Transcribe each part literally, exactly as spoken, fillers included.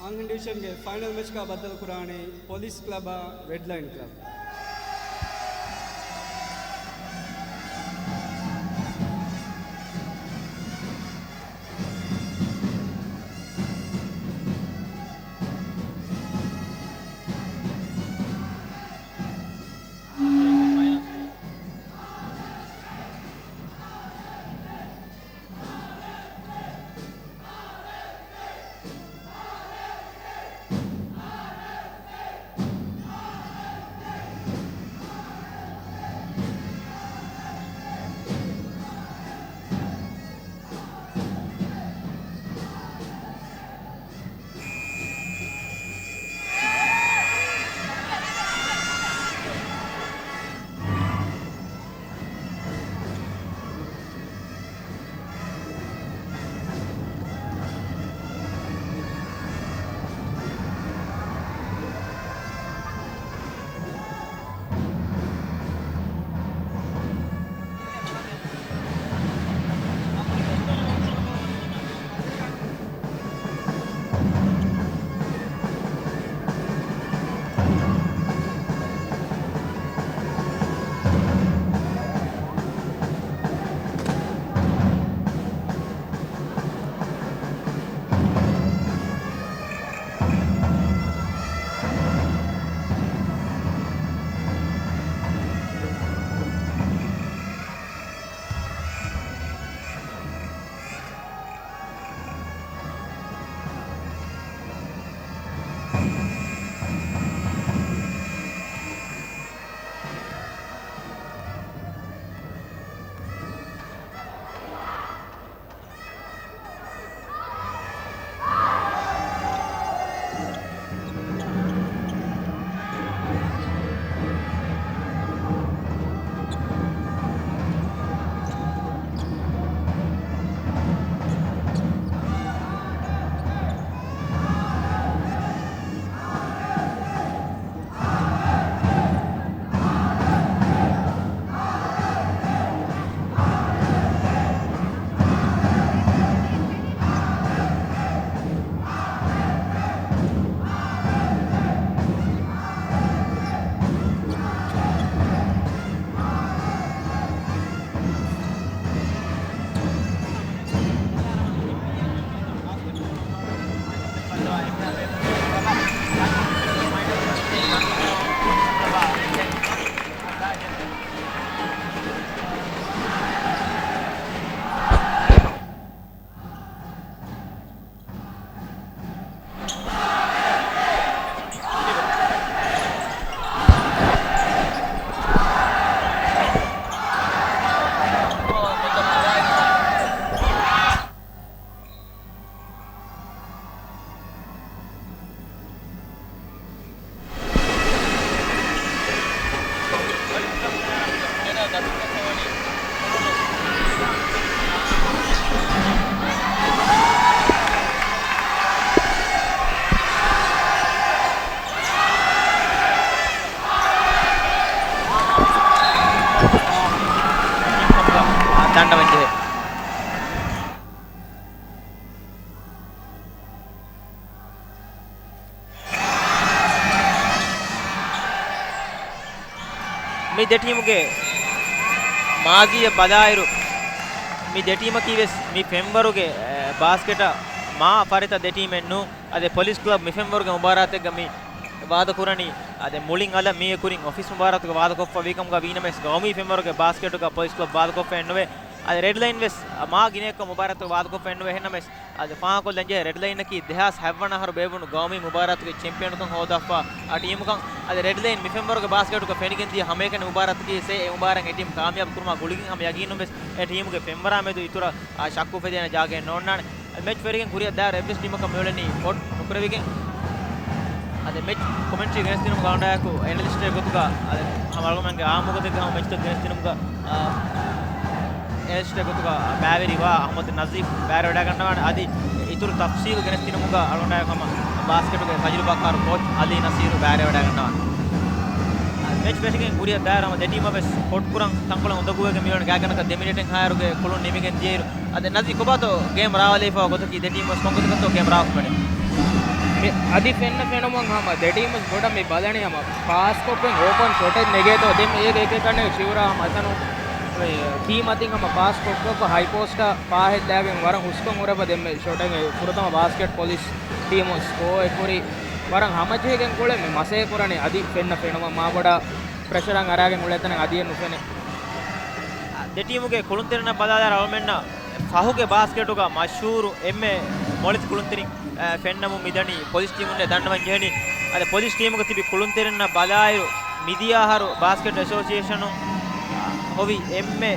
އަންހެން ޑިވިޝަންގެ ފައިނަލް މެޗަކާ ބައްދަލުކުރާނީ ޕޮލިސް ކްލަބާ ރެޑް ލައިން ކްލަބް. ދަނޑަވަންޖެހޭ. މި ދެ ޓީމުގެ މާޒީއަށް ބަލާއިރު، މި ދެ ޓީމަކީ ވެސް މި ފެންވަރުގެ، އެ، ބާސްކެޓަށް މާ ފަރިތަ ދެ ޓީމެއް ނޫން. އަދި ޕޮލިސް ކްލަބް މި ފެންވަރުގެ މުބާރާތެއްގަ މި ވާދަކުރަނީ، އަދި މުޅިން އަލަށް މީގެ ކުރިން އޮފީސް މުބާރާތުގަ ވާދަކޮށްފަ ވީކަމުގަ ވީނަމަވެސް، ގައުމީ ފެންވަރުގެ ބާސްކެޓުގަ ޕޮލިސް ކްލަބް ވާދަކޮށްފައެއްނުވޭ. އަދި ރެޑް ލައިން ވެސް މާ ގިނައަކަށް މުބާރާތުގަ ވާދަކޮށްފައެއްނުވޭ. އެހެންނަމަވެސް، އަދި ފާހަގަކޮށްލަންޖެހޭ، ރެޑް ލައިންއަކީ ދެހާސް ހަތްވަނަ އަހަރު ބޭއްވުނު ގައުމީ މުބާރާތުގެ ޗެމްޕިއަނުކަން ހޯދާފަ ޓީމުކަން. އަދި ރެޑް ލައިން މި ފެންވަރުގެ ބާސްކެޓުގަ ފެނިގެން ދިޔަ ހަމައެކަނި މުބާރާތަކީ ސޭ އެ މުބާރާތް އެ ޓީމް ކާމިޔާބު ކުރުމާ ގުޅިގެން ހަމަ ޔަގީނުން ވެސް އެ ޓީމުގެ ފެންވަރާ މެދު އިތުރަށް ޝައްކު އުފެދޭނެ ޖާގައެއް ނޯންނާނެ. މެޗް ފެރިގެން ކުރިއަށް ދާއިރު އެއްވެސް ޓީމަކަށް މިއުޅެނީ ފޮޑް ނުކުރެވިގެން. އަދި މެޗް ކޮމެންޓްރީ ގެނެސްދިނުމުގަ އަޅުގަނޑާއެކު އެނަލިސްޓެއް ގޮތުގަ، އަދި ހަމަ އަޅުގަނޑުމެންގެ އާއްމު ގޮތެއްގަ ހަމަ މެޗްތައް ގެނެސްދިނުމުގަ، އާ، އެނަލިސްޓެއް ގޮތުގަ ބައިވެރިވާ އަޙްމަދު ނަޒީފް ބައިވެރިވެވަޑައިގަންނަވާނެ. އަދި އިތުރު ތަފްސީލު ގެނެސްދިނުމުގަ އަޅުގަނޑާއެކު ހަމަ ބާސްކެޓުގެ ތަޖުރިބާކާރު ކޯޗް އަލީ ނަސީރު ބައިވެރިވެވަޑައިގަންނަވާނެ. އާ، މެޗް ފެށިގެން ކުރިއަށް ދާއިރު ހަމަ ދެ ޓީމަށް ވެސް ކޯޓް ކުރަން ތަންކޮޅެއް އުނދަގޫވެގެން މިއޮން ގާތްގަނޑަކަށް ދެ މިނިޓެއް ހާއިރުގެ ކުޅުން ނިމިގެން ދިޔައިރު، އަދި ނަޒީ ކޮބާތޯ ގޭމް ރާވަލައިފައި ގޮތަކީ ދެ ޓީމުން ވެސް ކޮން ގޮތަކަށްތޯ ގޭމް ރާވަފަ ވަނީ؟ އަދި ފެންނަ ފެނުމަށް ހަމަ ދެ ޓީމު ބޮޑަށް މި ބަލަނީ ހަމަ ޕާސްކޮށްގެން އޯޕަން ޝޮޓެއް ނެގޭތޯ. ދެން އޭގެ އެކެކަން ޝިއުރާ ހަމަ އަތަނު ޓީމް އަތިން ހަމަ ޕާސްކޮށްކޮށްފަ ހައި ޕޯސްޓަށް ފާހެއް ދާގެން ވަރަށް ހުސްކޮށް ހުރެފަ. ދެންމެ ޝޮޓެއް ފުރަތަމަ ބާސްކެޓް ޕޮލިސް ޓީމު ސްކޯ އެކުރި ވަރަށް ހަމަޖެހިގެން ގުޅެ މި މަސޭ ކުރަނީ. އަދި ފެންނަ ފެނުމަށް މާބޮޑަށް ޕްރެޝަރަށް އަރާގެން އުޅޭ ތަނެއް އަދިއެއް ނުފެނޭ. ދެ ޓީމުގެ ކުޅުންތެރިންނަށް ބަލާލާ އަޅުމެންނަށް ފަހުގެ ބާސްކެޓުގަ މަޝްހޫރު އެންމެ މޮޅެތި ކުޅުންތެރިން، އަ، ފެންނަމުން މިދަނީ ޕޮލިސް ޓީމުންނޭ ދަންނަވަން ޖެހެނީ. އަދި ޕޮލިސް ޓީމުގަ ތިބި ކުޅުންތެރިންނަށް ބަލާއިރު، މިދިޔަ އަހަރު ބާސްކެޓް އެސޯސިއޭޝަނުން، އަ، ހޮވި އެންމެ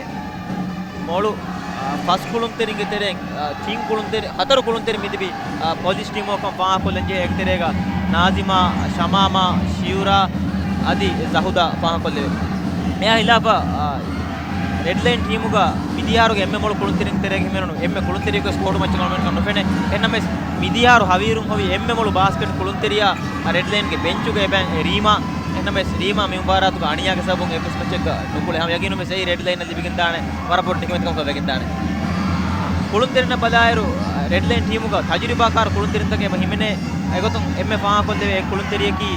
މޮޅު، އަ، ފަސް ކުޅުންތެރިންގެ ތެރެއިން، އަ، ތިން ކުޅުންތެރި، ހަތަރު ކުޅުންތެރި މިތިބީ، އަ، ޕޮލިސް ޓީމު ކަން ފާހަގަކޮށްލަންޖެހޭ. އޭގެ ތެރޭގަ ނާޒިމާ، ޝަމާމާ، ޝިއުރާ، އަދި ޒަހުދާ ފާހަގަކޮށްލެވޭ. އެއާ ހިލާފަށް، އަ، ރެޑްލައިން ޓީމުގަ މިދިޔަ އަހަރުގެ އެންމެ މޮޅު ކުޅުންތެރިން ތެރޭގަ ހިމެނުނު އެންމެ ކުޅުންތެރިޔަކުވެސް ކޯޓު މައްޗަށް އަޅުމެންނަށް ނުފެނޭ. އެހެންނަމަވެސް، މިދިޔަ އަހަރު ހަވީރުން ހޮވި އެންމެ މޮޅު ބާސްކެޓް ކުޅުންތެރިޔާ، އަ، ރެޑްލައިންގެ ބެންޗުގަ އެބައި ރީމާ. އެހެންނަމަވެސް، ރީމާ މި މުބާރާތުގަ އަނިޔާގެ ސަބަބުން އެއްވެސް މެޗެއްގަ ނުކުޅޭ. ހަމަ ޔަގީނުންވެސް އެއީ ރެޑްލައިނަށް ލިބިގެންދާނެ ވަރަށް ބޮޑު ނިކަމެތިކަމަކަށް ވެގެންދާނެ. ކުޅުންތެރިންނަށް ބަލާއިރު، ރެޑްލައިން ޓީމުގަ ތަޖުރިބާކާރު ކުޅުންތެރިންތަކެއް އެބަ ހިމެނޭ. އެގޮތުން އެންމެ ފާހަގަކޮށްލެވޭ އެއް ކުޅުންތެރިޔަކީ،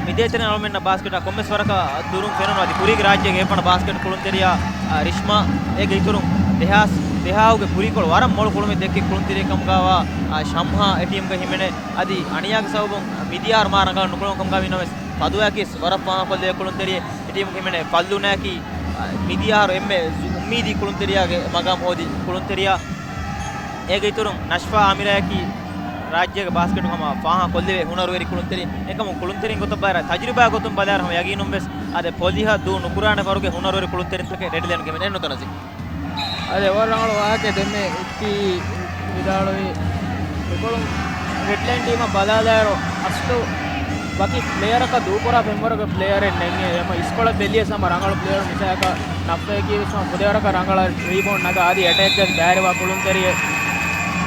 މިދޭތެރެއިން އަޅުމެންނަށް ބާސްކެޓާ ކޮންމެސް ވަރަކަށް ދުރުން ފެނުނު އަދި ކުރީގެ ރާއްޖޭގެ އެއްވަނަ ބާސްކެޓް ކުޅުންތެރިޔާ، އާ، ރިޝްމާ. އޭގެ އިތުރުން ދެހާސް ދެހާހުގެ ކުރީކޮޅު ވަރަށް މޮޅު ކުޅުމެއް ދެއްކި ކުޅުންތެރިއެއް ކަމުގަވާ، އާ، ޝަމްހާ އެ ޓީމްގަ ހިމެނޭ. އަދި އަނިޔާގެ ސަބަބުން މިދިޔަ އަހަރު މާ ރަނގަޅަށް ނުކުޅަމުން ކަމުގަ ވީނަމަވެސް، ފަދުއަކީސް ވަރަށް ފާހަގަކޮށްލެވޭ ކުޅުންތެރިއެއް. އެ ޓީމުގެ ހިމެނޭ ފައްލުނައަކީ، އާ، މިދިޔަ އަހަރު އެންމެ ޒު-، އުއްމީދީ ކުޅުންތެރިޔާގެ މަގާމް ހޯދި ކުޅުންތެރިޔާ. އޭގެ އިތުރުން ނަޝްފާ އާމިރާއަކީ ރާއްޖޭގެ ބާސްކެޓު ހަމަ ފާހަގަކޮށްލެވޭ ހުނަރުވެރި ކުޅުންތެރި. އެކަމު ކުޅުންތެރިން ގޮތަށް ބައި ތަޖުރިބާ ގޮތުން ބަލާއިރު ހަމަ ޔަގީނުންވެސް އަދެ ޕޮލިހަ ދޫ ނުކުރާނެ ވަރުގެ ހުނަރުވެރި ކުޅުންތެރިންތަކެއް ރެޑްލައިންގެ މެނެއް ނުތަނަސި. އަދެ ވަރަށް ރަނގަޅު ވާހަކައެއް ދެންމެ އިއްތީ ވިދާޅުވި މިކޮޅުން ރެޑްލައިން ޓީމަށް ބަލާލާއިރު އަސްލު ވަކި ޕްލޭޔަރަކަށް ދޫކުރާ ފެންވަރުގެ ޕްލޭޔަރެއް ނެތް. އެ ހަމަ ސްކޮޑަށް ބެލިޔަސް ހަމަ ރަނގަޅު ޕްލޭޔަރު މިސާލަކަށް ނަފްސަކީ ވެސް ހަމަ ފުދޭވަރަކަށް ރަނގަޅަށް ރީބައުންޑް ނަގާ އަދި އެޓޭކްގަ ބައިވެރިވާ ކުޅުންތެރިއެއް.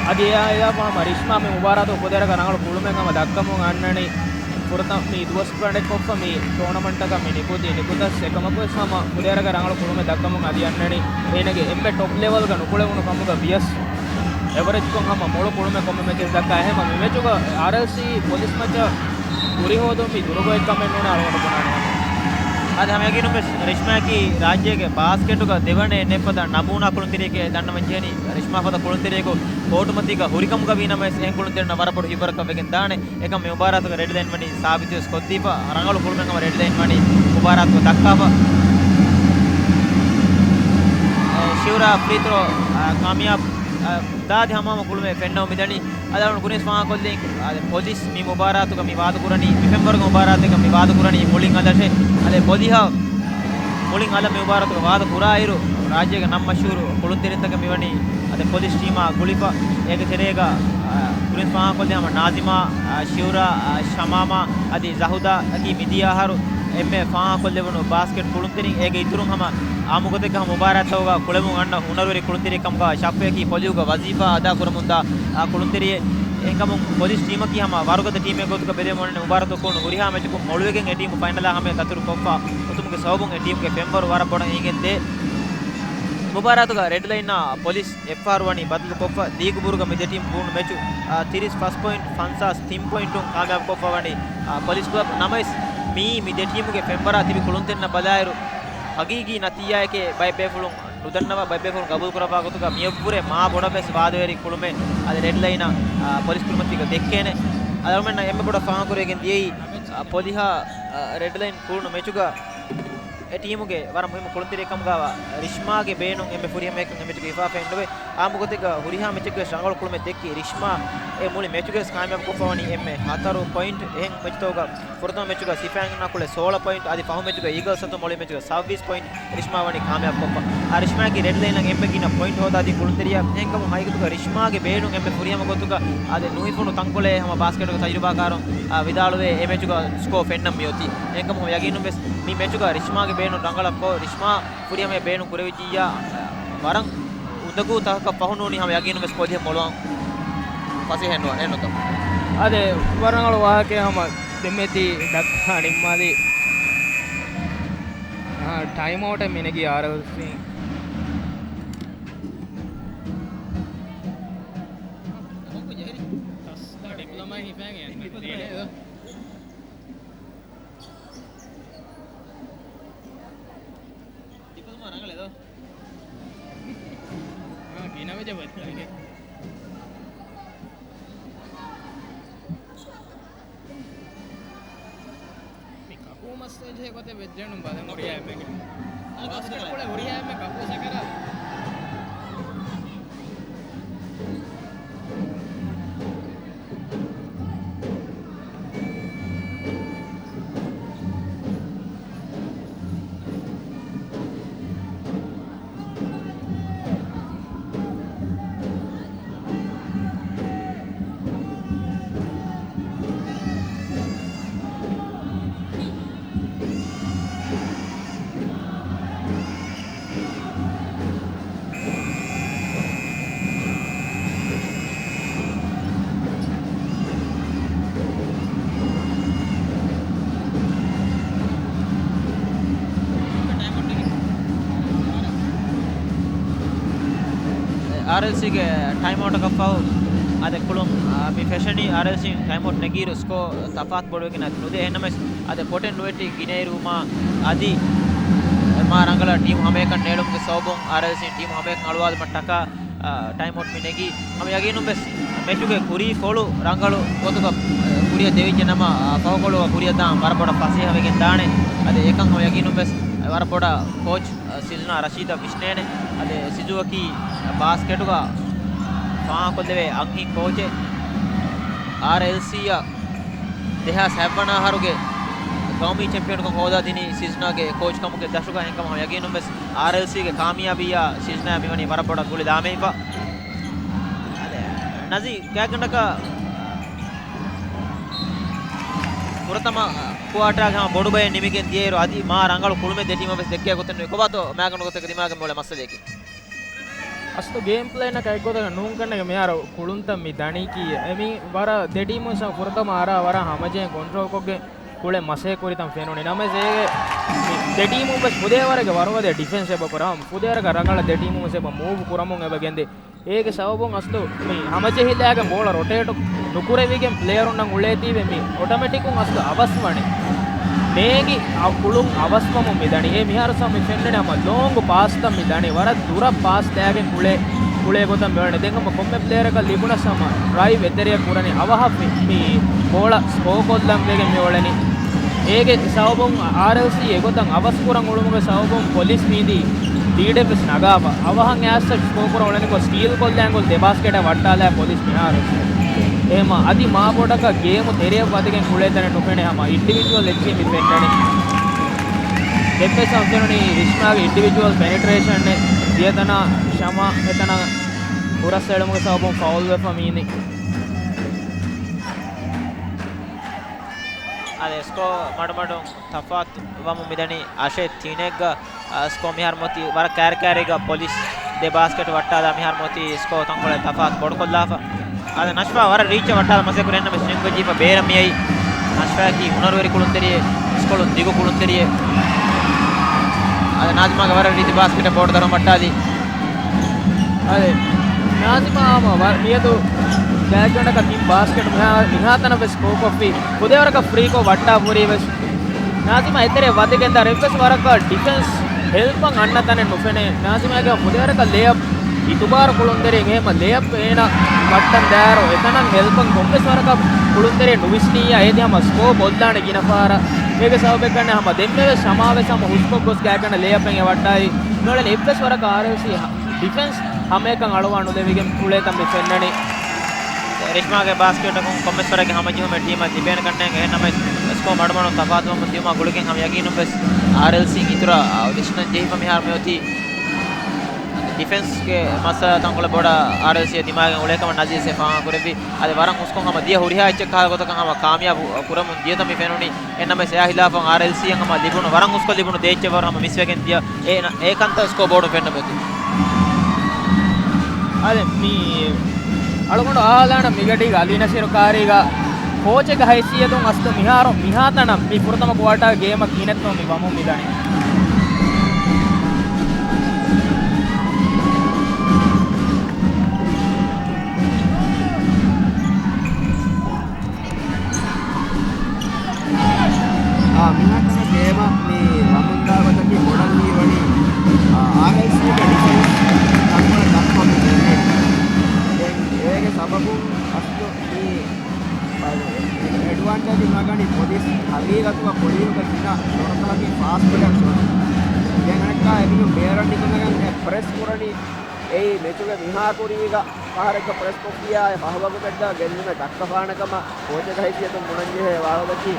އަދި އެއާ އެއާ ހަމަ ރިޝްމާ މި މުބާރާތު ފުދޭވަރަކަށް ރަނގަޅު ކުޅުމެއް ހަމަ ދައްކަމުން އަންނަނީ. ފުރަތަމަ މި ދުވަސް ގަނޑެއް ކޮށްފަ މި ޓޫނަމަންޓަކަށް މި ނިކުތީ. ނިކުތަސް އެކަމަކުވެސް ހަމަ ފުދޭވަރަކަށް ރަނގަޅު ކުޅުމެއް ދައްކަމުން އަދި އަންނަނީ. އޭނަގެ އެންމެ ޓޮޕް ލެވަލްގަ ނުކުޅެވުނު ކަމުގަ ވިޔަސް އެވަރެޖްކޮށް ހަމަ މޮޅު ކުޅުމެއް ކޮންމެ މެޗެސް ދައްކާ. އެހެމަ މި މެޗުގަ އާރްއެލްސީ ޕޮލިސް މެޗަށް ކުރިހޯދުން މި ދުރުގޮތް ކަމެއް ނޫނޭ އަޅުގަނޑު ބުނާނެ. އަދި ހަމަޔަގީނުންވެސް ރިޝްމާއަކީ ރާއްޖޭގެ ބާސްކެޓުގަ ދެވަނަ ނެތްފަދަ ނަމޫނާ ކުޅުންތެރިއެކޭ ދަންނަވަން ޖެހެނީ. ރިޝްމާ ފަދަ ކުޅުންތެރިއެކު ކޯޓުމަތީގަ ހުރިކަމުގަ ވީނަމަވެސް އެހެން ކުޅުންތެރިންނަށް ވަރަށް ބޮޑު ހިތްވަރަކަށް ވެގެން ދާނެ. އެކަމް މި މުބާރާތުގަ ރެޑްލައިން ވަނީ ސާބިތުވެސް ކޮށްދީފަ، ރަނގަޅު ކުޅުމެއް ހަމަ ރެޑްލައިން ވަނީ މުބާރާތުގަ ދައްކާފަ. އެ، ޝިއުރާ ފްރީތުރޯ، އާ، ކާމިޔާބު، އާ، ދާދި ހަމަހަމަ ކުޅުމެއް ފެންނަމުން މިދަނީ. އަދި އަޅުގަނޑު ކުރިން ފާހަގަކޮށްލިން، އާ، ޕޮލިސް މި މުބާރާތުގަ މި ވާދަކުރަނީ، މި ފެންވަރުގެ މުބާރާތެއްގަ މި ވާދަކުރަނީ މުޅިން އަލަށޭ. އަދި ޕޮލިހަށް މުޅިން އަލަށް މި މުބާރާތުގަ ވާދަ ކުރާއިރު، ރާއްޖޭގެ ނަން މަޝްހޫރު ކުޅުންތެރިންތަކެއް މިވަނީ އަދި ޕޮލިސް ޓީމާ ގުޅިފަ. އޭގެ ތެރޭގަ، އާ، ކުރިން ފާހަގަކޮށްލި ހަމަ ނާޒިމާ، އާ، ޝިއުރާ، އާ، ޝަމާމާ އަދި ޒަހުދާ އަކީ މިދިޔަ އަހަރު އެންމެ ފާހަގަކޮށްލެވުނު ބާސްކެޓް ކުޅުންތެރިން. އޭގެ އިތުރުން ހަމަ އާއްމުގޮތެއްގަ ހަމަ މުބާރާތްތަކުގަ ކުޅެވުން އަންނަ ހުނަރުވެރި ކުޅުންތެރިއެއް ކަމުގަ ޝައްފައަކީ ޕޮލިހުގަ ވަޒީފާ އަދާކުރަމުންދާ، އާ، ކުޅުންތެރިއެއް. އެހެންކަމުން ޕޮލިސް ޓީމަކީ ހަމަ ވަރުގަދަ ޓީމެއް ގޮތުގަ ބެލެވެމުން އަންނަ މުބާރާތު ކުޅުނު ހުރިހާ މެޗަކުން މޮޅުވެގެން އެ ޓީމު ފައިނަލާ ހަމަޔަށް ދަތުރު ކޮށްފަ އޮތުމުގެ ސަބަބުން އެ ޓީމުގެ ފެންވަރު ވަރަށް ބޮޑަށް އެނގިގެން ދޭ. މުބާރާތުގަ ރެޑްލައިންއާ ޕޮލިސް އެއްފަހަރު ވަނީ ބަދަލުކޮށްފަ. ލީގު ބުރުގަ މި ދެ ޓީމް ކުޅުނު މެޗު، އާ، ތިރީސް ފަސް ޕޮއިންޓް ފަންސާސް ތިން ޕޮއިންޓުން ކާމިޔާބުކޮށްފަ ވަނީ، އާ، ޕޮލިސް ކްލަބް. ނަމަވެސް މިއީ މި ދެ ޓީމުގެ ފެންވަރާ ތިބި ކުޅުންތެރިންނަށް ބަލާއިރު، ހަގީގީ ނަތީޖާއެކޭ ބައެއް ބޭފުޅުން ނުދަންނަވާ، ބައެއް ބޭފުޅުން ގަބޫލުކުރައްވާ ގޮތުގަ މިއަށްވުރެ މާ ބޮޑަށް ވެސް ވާދަވެރި ކުޅުމެއް އަދި ރެޑްލައިނަށް، އާ، ޕޮލިސް ކުރިމަތީގަ ދެއްކޭނެ. އަޅުމެންނަށް އެންމެ ބޮޑަށް ފާހަގަކުރެވިގެން ދިޔައީ، އާ، ޕޮލިހާ، އާ، ރެޑްލައިން ކުޅުނު މެޗުގަ އެ ޓީމުގެ ވަރަށް މުހިއްމު ކުޅުންތެރިއެއް ކަމުގަވާ ރިޝްމާގެ ބޭނުން އެންމެ ފުރިހަމައެއްކަން އެ މެޗުގަ ހިފާފައެއްނުވޭ. އާއްމުގޮތެއްގަ ހުރިހާ މެޗެއްގަ ވެސް ރަނގަޅު ކުޅުމެއް ދެއްކި ރިޝްމާ އެ މުޅި މެޗުގަ ވެސް ކާމިޔާބުކޮށްފަވަނީ އެންމެ ހަތަރު ޕޮއިންޓް. އެހެން މެޗުތަކުގަ ފުރަތަމަ މެޗުގަ ސިފައިންނާ ކުޅެ ސޯޅަ ޕޮއިންޓް އަދި ފަހު މެޗުގަ އީގަލްސް އަތުން މޮޅި މެޗުގަ ސައުވީސް ޕޮއިންޓް ރިޝްމާ ވަނީ ކާމިޔާބުކޮށްފަ. އާ، ރިޝްމާއަކީ ރެޑްލައިނަށް އެންމެ ގިނަ ޕޮއިންޓް ހޯދާދިން ކުޅުންތެރިޔާ. އެހެންކަމުން ހަގީގަތުގަ ރިޝްމާގެ ބޭނުން އެންމެ ފުރިހަމަ ގޮތުގަ އަދި ނުހިފުނު ތަންކޮޅެއް ހަމަ ބާސްކެޓުގެ ތަޖުރިބާކާރުން، އާ، ވިދާޅުވޭ އެ މެޗުގަ ސްކޯ ފެންނަން މިއޮތީ. އެހެންކަމުން ޔަގީނުންވެސް މި މެޗުގަ ރިޝްމާގެ ބޭނުން ރަނގަޅަށް ކޮށް ރިޝްމާ ފުރިހަމަ ބޭނުން ކުރެވިއްޖިއްޔާ، ވަރަށް އުނދަގޫ ތަކަކަށް ފަހު ނޫނީ ހަމަ ޔަގީނުންވެސް ޕޮލިހަށް މޮޅުވާން ފަސޭހައެއް ނުވާނެ ނުތަ. އާދެ، ވަރަށް ރަނގަޅު ވާހަކައެއް ހަމަ ދެމެތި ދައްކާ ނިންމާލި. އާ، ޓައިމް އައުޓެއް މިނެގީ އާރްއެލްސީ. ހިފައިގެން ދިފަތުމަ ރަނގަޅޭ ދޯ. ގިނަ ވެޖެ ބައްތަނގެ. މި ކަކޫ މައްސަ ޖެހޭ ގޮތެއް ވެއްޖެނު ބަލަން ހުރިހާ އެއްމެގެ. ބާސްކެޓް ކުޅެ ހުރިހާ އެއްމެ ކަކޫ ސަކަރާތް. އާރްއެލްސީގެ ޓައިމްއައުޓަކަށްފަހު އާދެ ކުޅުން، އާ، މި ފެށެނީ އާރްއެލްސީ ޓައިމްއައުޓް ނެގިއިރު ސްކޯ ތަފާތު ބޮޑުވެގެން އަތު ނުދޭ. އެހެންނަމަވެސް އާދެ ކޮޓެއް ނުވެއްޓި ގިނައިރު މާ އަދި މާ ރަނގަޅަށް ޓީމު ހަމައެކަން ނޭޅުމުގެ ސަބަބުން އާރްއެލްސީ ޓީމު ހަމައެކަން އަޅުވާލުމަށް ޓަކާ، އާ، ޓައިމްއައުޓް މި ނެގީ. ހަމަ ޔަގީނުން ވެސް މެޗުގެ ކުރީ ފޮޅު ރަނގަޅު ގޮތުގަ، އާ، ކުރިއަށް ދެވިއްޖެ ނަމަ، އާ، ފަހުކޮޅުގަ ކުރިއަށް ދާން ވަރަށް ބޮޑަށް ފަސޭހަވެގެން ދާނެ. އަދި އެކަން ހަމަ ޔަގީނުން ވެސް ވަރަށް ބޮޑަށް ކޯޗް ސިލްނާ ރަޝީދަށް ވިސްނޭނެ. އަދި ސިޒުއަކީ ބާސްކެޓުގަ ފާހަގަކޮށްލެވޭ އަންހެން ކޯޗެއް. އާރްއެލްސީއަށް ދެހާސް ހަތްވަނަ އަހަރުގެ ގައުމީ ޗެމްޕިއަންކަން ހޯދާދިނީ ސިޒްނާގެ ކޯޗްކަމުގެ ދަށުގަ. އެހެންކަމުން ޔަގީނުން ވެސް އާރްއެލްސީގެ ކާމިޔާބީއާ ސިޒްނާ މިވަނީ ވަރަށް ބޮޑަށް ގުޅި ލާމެހިފަ. އަދި ނަޒީ ގާތްގަނޑަކަށް ފުރަތަމަ ކުއާޓާގެ ހަމަ ބޮޑު ބައެއް ނިމިގެން ދިޔައިރު އަދި މާ ރަނގަޅު ކުޅުމެއް ދެ ޓީމަށް ވެސް ދެއްކޭ ގޮތެއް ނުވޭ. ކޮބާތޯ މާގަނޑު ގޮތެއްގެ ދިމާގެ މޮޅެ މައްސަލައަކީ؟ އަސްލު ގޭމް ޕްލޭނަކަށް އެއްގޮތަކަށް ނޫންކަންނޭނގެ މިހާރު ކުޅުންތައް މި ދަނީކީއެއް. އެ މި ވަރަށް ދެ ޓީމުން ފުރަތަމަ އަރާ ވަރަށް ހަމަޖެހެން ކޮންޓްރޯލްކޮށްގެން ކުޅެ މަސޭ ކުރިތަން ފެނުނީ. ނަމަވެސް އޭގެ ދެ ޓީމުން ވެސް ފުދޭވަރެއްގެ ވަރުގަދަ ޑިފެންސް އެބަ ކުރާ، ފުދޭވަރަކަށް ރަނގަޅަށް ދެ ޓީމުން ވެސް އެބަ މޫވް ކުރަމުން އެބަ ގެންދޭ. އޭގެ ސަބަބުން އަސްލު މި ހަމަޖެހިލާގެން ބޯޅަ ރޮޓޭޓު ނުކުރެވިގެން ޕްލޭޔަރުންނަށް އުޅޭތީވެ މި އޮޓޮމެޓިކުން އަސްލު އަވަސްވަނީ. ނޭނގި އަ، ކުޅުން އަވަސްވަމުން މިދަނީ. އޭ މިހާރު ސަމި ފެންނަނީ ހަމަ ލޯންގު ޕާސްތައް މިދަނީ. ވަރަށް ދުރަށް ޕާސް ދާގެން އުޅޭ، އުޅޭ ގޮތަށް މިއުޅެނީ. ދެން ހަމަ ކޮންމެ ޕްލޭޔަރަކަށް ލިބުނަސް ހަމަ ޑްރައިވް އެތެރެއަށް ކުރަނީ. އަވަހަށް މި، މި ބޯޅަ ސްކޯ ކޮށްލަން ވެގެން މިއުޅެނީ. އޭގެ ސަބަބުން އާރްއެލްސީ އެގޮތަށް އަވަސް ކުރަން އުޅުމުގެ ސަބަބުން ޕޮލިސް މީދީ ލީޑެއް ވެސް ނަގާފަ. އަވަހަށް އެއްސަށް ސްކޯ ކުރަން އުޅެނިކޮށް ސްޓީލް ކޮށްލާން ގޮތް ދެ ބާސްކެޓަށް ވައްޓާލާ ޕޮލިސް މިހާރު. އެހެމަ އަދި މާ ބޮޑަކަށް ގޭމު ތެރެއަށް ވަދެގެން އުޅޭ ތަނެއް ނުފެނޭ ހަމަ އިންޑިވިޖުއަލް އެއްޗެއް މި ފެންނަނީ. ދެންވެސް ހަމަ ފެނުނީ ރިޝްމާގެ އިންޑިވިޖުއަލް ޕެނެޓްރޭޝަން ދިޔަތަނާ ޝަމާ އެތަނަށް ހުރަސް އެޅުމުގެ ސަބަބުން ފައުލް ވެފަ މީނީ. އަދި ސްކޯ މަޑުމަޑުން ތަފާތު ވަމުން މިދަނީ އަށެއް ތިނެއްގަ، އަ، ސްކޯ މިހާރު މޮތީ ވަރަށް ކައިރިކައިރީގަ ޕޮލިސް ދެ ބާސްކެޓް ވައްޓާލާ މިހާރު މޮތީ ސްކޯ ތަންކޮޅެއް ތަފާތު ބޮޑުކޮށްލާފަ. އަދި ނަޝްފާ ވަރަށް ރީޗަށް ވައްޓާލަ މަސޭ ކުރި އެންނަމެސް ނެންގޮ ޖީފަ ބޭރަށް މިއައީ. ނަޝްފާއަކީ ހުނަރުވެރި ކުޅުންތެރިއެއް، އިސްކޮޅުން ދިގު ކުޅުންތެރިއެއް. އަދި ނާޒިމާގެ ވަރަށް ރީތި ބާސްކެޓަށް ބޯޑު ދަރުން ވައްޓާލީ. އަދި ނާޒިމާ ހަމަ ވަ-، މިއަދު ގާތްގަނޑަކަށް ތިން ބާސްކެޓް މިހާ-، މިހާތަނަށް ވެސް ސްކޯ ކޮށްފި. ފުދޭވަރަކަށް ފްރީކޯ ވައްޓާ ހުރީ ވެސް ނާޒިމާ އެތެރެ ވަދެގެން ދާ އެއްވެސް ވަރަކަށް ޑިފެންސް ހެލްޕަށް އަންނަ ތަނެއް ނުފެނޭ. ނާޒިމާގެ ފުދޭވަރަކަށް ލޭއަޕް އިތުބާރު ކުޅުންތެރިން އެހެމަ ލޭއަޕް އޭނަ ވައްޓަން ދާއިރު އެތަނަށް ހެލްޕަށް ކޮންމެސް ވަރަކަށް ކުޅުންތެރި ނުވިސްނިއްޔާ އޭދި ހަމަ ސްކޯ ކޮށްލާނެ ގިނަ ފަހަރަށް. އޭގެ ސަބަބެއް ކަންނެ ހަމަ ދެންމެވެސް ޝަމާވެސް ހަމަ ހުސްކޮށް ގޮސް ގާތްގަނޑަށް ލޭއަޕް އެނގެ ވައްޓާލީ. މިއުޅެނީ އެއްވެސް ވަރަކަށް އާރްއެލްސީ ޑިފެންސް ހަމައެކަން އަޅުވާ ނުލެވިގެން އުޅޭތަން މި ފެންނަނީ. ރިޝްމާގެ ބާސްކެޓަކުން ކޮންމެސް ވަރެއްގެ ހަމަޖެހުމެއް ޓީމަށް ލިބޭނެ ކަންނޭނގެ. އެހެންނަމަވެސް ސްކޯ މަޑުމަޑުން ތަފާތުވަމުން ދިޔުމާ ގުޅިގެން ހަމަ ޔަގީނުންވެސް އާރްއެލްސީ އިތުރަށް ވިސްނަން ޖެހިފަ މިހާރު މިއޮތީ. ޑިފެންސްގެ މައްސަލަ ތަންކޮޅެއް ބޮޑަށް އާރްއެލްސީއަށް ދިމާގެން އުޅޭކަމަށް ނަޒީސް އެ ފާހަގަކުރެއްވި. އަދި ވަރަށް ހުސްކޮށް ހަމަ ދިޔަ ހުރިހާ އެއްޗެއް ކަހަލަ ގޮތަކަށް ހަމަ ކާމިޔާބު ކުރަމުން ދިޔަތަން މި ފެނުނީ. އެހެންނަމަވެސް އެއާ ހިލާފަށް އާރްއެލްސީއަށް ހަމަ ލިބުނު، ވަރަށް ހުސްކޮށް ލިބުނު ދޭއްޗެއް ވަރު ހަމަ މިސްވެގެން ދިޔަ. އޭނަ އެ ކަންތައް ސްކޯ ބޯޑުން ފެންނަމެވެ. އަދި މި އަޅުގަނޑު އަހާލާނަން މިގަޑީގަ އަލީ ނަސީރު ކާރީގަ ކޯޗެއްގެ ހައިސިއްޔަތުން އަސްލު މިހާރު މިހާތަނަށް މި ފުރަތަމަ ކުއާޓާ ގޭމަށް ކިހިނެއްތޯ މި ވަމުން މިދަނީ. އަސްލު މި އެޑްވާންޓޭޖު ނަގަނީ ޕޮލިސް ހަގީގަތުގަ ޕޮލިސްގެ ގިނަ ޝޮޓްތަކަކީ ފާސްޓް ބްރޭކް ޝޮޓް. ދެން އަނެއްކާ އެމީހުން ބޭރަށް ނިކުމެގެން ޕްރެސް ކުރަނީ އެއީ މެޗުގެ މިހާ ކުރީގަ ފަހަރެއްގަ ޕްރެސް ކޮށްފިއްޔާ އެ ފަހު ވަގުތެއްގަ ގެއްލުމެއް ދައްކަފާނެ ކަމަށް ކޯޗެއްގެ ހައިސިއްޔަތުން ބުނަންޖެހޭ ވާހަކައަކީ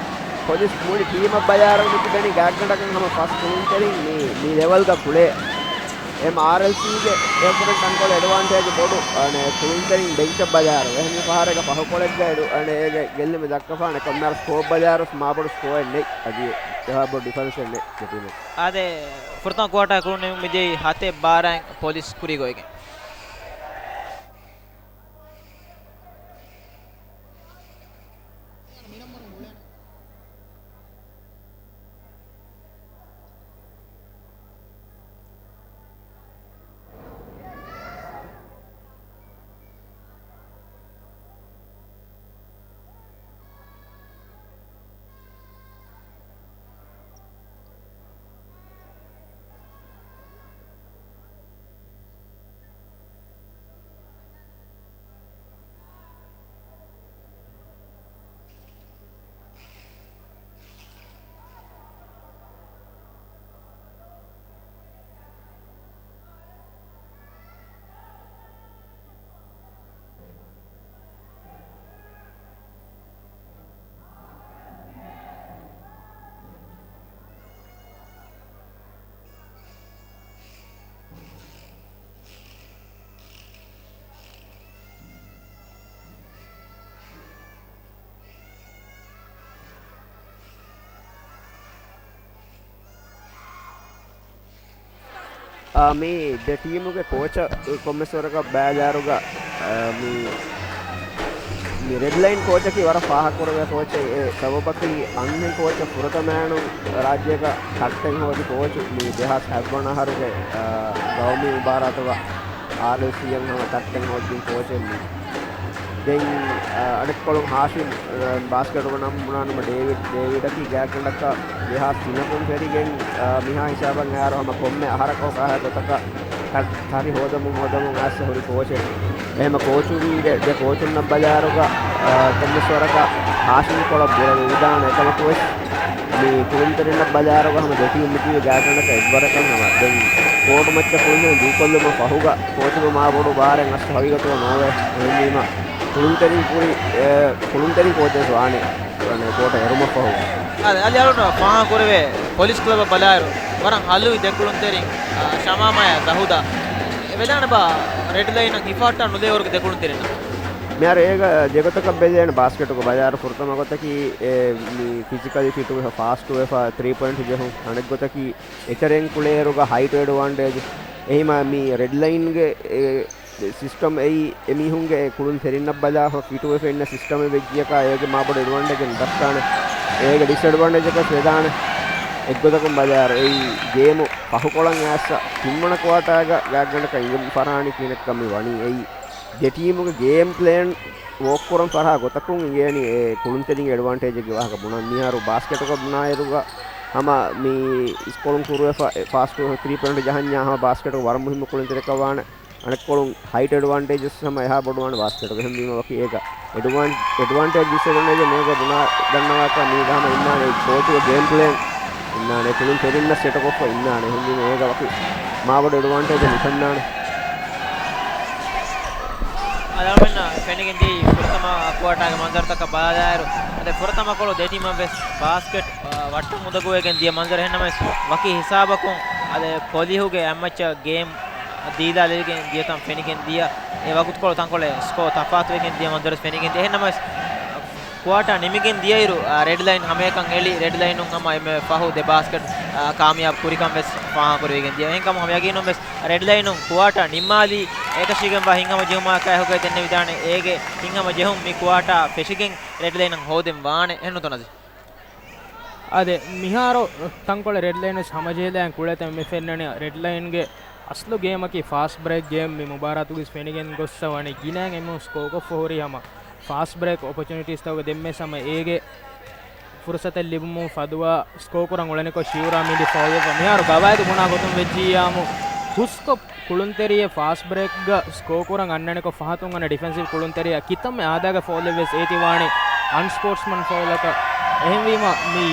ޕޮލިސް މުޅި ޓީމަށް ބަލާއިރު މިތިބެނީ ގާތްގަނޑަކަށް ހަމަ ފަސް ކުޅުންތެރިން މި، މި ލެވެލްގަ ކުޅޭ. އެމް އާރްއެލްސީގެ އެކުރެން ތަންކޮޅެއް އެޑްވާންޓޭޖު ބޮޑު، އަނެއް ކުޅުންތެރިން ބެންޗަށް ބަލާއިރު. އެހެން ފަހަރެއްގަ ފަހުކޮޅެއްގަ އެޑު، އަނެއް އޭގެ ގެއްލުމެއް ދައްކަފާނެ ކޮންމެ ސްކޯ ބަލާއިރު މާބޮޑު ސްކޯއެއް ނެތް. އަދި އެހާ ބޮޑު ޑިފަރެންސެއް ނެތް ދެ ޓީމު. އާދެ، ފުރަތަމަ ކުއާޓާ ކުޅުނީ މިދިޔައީ ހަތެއް ބާރައިން ޕޮލިސް ކުރީގަ އޮތްގެން. އާ، މި ދެ ޓީމުގެ ކޯޗަށް ކޮންމެސް ވަރަކަށް ބައިލާރުގަ، އާ، މި، މި ރެޑްލައިން ކޯޗަކީ ވަރަށް ފާހަގަކުރެވޭ ކޯޗެއް. އެ ސަބަބަކީ އަންހެން ކޯޗަށް ފުރަތަމައިނު ރާއްޖޭގަ ކައްޓެއް ހޯދި ކޯޗު މި ދެހާސް ހަތްވަނަ އަހަރުގެ، އާ، ގައުމީ މުބާރާތުގަ އާރްއެލްސީއަށް ހަމަ ކައްޓެއް ހޯދި ކޯޗެއް މި. ދެން، އަ، އަނެއްކޮޅުން ހާޝިމް، އަ، ބާސްކެޓުގެ ނަން ބުނާނަމަ ޑޭވިޑް، ޑޭވިޑަކީ ގާތްގަނޑަކަށް ދެހާސް ތިނަކުން ފެށިގެން، އަ، މިހާ ހިސާބަށް އައިރު ހަމަ ކޮންމެ އަހަރަކު ކާހަ ގޮތަކަށް ތަ-، ތަރި ހޯދަމުން ހޯދަމުން އައިސް ހުރި ކޯޗެއް. އެހެމަ ކޯޗުންގެ ދެ ކޯޗުންނަށް ބަލާއިރުގަ، އަ، ކޮންމެސް ވަރަކަށް ހާޝިމް ކޮޅަށް ބުރަ ވެވިދާނެ އެކަމަކުވެސް މި ކުޅުންތެރިންނަށް ބަލާއިރުގަ ހަމަ ދެ ޓީމް މިތިބީ ގާތްގަނޑަކަށް އެއްވަރަކަށް ހަމަ. ދެން ކޯޓު މައްޗަށް ކުޅުންތެރިން ދޫކޮށްލުމަށް ފަހުގަ ކޯޗުގެ މާބޮޑު ބާރެއް އަސް ހަގީގަތުގަ ނޯވޭ. އެހެންވީމަ ކުޅުންތެރިން ކުރި، އެ، ކުޅުންތެރިން ކޯޗެއް ވާނެ ކޯޓަށް އެރުމަށްފަހު. އަދި އަލި އަޅުން ފާހަގަކުރެވޭ ޕޮލިސް ކްލަބަށް ބަލާއިރު ވަރަށް ހަލުވި ދެ ކުޅުންތެރިން، އާ، ޝަމާމާއާ ޒަހުދާ. އެ ވެދާނެބާ ރެޑްލައިނަށް ހިފަހައްޓާ ނުލެވޭވަރުގެ ދެ ކުޅުންތެރިންނަށް؟ މިހާރު އޭގަ ދެގޮތަކަށް ބެލޭނެ ބާސްކެޓުގަ ބަލާއިރު ފުރަތަމަ ގޮތަކީ އެ މި ފިޒިކަލީ ފިޓުވެފަ، ފާސްޓުވެފަ، ތްރީ ޕޮއިންޓް ޖެހުން. އަނެއްގޮތަކީ އެތެރެއިން ކުޅޭއިރުގަ ހައިޓް އެޑްވާންޓޭޖް. އެހީމަ މި ރެޑްލައިންގެ އެ ސިސްޓަމް އެއީ އެމީހުންގެ ކުޅުންތެރިންނަށް ބަލާ ފިޓުވެފަ އިންނަ ސިސްޓަމެއް ވެއްޖިއްޔަކާ އޭގެ މާބޮޑު އެޑްވާންޓޭޖެއް ނުދައްކާނެ. އޭގެ ޑިސްއެޑްވާންޓޭޖަކަށް ވެދާނެ. އެއްގޮތަކުން ބަލާއިރު އެއީ ގޭމު ފަހުކޮޅަށް އައިސް ތިންވަނަ ކުއާޓާގަ ގާތްގަނޑަކަށް އިނގިފަރާނީ ކިހިނެއްކަން މި ވަނީ. އެއީ ދެ ޓީމުގެ ގޭމް ޕްލޭން ވޯކް ކުރަން ފަރާ ގޮތަކުން އިނގޭނީ އެ ކުޅުންތެރިންގެ އެޑްވާންޓޭޖެއްގެ ވާހަކަ ބުނަން. މިހާރު ބާސްކެޓުގަ ބުނާއިރުގަ ހަމަ މި ސްކޯރުން ކުރުވެފަ، އެ ފާސްޓު ތްރީ ޕޮއިންޓް ޖަހަންޏާ ހަމަ ބާސްކެޓުގަ ވަރަށް މުހިއްމު ކުޅުންތެރިކަށް ވާނެ. އަނެއްކޮޅުން ހައިޓް އެޑްވާންޓޭޖަސް ހަމަ އެހާ ބޮޑުވާނެ ބާސްކެޓުގަ. އެހެންވީމަ ވަކި އޭގަ އެޑްވާން-، އެޑްވާންޓޭޖް ޑިސްއެޑްވާންޓޭޖް މޭގަ ބުނާ ދަންނަވާކަށް މީގަ ހަމަ އިންނާނެ ކޯޗުގެ ގޭމް ޕްލޭން އިންނާނެ. ކުޅުންތެރިންނަށް ސެޓް ކޮށްފަ އިންނާނެ. އެހެންވީމަ އޭގަ ވަކި މާބޮޑު އެޑްވާންޓޭޖެއް ނުފެންނާނެ. އަޅުމެންނަށް ފެނިގެން ދިޔައީ ފުރަތަމަ ކުއާޓާގެ މަންޒަރުތަކަށް ބަލާލާއިރު، އަދި ފުރަތަމަ ކޮޅު ދެ ޓީމަށް ވެސް ބާސްކެޓް، އަ، ވައްޓަށް އުނދަގޫވެގެން ދިޔަ މަންޒަރު. އެހެންނަމަވެސް ވަކި ހިސާބަކުން އަދި ޕޮލިހުގެ އެއްމައްޗަށް ގޭމް ދީލާލެވިގެން ދިޔަތަން ފެނިގެން ދިޔަ، އެ ވަގުތުކޮޅު ތަންކޮޅެއް ސްކޯ ތަފާތުވެގެން ދިޔަ މަންޒަރު ވެސް ފެނިގެން ދިޔަ. އެހެންނަމަވެސް ކުއާޓާ ނިމިގެން ދިޔައިރު، އާ، ރެޑްލައިން ހަމައެކަން އެޅި، ރެޑްލައިނުން ހަމަ އެންމެ ފަހު ދެ ބާސްކެޓް، އާ، ކާމިޔާބު ކުރިކަން ވެސް ފާހަގަކުރެވިގެން ދިޔަ. އެހެންކަމުން ހަމަ ޔަގީނުން ވެސް ރެޑްލައިނުން ކުއާޓާ ނިންމާލީ، އެކަށީގެންވާ ހިތްހަމަޖެހުމާ ކައިހުގައި ދެންނެވިދާނެ. އޭގެ ހިތްހަމަޖެހުން މި ކުއާޓާ ފެށިގެން ރެޑްލައިނަށް ހޯދެން ވާނެ. އެހެންނުތޯ ނަޒީ؟ އާދެ، މިހާރު ތަންކޮޅެއް ރެޑްލައިން ވެސް ހަމަޖެހިލައިން ކުޅޭތަން މި ފެންނަނީ. ރެޑްލައިންގެ އަސްލު ގޭމަކީ ފާސްޓް ބްރޭކް ގޭމް. މި މުބާރާތުގައި ވެސް ފެނިގެން ގޮއްސަ ވަނީ ގިނައިން އެމީހުން ސްކޯ ކޮށްފަ ހުރީ ހަމަ ފާސްޓް ބްރޭކް އޮޕޮޗުނިޓީސްތަކުގަ ދެންމެސް ހަމަ އޭގެ ފުރުސަތެއް ލިބުމުން ފަދުވާ ސްކޯ ކުރަން އުޅެނިކޮށް ޝިއުރާ މިލި ފައުލްވެފަ. މިހާރު ގަވާއިދު ބުނާ ގޮތުން ވެއްޖިއްޔާމު ހުސްކޮށް ކުޅުންތެރިޔަށް ފާސްޓް ބްރޭކްގަ ސްކޯ ކުރަން އަންނަނިކޮށް ފަހަތުން އަންނަ ޑިފެންސިވް ކުޅުންތެރިޔާ ކިތަންމެ އާދައިގެ ފައުލެއް ވެސް އޭތި ވާނެ އަންސްޕޯޓްސްމަން ފައުލަކަށް. އެހެންވީމަ މި،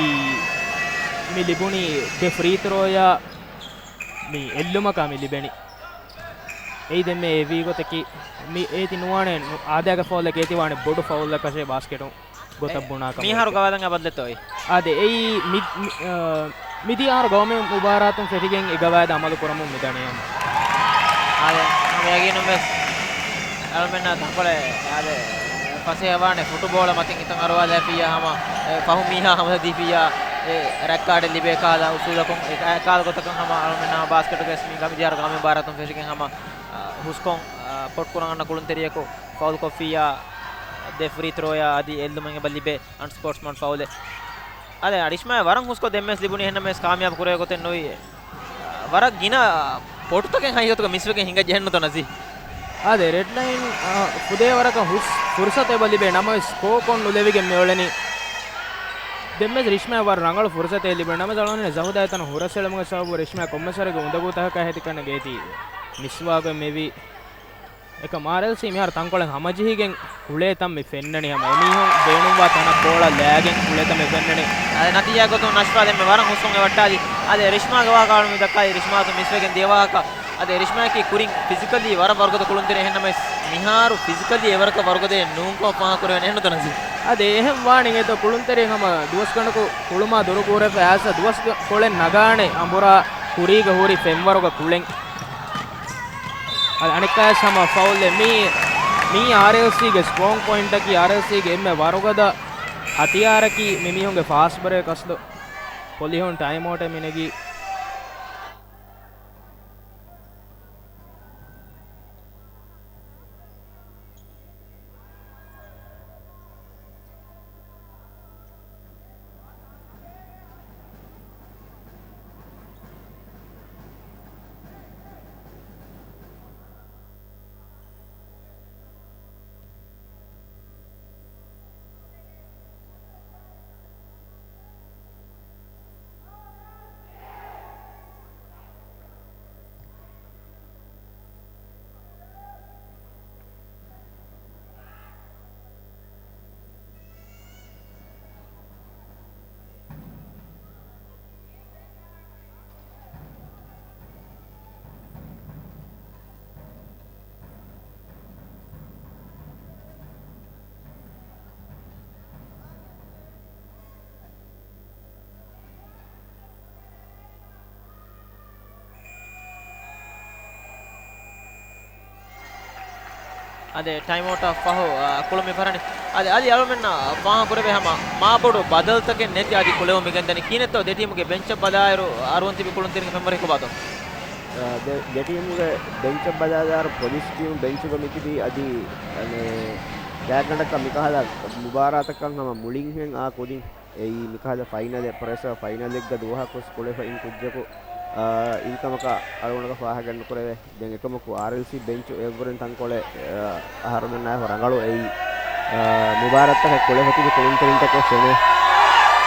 މި ލިބުނީ ދެ ފްރީ ތްރޯޔާ މި އެއްލުމަކާ މި ލިބެނީ. އެއީ ދެންމެ އެ ވީ ގޮތަކީ މި އޭތި ނުވާނެ އާދައިގެ ފައުލެއް އޭތި ވާނެ ބޮޑު ފައުލަކަށޭ ބާސްކެޓުން ގޮތަށް ބުނާ ކަމަށް. މިހާރު ގަވާއިދަށް އާ ބަދަލެއްތޯ އެއީ؟ އާދެ، އެއީ މި، މި، އާ، މިދިޔަ އަހަރު ގައުމީ މުބާރާތުން ފެށިގެން އެ ގަވާއިދު އަމަލު ކުރަމުން މިދަނީ ހަމަ. އާދެ، ހަމަ ޔަގީނުން ވެސް އަޅުމެންނާ ތަންކޮޅެއް އާދެ، ފަސޭހަވާނެ ފުޓުބޯޅަ މަތިން ހިތަށް އަރުވާލައިފިއްޔާ ހަމަ، އެ، ފަހު މީހާ ހަމަލަދީފިއްޔާ، އެ، ރެޑް ކާޑެއް ލިބޭ ކަހަލަ އުސޫލަކުން، އެ، ކާ-، ކާލަ ގޮތަކަށް ހަމަ އަޅުމެންނާ ބާސްކެޓުގައި ވެސް މި ގަ-، މިދިޔަ އަހަރު ގައުމީ މުބާރާތުން ފެށިގެން ހަމަ، އާ، ހުސްކޮށް، އާ، ޕޮޓް ކުރަން އަންނަ ކުޅުންތެރިޔަކު ފައުލް ކޮށްފިއްޔާ، ދެ ފްރީ ތްރޯޔާ އަދި އެއްލުމެއް އެބަ ލިބޭ އަންސްޕޯޓްސްމަން ފައުލެއް. އާދެ، ރިޝްމާ ވަރަށް ހުސްކޮށް ދެންމެސް ލިބުނީ އެހެންނަމަވެސް ކާމިޔާބު ކުރެވޭ ގޮތެއް ނުވި. ވަރަށް ގިނަ ޕޮޓުތަކެއް ހައިހަތުގަ މިސްވެގެން ހިނގައްޖެ ނުތޯ ނަޒީ؟ އާދެ، ރެޑް ލައިން، އާ، ފުދޭ ވަރަކަށް ހުސް ފުރުސަތެއް އެބަ ލިބޭ ނަމަވެސް ސްކޯ ކޮށް ނުލެވިގެން މިއުޅެނީ. ދެންމެސް ރިޝްމާ ވަރަށް ރަނގަޅު ފުރުސަތެއް ލިބޭ ނަމަވެސް އަޅުގަނޑު ޒަހުދާ އެތަނަށް ހުރަސް އެޅުމުގެ ސަބަބުން ރިޝްމާ ކޮންމެސް ވަރެއްގެ އުނދަގޫތަކަކާ ހެދި ކަންނޭނގެ އޭތި މިސްވާގޮތް މިވީ. އެކަމް އާރްއެލްސީ މިހާރު ތަންކޮޅެއް ހަމަޖެހިގެން އުޅޭތަން މި ފެންނަނީ ހަމަ. އެމީހުން ބޭނުންވާ ތަނަށް ބޯޅަ ލައިގެން އުޅޭތަން މި ފެންނަނީ. އަދި ނަތީޖާ ގޮތުން ނަޝްފާ ދެންމެ ވަރަށް ހުސްކޮށް ވައްޓާލި. އަދި ރިޝްމާގެ ވާހަކަ އަޅު މި ދައްކާލި ރިޝްމާ ތު މިސްވެގެން ދިޔަ ވާހަކަ. އަދި ރިޝްމާއަކީ ކުރިން ފިޒިކަލީ ވަރަށް ވަރުގަދަ ކުޅުންތެރި އެހެންނަމަވެސް މިހާރު ފިޒިކަލީ އެވަރަކަށް ވަރުގަދައެއް ނޫންކަމަށް ފާހަގަކުރެވޭނެ އެހެންނުތޯ ނަޒީ؟ އަދި އެހެން ވާނީ އެތޯ ކުޅުންތެރި ހަމަ ދުވަސްގަނޑަކު ކުޅުމާ ދުރު ކުރެފަ އައިސް ދުވަސް ކޮޅެއް ނަގާނެ އަނބުރާ ކުރީގަ ހުރި ފެންވަރުގަ ކުޅެން. އަދި އަނެއްކާވެސް ހަމަ ފައުލެއް. މީ، މީ އާރްއެލްސީގެ ސްޓްރޮންގް ޕޮއިންޓަކީ، އާރްއެލްސީގެ އެންމެ ވަރުގަދަ ހަތިޔާރަކީ މި މީހުންގެ ފާސްޓް ބްރޭކް އަސްލު. ޕޮލިހުން ޓައިމްއައުޓެއް މި ނެގީ. އަދި ޓައިމްއައުޓަށް ފަހު، އާ، ކުޅު މި ފަހަރަށް. އަދި އަދި އަޅުމެންނަށް ފާހަގަކުރެވޭ ހަމަ މާބޮޑު ބަދަލުތަކެއް ނެތި އަދި ކުޅެވުމުގެ ދަނީ ކިހިނެއްތޯ ދެ ޓީމުގެ ބެންޗަށް ބަލާއިރު އަރުވަން ތިބި ކުޅުންތެރިންގެ ފެންވަރު ހިކުބާތޯ؟ އާ، ދެ، ދެ ޓީމުގެ ބެންޗަށް ބަލާލާއިރު ޕޮލިސް ޓީމު ބެންޗުގަ މިތިބީ އަދި، އަނެ، ގާތްގަނޑަކަށް މިކަހަލަ މުބާރާތަކަށް ހަމަ މުޅިންހެން އާ ކުދިން އެއީ މިކަހަލަ ފައިނަލެއް، ޕްރެޝަރ ފައިނަލެއްގަ ދުވަހަކުވެސް ކުޅެފަ އިން ކުއްޖަކު، އާ، އިންކަމަކަށް އަޅުގަނޑަކަށް ފާހަގަ ނުކުރެވޭ. ދެން އެކަމަކު އާރްއެލްސީ ބެންޗު އެއްވުރެން ތަންކޮޅެއް، އާ، އަހަރުމެންނާއެކު ރަނގަޅު އެއީ، އާ، މުބާރާތްތަކަށް ކުޅެފަ ތިބި ކުޅުންތެރިންތަކެއް ފެނޭ.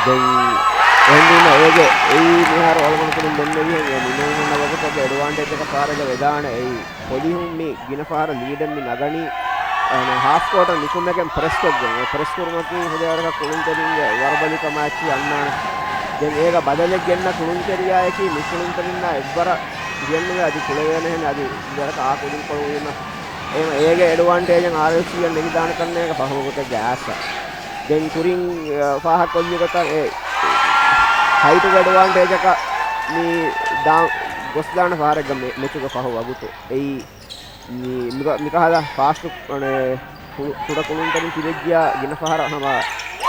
ދެން އެހެންވީމަ އޭގެ އެއީ މިހާރު އަޅުގަނޑު ކުރިން ދެންނެވިހެން އެ މިނޫން ހުންނަ ވަގުތުގެ އެޑްވާންޓޭޖަކަށް ފާރެއްގަ ވެދާނެ އެއީ. ޕޮލިހުން މި ގިނަ ފަހަރަށް ލީޑެއް މި ނަގަނީ، އަނެ، ހާފް ކޯޓަށް ނިކުމެގެން ޕްރެސްކޮށްގެން. އެ ޕްރެސް ކުރުމަކީ ފުދޭވަރަކަށް ކުޅުންތެރިންގެ ވަރުބަލިކަމާއެކީ އަންނާނެ. ދެން އޭގަ ބަދަލެއް ގެންނަ ކުޅުންތެރިޔާއަކީ މި ކުޅުންތެރިންނާ އެއްވަރަށް ހިޔެއްނުވޭ އަދި ކުޅެވޭނެހެން އަދި ފުދޭވަރަކަށް އާ ކުދިންކޮޅު ވީމަ. އެހެން އޭގެ އެޑްވާންޓޭޖަށް އާރްއެލްސީއަށް ނެގިދާނެ ކަންނޭގެ ފަހުމަގޮތެއްގެ އާސަ. ދެން ކުރިން، އަ، ފާހަގަކޮށްލި ގޮތަށް އެ ހައިޓުގެ އެޑްވާންޓޭޖަކަށް މި ދާ-، ގޮސްދާނެ ފަހަރެއްގަ މެ-، މެޗުގެ ފަހު ވަގުތު. އެއީ މި-، މިކަ-، މިކަހަލަ ފާސްޓު، އަނެ، ކު-، ކުޑަ ކުޅުންތެރިން ތިބެއްޖިޔާ ގިނަ ފަހަރަށް ހަމަ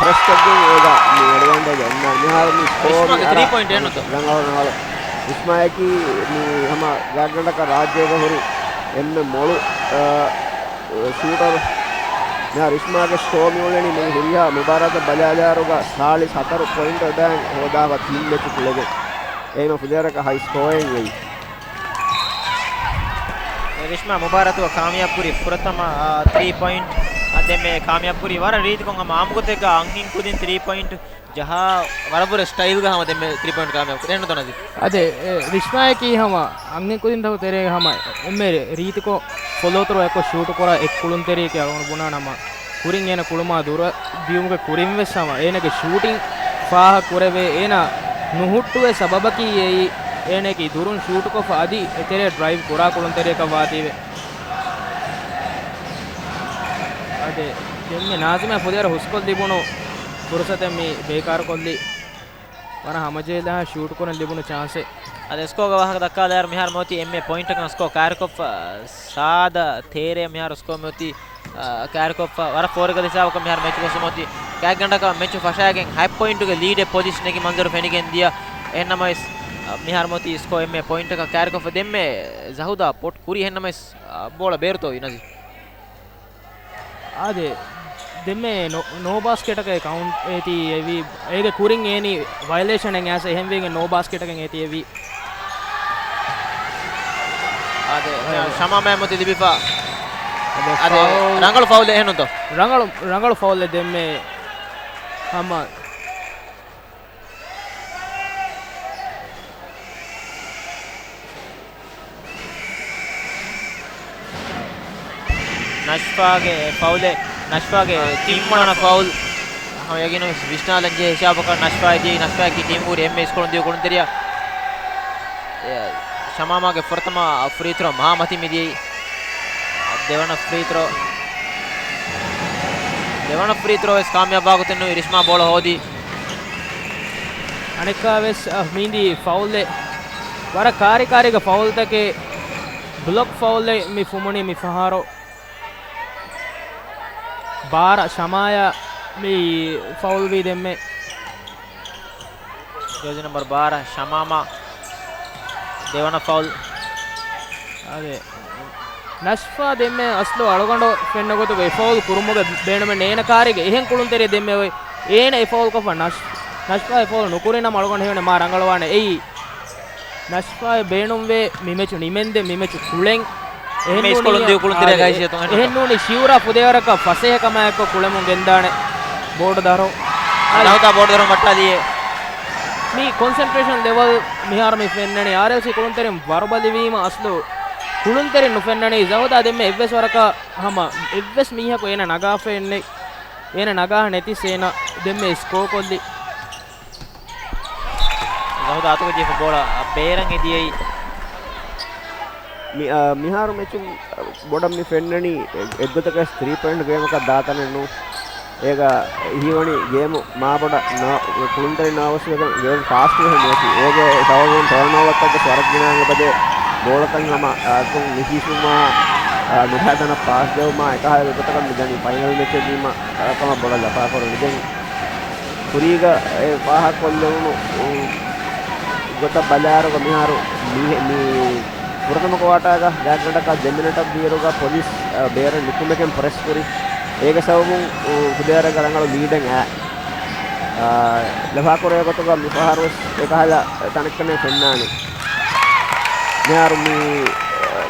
ޕްރެސްކޮށްގެން އޭގަ މި އެޑްވާންޓޭޖް އޮންނާނެ. މިހާރު މި ސްކޯ މި ރިޝްމާގެ އަރާ ތްރީ ޕޮއިންޓް އެއްނުތޯ؟ ރަނގަޅު ރަނގަޅު. ރިޝްމާއަކީ މި ހަމަ ގާތްގަނޑަކަށް ރާއްޖޭގަ ހުރި އެންމެ މޮޅު، އަ، ޝޫޓަރު. މިހާރު ރިޝްމާގެ ސްކޯ މިއުޅެނީ މި ހުރިހާ މުބާރާތަށް ބަލާލާއިރުގަ ސާޅީސް ހަތަރު ޕޮއިންޓް އެބައިން ހޯދާފަ ތިން މެޗު ކުޅެގެން. އެހީމަ ފުދޭވަރަކަށް ހައި ސްކޯއެއް އެއީ. ރިޝްމާ މުބާރާތުގަ ކާމިޔާބު ކުރި ފުރަތަމަ، އާ، ތްރީ ޕޮއިންޓް. ދެންމެ ކާމިޔާބު ކުރީ ވަރަށް ރީތިކޮށް ހަމަ އާއްމުގޮތެއްގަ އަންހެން ކުދިން ތްރީ ޕޮއިންޓް ޖަހާ ވަރަށްވުރެ ސްޓައިލްގަ ހަމަ ދެންމެ ތްރީ ޕޮއިންޓް ކާމިޔާބު ކުރީ. އެހެންނުތޯ ނަޒީ؟ އަދެ، އެ، ރިޝްމާއަކީ ހަމަ އަންހެން ކުދިންތަކުގެ ތެރޭގަ ހަމަ އެންމެ ރީތިކޮށް ފޮލޯ ތުރު އެއްކޮށް ޝޫޓު ކުރާ އެއް ކުޅުންތެރިއެކޭ އަޅުގަނޑު ބުނާނަމަ. ކުރިން އޭނަ ކުޅުމާ ދުރަށް ދިޔުމުގެ ކުރިން ވެސް ހަމަ އޭނަގެ ޝޫޓިން ފާހަގަ ކުރެވޭ. އޭނަ ނުހުއްޓުވޭ ސަބަބަކީ އެއީ، އޭނައަކީ ދުރުން ޝޫޓުކޮށްފަ އަދި އެތެރޭ ޑްރައިވް ކުރާ ކުޅުންތެރިއަކަށް ވާތީވެ. އަދެ، ދެންމެ ނާޒިމާ ފުދޭވަރަށް ހުސްކޮށް ލިބުނު ފުރުސަތެއް މި ބޭކާރުކޮށްލީ. ވަރަށް ހަމަޖެހިލާ ޝޫޓް ކުރަން ލިބުނު ޗާންސެއް. އަދި ސްކޯގެ ވާހަކަ ދައްކާލާއިރު މިހާރު މިއޮތީ އެންމެ ޕޮއިންޓަކަށް ސްކޯ ކާރިކޮށްފަ ސާދަ ތޭރޭ މިހާރު ސްކޯ މިއޮތީ، އާ، ކާރިކޮށްފަ ވަރަށް ފޯރިގަދަ ހިސާބަކަށް މިހާރު މެޗު ގޮސް މިއޮތީ. ގާތްގަނޑަކަށް މެޗު ފަށާގެން ހަތް ޕޮއިންޓުގެ ލީޑެއް ޕޮލިސް ނެގި މަންޒަރު ފެނިގެން ދިޔަ. އެހެންނަމަވެސް، އާ، މިހާރު މިއޮތީ ސްކޯ އެންމެ ޕޮއިންޓަކަށް ކާރިކޮށްފަ ދެންމެ ޒަހުދާ ޕޮޓް ކުރީ. އެހެންނަމަވެސް، އާ، ބޯޅަ ބޭރުތޯ ނަޒީ؟ އާދެ، ދެންމެ ނޯ، ނޯ ބާސްކެޓަކަށް ކައުންޓް އޭތީ އެވީ، އޭގެ ކުރިން އޭނީ ވަޔަލޭޝަނެއް އައިސް އެހެންވެގެން ނޯ ބާސްކެޓަކަށް އޭތީ އެވީ. އާދެ، އާ. ޝަމާމާ މޮތި ލިބިފަ. އާދެ، އާދެ، ފައުލް. ރަނގަޅު ފައުލެއް އެހެންނުތޯ؟ ރަނގަޅު، ރަނގަޅު ފައުލެއް ދެންމެ ހަމަ. ނަޝްފާގެ ފައުލެއް، ނަޝްފާގެ ތިންވަނަ ފައުލް. ހަމަ ޔަގީނުން ވިސްނާލަން ޖެހޭ ހިސާބަކަށް ނަޝްފާއަށް ދިޔައީ، ނަޝްފާއަކީ ޓީމް ހުރި އެންމެ ސްކޯރުން ދިޔަ ކުޅުންތެރިޔާ. އެ، ޝަމާމާގެ ފުރަތަމަ ފްރީ ތްރޯ މާ މަތިން މިދިޔައީ. ދެވަނަ ފްރީ ތްރޯ، ދެވަނަ ފްރީ ތްރޯ ވެސް ކާމިޔާބުވާގޮތެއް ނުވި ރިޝްމާ ބޯޅަ ހޯދީ. އަނެއްކާވެސް، އަ، މީނދީ ފައުލެއް. ވަރަށް ކާރިކާރީގެ ފައުލްތަކެއް، ބްލޮކް ފައުލެއް މި ފުމުނީ މި ފަހަރު. ބާރަ ޝަމާޔާ މި ފައުލްވީ ދެންމެ. ޖާޒީ ނަމްބަރު ބާރަ ޝަމާމާ ދެވަނަ ފައުލް. އާދެ، ނަޝްފާ ދެންމެ އަސްލު އަޅުގަނޑު ފެންނަ ގޮތުގަ އެ ފައުލް ކުރުމުގެ ބޭނުމެއް ނޭނަ ކާރިގެ އެހެން ކުޅުންތެރި ދެންމެ އޮތް. އޭނަ އެ ފައުލް ކޮށްފަ ނަޝް، ނަޝްފާ އެ ފައުލް ނުކުރިނަމަ އަޅުގަނޑު ހީވަނީ މާ ރަނގަޅުވާނެ. އެއީ ނަޝްފާއަށް ބޭނުންވޭ މި މެޗު ނިމެންދެން، މި މެޗު ކުޅެން. އެހެން މި ނޫނީ، ސްކޯރުން ދިޔު ކުޅުންތެރިޔާ އާ، ގައިސިޔަތުން އެހެން އެހެން ނޫނީ ޝިއުރާ ފުދޭވަރަކަށް ފަސޭހަކަމާއެކު ކުޅެމުން ގެންދާނެ ބޯޑު ދަރު. އަދި ދަހުތާ ބޯޑު ދަރު މައްޓާލިއޭ. މި ކޮންސެންޓްރޭޝަން ލެވަލް މިހާރު މި ފެންނަނީ އާރްއެލްސީ ކުޅުންތެރިން ވަރުބަލިވީމަ އަސްލު ކުޅުންތެރިން ނުފެންނަނީ. ޒަހުދާ ދެންމެ އެއްވެސް ވަރަކަށް ހަމަ އެއްވެސް މީހަކު އޭނަ ނަގާފައެއްނެތް. އޭނަ ނަގާ ނެތިސް އޭނަ ދެންމެ ސްކޯ ކޮށްލި. ޒަހުދާ އަތުގަ ޖެހިފަ ބޯޅަ ބޭރަށް އެދިޔައީ. މި، އާ، މިހާރު މެޗުން ބޮޑަށް މި ފެންނަނީ އެ، އެއްގޮތަކަށް ތްރީ ޕޮއިންޓް ގޭމަކަށް ދާތަނެއް ނޫން. އޭގަ ހީވަނީ ގޭމު މާބޮޑަށް ނާ، ކުޅުންތެރިން ނާވަސްވެގެން ގޭމް ފާސްޓްވެ މިއޮތީ. އޭގެ ސަބަބުން ޓާންއޯވަރތަކުގެ ވަރަށް ގިނަ އެބަދޭ ބޯޅަތައް ހަމަ، އާ، އަތުން ނިކިސުމާ، އާ، ނުބައި ތަނަށް ޕާސް ދެވުމާ އެކަހަލަ ގޮތަކަށް މިދަނީ. ފައިނަލް މެޗެއް ވީމަ، އާ، ކަމަށް ބޮޑަށް ލަފާކުރަނީ. ދެން ކުރީގަ އެ ފާހަގަކޮށްލެވުނު، އު، ގޮތަށް ބަލާއިރުގަ މިހާރު މީ، މީ ފުރަތަމަ ކުވާޓާގަ ގާތްގަނޑަކަށް ދެ މިނެޓަށް ވީއިރުގަ ޕޮލިސް، އަ، ބޭރަށް ނިކުމެގެން ޕްރެސް ކުރި. އޭގެ ސަބަބުން، އު، ފުދޭވަރަކަށް ރަނގަޅު ލީޑެއް އައި، އަ، ލަފާކުރޭ ގޮތުގަ މިފަހަރުވެސް އެކަހަލަ ތަނެއްކަން ފެންނާނެ. މިހާރު މި، އަ،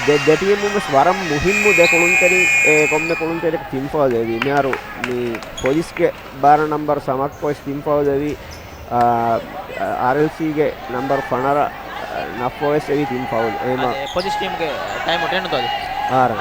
ދެ، ދެ ޓީމުން ވެސް ވަރަށް މުހިއްމު ދެ ކުޅުންތެރިން، އެ ކޮންމެ ކުޅުންތެރިއަކަށް ތިން ފައުލް އެވީ. މިހާރު މި ޕޮލިސްގެ ބާރަ ނަމްބަރު ސަމައްކޮ ވެސް ތިން ފައުލް އެވީ. އާ، އާރްއެލްސީގެ ނަމްބަރު ފަނަރަ، ނަފްވަ ވެސް އެވީ ތިން ފައުލް. އޭމަ އަދި ޕޮލިސް ޓީމްގެ ޓައިމް އައުޓް އެންނުތޯ އަދި؟ އާރަ.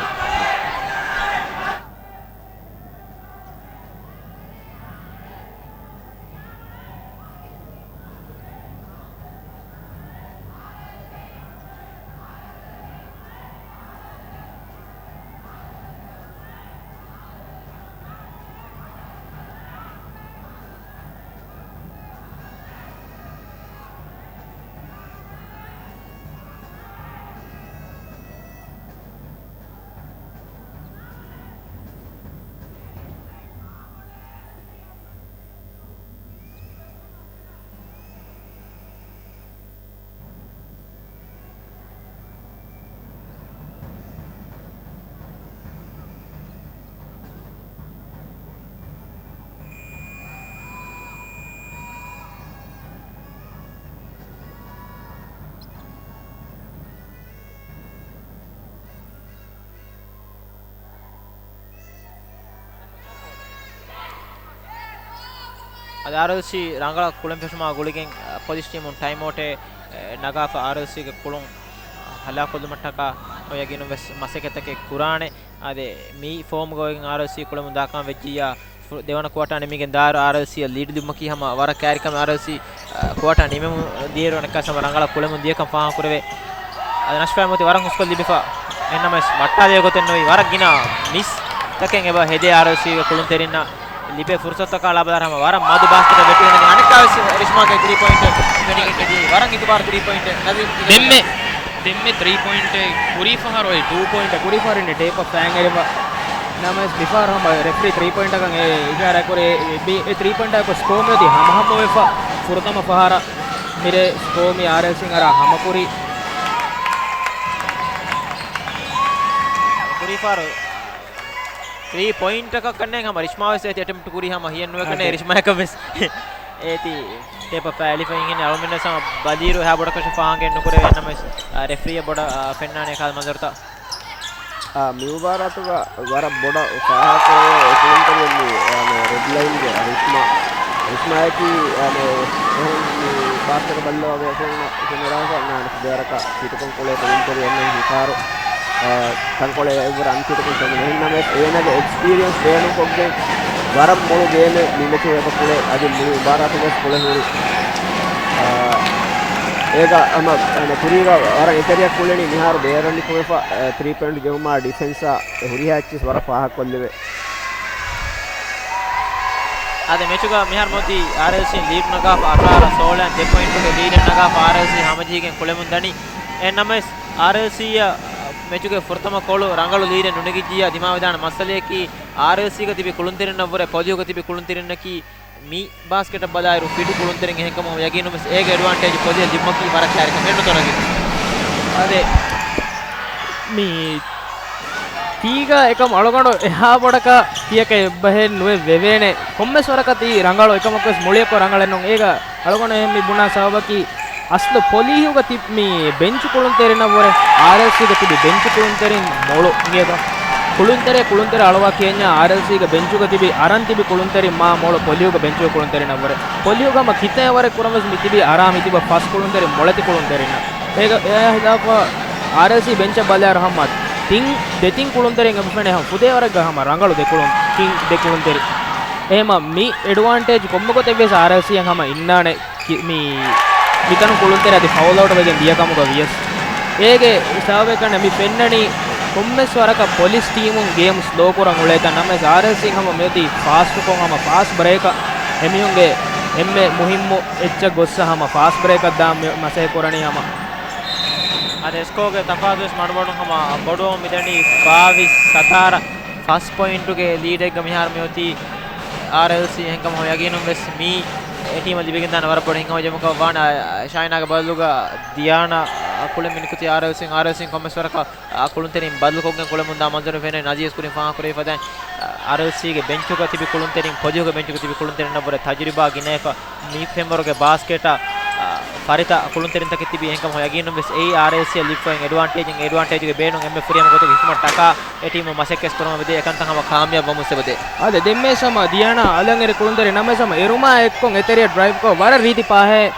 އަދި އާރްއެލްސީ ރަނގަޅަށް ކުޅެން ފެށުމާ ގުޅިގެން، އަ، ޕޮލިސް ޓީމުން ޓައިމްއައުޓެއް، އެ، ނަގާފަ އާރްއެލްސީގެ ކުޅުން، އަ، ހަލާކުކޮށްލުމަށްޓަކާ ހަމަ ޔަގީނުން ވެސް މަސައްކަތްތަކެއް ކުރާނެ. އާދެ، މި ފޯމުގަ އޮތް އާރްއެލްސީ ކުޅެމުން ދާކަން ވެއްޖިއްޔާ، ފު-، ދެވަނަ ކުއާޓާ ނިމިގެން ދާއިރު އާރްއެލްސީއަށް ލީޑް ލިބުމަކީ ހަމަ ވަރަށް ކައިރިކަމެއް. އާރްއެލްސީ، އަ، ކުއާޓާ ނިމެމުން ދިޔައިރު އަނެއްކާ ހަމަ ރަނގަޅަށް ކުޅެމުން ދިޔަކަން ފާހަގަ ކުރެވޭ. އަދި ނަޝްފާ މިއޮތީ ވަރަށް ހުސްކޮށް ލިބިފަ. އެހެންނަމަވެސް ވައްޓާލެވޭ ގޮތެއް ނުވި، ވަރަށް ގިނަ މިސް ތަކެއް އެބަ ހެދޭ އާރްއެލްސީގެ ކުޅުންތެރިންނަށް. ލިބޭ ފުރުސަތުތަކާ ލާބަލާ ހަމަ ވަރަށް މަދު ބާސްކެޓަށް ވެއްޓިގެންދަނީ. އަނެއްކާވެސް ރިޝްމާގެ ތްރީ ޕޮއިންޓެއް ފެނިގެން އެދި ވަރަށް އިތުބާރު ތްރީ ޕޮއިންޓެއް. ނަޒީމް ދެންމެ، ދެންމެ ތްރީ ޕޮއިންޓެއް ކުރީ ފަހަރު އޮތް ޓޫ ޕޮއިންޓެއް ކުރީ ފަހަރު އިންނެ ޓޭޕަށް ފައިން އެރިފަ. ނަމަވެސް މިފަހަރު ހަމަ ރެފްރީ ތްރީ ޕޮއިންޓަކަށް އެ އިޝާރާތް ކުރޭ އެ ބި-، އެ ތްރީ ޕޮއިންޓާ އެކު ސްކޯ މިއޮތީ ހަމަހަމަވެފަ. ފުރަތަމަ ފަހަރަށް މިރޭ ސްކޯ މި އާރްއެލްސީން އަރާ ހަމަކުރީ. ކުރީ ފަހަރު ތްރީ ޕޮއިންޓަކަށް ކަންނޭނގެ ހަމަ ރިޝްމާ ވެސް އޭތި އެޓެމްޕްޓް ކުރީ ހަމަ ހިޔެއް ނުވެ ކަންނޭ އަދެ. ރިޝްމާއަކަށް ވެސް އޭތި ޓޭޕަށް ފައި އެޅިފައި ހިން އަޅުމެންނަށް ހަމަ ބަލިއިރު އެހާ ބޮޑަކަށް ފާހަގައެއް ނުކުރެވޭ. އެހެންނަމަވެސް، އާ، ރެފްރީއަށް ބޮޑަށް، އާ، ފެންނާނެ ކާލް މަންޒަރުތައް. އާ، މި މުބާރާތުގަ ވަރަށް ބޮޑަށް ފާހަގަކުރެވޭ ކުޅުންތެރިއެއް މި، އާ، މި ރެޑް ލައިންގެ ރިޝްމާ، ރިޝްމާއަކީ، އާ، މި އެހެން މި ބާސްކެޓް ބައްލަވާ ބޭފުޅުންނަށް ފެންނަ ރާފަ ނާނެ ދެވަރަކަށް ސިޓުކޮން ކުޅޭ ކުޅުންތެރި އެންމެ ހިފާރު، އާ، ތަންކޮޅެއް އެއްވަރަށް އަންސިޓުކޮން ފެނުނު. އެހެންނަމަވެސް އޭނާގެ އެކްސްޕީރިއެންސް ބޭނުންކޮށްގެން ވަރަށް މޮޅު ގޭމެއް މި މެޗުގަ އެބަ ކުޅޭ. އަދި މުޅި މުބާރާތުގަވެސް ކުޅެހުރި. އާ، އޭގަ ހަމަ، ހަމަ ކުރީގަ ވަރަށް އެތެރެއަށް ކުޅެނީ މިހާރު ބޭރަށް ނިކުމެފަ، އާ، ތްރީ ޕޮއިންޓް ޖެހުމާ ޑިފެންސާ އެ ހުރިހާ އެއްޗެސް ވަރަށް ފާހަގަކޮށްލެވޭ. އާދެ، މެޗުގަ މިހާރު މިއޮތީ އާރްއެލްސީ ލީޑް ނަގާފަ އަށާރަ ސޯޅައިން ދެ ޕޮއިންޓުގެ ލީޑެއް ނަގާފަ އާރްއެލްސީ ހަމަޖެހިގެން ކުޅެމުން ދަނީ. އެހެން ނަމަވެސް، އާރްއެލްސީއަށް މެޗުގެ ފުރަތަމަ ކޯޅު ރަނގަޅު ލީޑެއް ނުނެގިއްޖިއްޔާ ދިމާވެދާނެ މައްސަލަޔަކީ، އާރްއެލްސީގަ ތިބި ކުޅުންތެރިންނަށްވުރެ ޕޮލިހުގަ ތިބި ކުޅުންތެރިންނަކީ، މި ބާސްކެޓަށް ބަލާއިރު ފިޓު ކުޅުންތެރިން އެހެންކަމުން ޔަގީނުންވެސް އޭގެ އެޑްވާންޓޭޖް ޕޮލިހަށް ލިބުމަކީ ވަރަށް ކައިރިކަމެއް ނުތޯ ނަޒީމް؟ އާދެ، މި ތީގަ އެކަމް އަޅުގަނޑު އެހާ ބޮޑަކަށް ތިޔަކަށް އެއްބަހެއް ނުވެ ވެވޭނެ. ކޮންމެސް ވަރަކަށް ތީ ރަނގަޅު އެކަމަކުވެސް މުޅިއަކު ރަނގަޅެއް ނޫން. އޭގަ އަޅުގަނޑު އެހެން މި ބުނާ ސަބަބަކީ އަސްލު ޕޮލިހުގަ ތި-، މި ބެންޗު ކުޅުންތެރިންނަށްވުރެ އާރްއެލްސީގަ ތިބި ބެންޗު ކުޅުންތެރިން މޮޅު އިނގޭތޯ. ކުޅުންތެރި، ކުޅުންތެރި އަޅުވާ ކިޔަންޏާ އާރްއެލްސީގެ ބެންޗުގަ ތިބި އަރަން ތިބި ކުޅުންތެރިން މާ މޮޅު ޕޮލިހުގެ ބެންޗުގެ ކުޅުންތެރިންނަށްވުރެ. ޕޮލިހުގަ ހަމަ ކިތައް އެވަރެއް ކުރަން ވެސް މި ތިބި އަރާ މި ތިބަ ފަސް ކުޅުންތެރިން މޮޅެތި ކުޅުންތެރިންނަށް. އޭގަ، އެއާ ހިލާފަށް އާރްއެލްސީ ބެންޗަށް ބަލާއިރު ހަމަ ތިން، ދެތިން ކުޅުންތެރިން އެބަ ފެނޭ ހަމަ ފުދޭވަރެއްގަ ހަމަ ރަނގަޅު ދެ ކުޅުން، ތިން ދެ ކުޅުންތެރި. އެހެމަ މި އެޑްވާންޓޭޖް ކޮންމެ ގޮތެއް ވެސް އާރްއެލްސީއަށް ހަމަ އިންނާނެ. ކި-، މި، މިތަނުން ކުޅުންތެރި އަދި ފައުލް އައުޓް ވެގެން ދިޔަ ކަމުގަ ވިޔަސް. އޭގެ ސަބަބެއް ކަންނޭނގެ މި ފެންނަނީ ކޮންމެސް ވަރަކަށް ޕޮލިސް ޓީމުން ގޭމް ސްލޯ ކުރަން އުޅޭތަން. ނަމަވެސް އާރްއެލްސީ ހަމަ މިއޮތީ ފާސްޓުކޮށް ހަމަ ފާސްޓް ބްރޭކަށް އެމީހުންގެ އެންމެ މުހިއްމު އެއްޗަށް ގޮއްސަ ހަމަ ފާސްޓް ބްރޭކަށް ދާން މި-، މަސައްކަތް ކުރަނީ ހަމަ. އަދި ސްކޯގެ ތަފާތުވެސް މަޑުމަޑުން ހަމަ ބޮޑުވަމުން މިދަނީ ބާވީސް ސަތާރަ. ފަސް ޕޮއިންޓުގެ ލީޑެއްގަ މިހާރު މިއޮތީ އާރްއެލްސީ. އެހެންކަމުން ޔަގީނުން ވެސް މީ އެ ޓީމަށް ލިބިގެންދާނެ ވަރަށް ބޮޑު ހިތްހަމަޖެހުމަކަށް ވާނެ. ޝާހިނާގެ ބަދަލުގަ ދިޔާނާ ކުޅެން މިނިކުތީ އާރްއެލްސީ، އާރްއެލްސީ ކޮންމެސް ވަރަކަށް ކުޅުންތެރިން ބަދަލުކޮށްގެން ކުޅެމުންދާ މަންޒަރު ފެނޭ. ނަޒީސް ކުރިން ފާހަގަކުރެވިފަދައިން އާރްއެލްސީގެ ބެންޗުގަ ތިބި ކުޅުންތެރިން ޕޮލިހުގެ ބެންޗުގަ ތިބި ކުޅުންތެރިންނަށްވުރެ ތަޖުރިބާ ގިނައެފަ. މި ފެންވަރުގެ ބާސްކެޓަށް، އާ، ފަރިތަ ކުޅުންތެރިންތަކެއް ތިބި އެހެންކަމުން ޔަގީނުން ވެސް އެއީ އާރްއެލްސީއަށް ލިބިފައި އެޑްވާންޓޭޖެއް، އެޑްވާންޓޭޖުގެ ބޭނުން އެންމެ ފުރިހަމަ ގޮތުގަ ހިފުމަށްޓަކާ އެ ޓީމު މަސައްކަތް ކުރަމުން އެބަދޭ. އެކަންތައް ހަމަ ކާމިޔާބު ވަމުން އެބަދޭ. އާދެ، ދެންމެ ހަމަ ދިޔާނާ އަލަށް އެރި ކުޅުންތެރި ނަމަވެސް ހަމަ އެރުމާ އެއްކޮށް އެތެރެއަށް ޑްރައިވްކޮށް ވަރަށް ރީތި ފާހެއް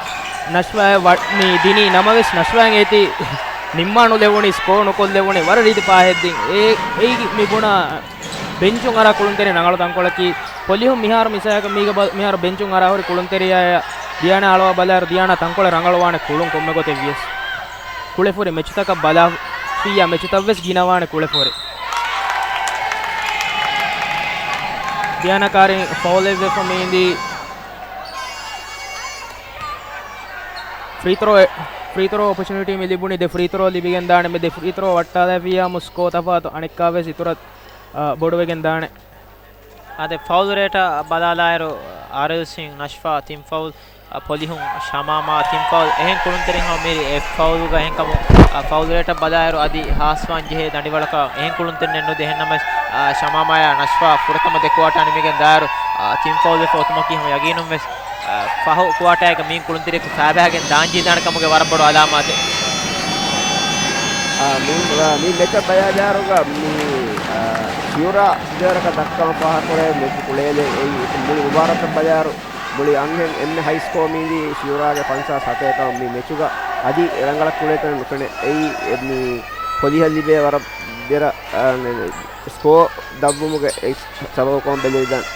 ނަޝްވާއަށް ވަ-، މި ދިނީ. ނަމަވެސް ނަޝްވާއަށް އޭތި ނިންމާނުލެވުނީ، ސްކޯ ނުކޮށްލެވުނީ، ވަރަށް ރީތި ފާހެއް ދިން. އެ-، އެއީ މި ބުނާ ބެންޗުން އަރާ ކުޅުންތެރިން ރަނގަޅު ތަންކޮޅަކީ، ޕޮލިހުން މިހާރު މިސާލަކަށް މީގަ ބަ-، މިހާރު ބެންޗުން އަރާ ހުރި ކުޅުންތެރިޔާއާ ދިޔާނާ އަޅުވާ ބަލާއިރު، ދިޔާނާ ތަންކޮޅެއް ރަނގަޅުވާނެ ކުޅުން ކޮންމެ ގޮތެއް ވިޔަސް. ކުޅެފުރި މެޗުތަކަށް ބަލާފިއްޔާ މެޗުތައް ވެސް ގިނަވާނެ ކުޅެފުރި. ދިޔާނާ ކާރިން ފައުލެއް ވެފަ މި އިނދީ. ފްރީ ތްރޯ، ފްރީ ތްރޯ އޮޕޮޗުނިޓީ މި ލިބުނީ. ދެ ފްރީ ތްރޯ ލިބިގެން ދާނެ. މި ދެ ފްރީ ތްރޯ ވައްޓާލައިފިއްޔާ މު ސްކޯ ތަފާތު އަނެއްކާވެސް އިތުރަށް، އާ، ބޮޑުވެގެން ދާނެ. އާދެ، ފައުލް ރޭޓަށް ބަލާލާއިރު، އާރްއެލްސީން ނަޝްފާ ތިން ފައުލް، އަ، ޕޮލިހުން ޝަމާމާ ތިން ފައުލް، އެހެން ކުޅުންތެރިން ހަމަ މިރި އެއް ފައުލުގަ އެހެންކަމުން، އަ، ފައުލް ރޭޓަށް ބަލާއިރު އަދި ހާސްވާން ޖެހޭ ދަނޑިވަޅަކަށް އެހެން ކުޅުންތެރިން ނުދޭ. އެހެންނަމަވެސް، އަ، ޝަމާމާޔާ ނަޝްފާ ފުރަތަމަ ދެ ކުއާޓާ ނިމިގެން ދާއިރު، އަ، ތިން ފައުލް ވެފަ އޮތުމަކީ ހަމަ ޔަގީނުންވެސް، އަ، ފަހު ކުއާޓާއެއްގަ މި ކުޅުންތެރިޔަކު ފައިބަހައިގެން ދާންޖެހިދާނެ ކަމުގެ ވަރަށް ބޮޑު އަލާމާތެއް. އާ، މި، އާ، މި މެޗަށް ބަލާލާއިރުގަ މި، އާ، ޝިއުރާ ފުދޭވަރަކަށް ދައްކަމަށް ފާހަގަކުރޭ މެޗު ކުޅޭލެއް އެއީ. މުޅި މުބާރާތަށް ބަލާއިރު، މުޅި އަންހެން އެންމެ ހައި ސްކޯ މީނދީ ޝިއުރާގެ ފަންސާސް ހަތޭކަ. މި މެޗުގަ އަދި ރަނގަޅަށް ކުޅޭތަން ނުފެނޭ. އެއީ މި ޕޮލިހަށް ލިބޭ ވަރަށް ދެރަ، އަ، ސްކޯ ދަށްވުމުގެ ސަބަބުކޮށް ބެލެވިދާނެ.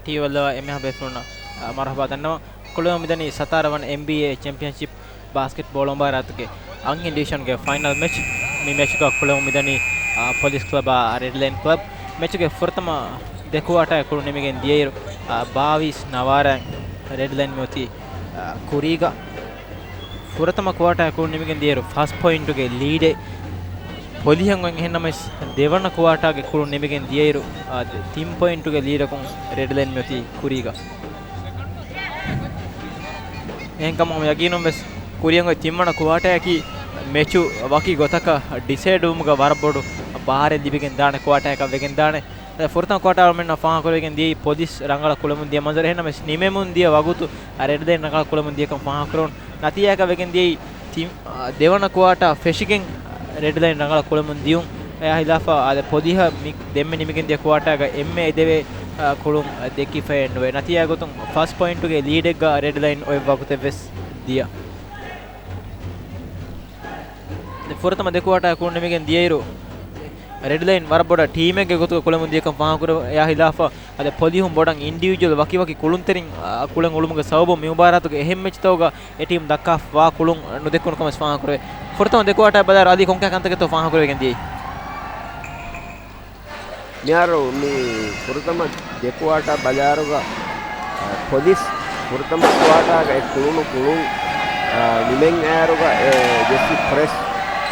ޓީވީ ވައްލަވާ އެންމެހާ ބޭފުޅުންނަށް، އާ، މަރުޙަބާ ދަންނަވަން. ކުޅެވުން މިދަނީ ސަތާރަ ވަނަ އެންބީއޭ ޗެމްޕިއަންޝިޕް ބާސްކެޓްބޯޅަ މުބާރާތުގެ އަންހެން ޑިވިޝަންގެ ފައިނަލް މެޗް. މި މެޗުގަ ކުޅެވުން މިދަނީ، އާ، ޕޮލިސް ކްލަބާ ރެޑް ލައިން ކްލަބް. މެޗުގެ ފުރަތަމަ ދެ ކުއާޓާއެއް ކުޅުން ނިމިގެން ދިޔައިރު، އާ، ބާވީސް ނަވާރައިން ރެޑް ލައިން މިއޮތީ، އާ، ކުރީގަ. ފުރަތަމަ ކުއާޓާއެއް ކުޅުން ނިމިގެން ދިޔައިރު ފަސް ޕޮއިންޓުގެ ލީޑެއް ޕޮލިހަށް އޮތް. އެހެންނަމަވެސް، ދެވަނަ ކުއާޓާގެ ކުޅުން ނިމިގެން ދިޔައިރު، އާ، ތިން ޕޮއިންޓުގެ ލީޑަކުން ރެޑް ލައިން މިއޮތީ ކުރީގަ. އެހެންކަމުން ހަމަ ޔަގީނުން ވެސް ކުރިއަށް އޮތް ތިންވަނަ ކުއާޓާއަކީ މެޗު ވަކި ގޮތަކަށް ޑިސައިޑް ވުމުގަ ވަރަށް ބޮޑު ބާރެއް ލިބިގެން ދާނެ ކުއާޓާއަކަށް ވެގެން ދާނެ. ފުރަތަމަ ކުއާޓާ އަޅުމެންނަށް ފާހަގަކުރެވިގެން ދިޔައީ ޕޮލިސް ރަނގަޅަށް ކުޅެމުން ދިޔަ މަންޒަރު. އެހެންނަމަވެސް ނިމެމުން ދިޔަ ވަގުތު ރެޑް ލައިން ރަނގަޅަށް ކުޅެމުން ދިޔަކަން ފާހަގަކުރެވުނު. ނަތީޖާއަކަށް ވެގެން ދިޔައީ ތިން، އާ، ދެވަނަ ކުއާޓާ ފެށިގެން ރެޑް ލައިން ރަނގަޅަށް ކުޅެމުން ދިޔުން. އެއާ ހިލާފަށް އާދެ ޕޮލިހަށް މި ދެންމެ ނިމިގެން ދިޔަ ކުއާޓާގަ އެންމެ އެދެވޭ، އާ، ކުޅުން ދެއްކިފައެއް ނުވޭ. ނަތީޖާ ގޮތުން ފަސް ޕޮއިންޓުގެ ލީޑެއްގަ ރެޑް ލައިން އޮތް ވަގުތެއް ވެސް ދިޔަ. ފުރަތަމަ ދެ ކުއާޓާ ކުޅުން ނިމިގެން ދިޔައިރު، ރެޑް ލައިން ވަރަށް ބޮޑަށް ޓީމެއްގެ ގޮތުގަ ކުޅެމުން ދިޔަކަން ފާހަގަކުރެވޭ. އެއާ ހިލާފަށް އަދި ޕޮލިހުން ބޮޑަށް އިންޑިވިޖުއަލް ވަކިވަކި ކުޅުންތެރިން، އާ، ކުޅެން އުޅުމުގެ ސަބަބުން މި މުބާރާތުގެ އެހެން މެޗްތަކުގަ އެ ޓީމް ދައްކާފަވާ ކުޅުން ނުދެއްކުނު ކަމަށް ފާހަގަކުރެވޭ. ފުރަތަމަ ދެ ކުއާޓާ ބަލާއިރު އަލީ ކޮންކަހަލަ ކަންތަކެއްތޯ ފާހަގަކުރެވިގެން ދިޔައީ؟ މިހާރު މި ފުރަތަމަ ދެ ކުއާޓާ ބަލާއިރުގަ، އާ، ޕޮލިސް ފުރަތަމަ ކުއާޓާގަ އެ ކުޅުނު ކުޅުން، އާ، ނިމެން އައިރުގަ އެ ޖެއްސި ޕްރެސް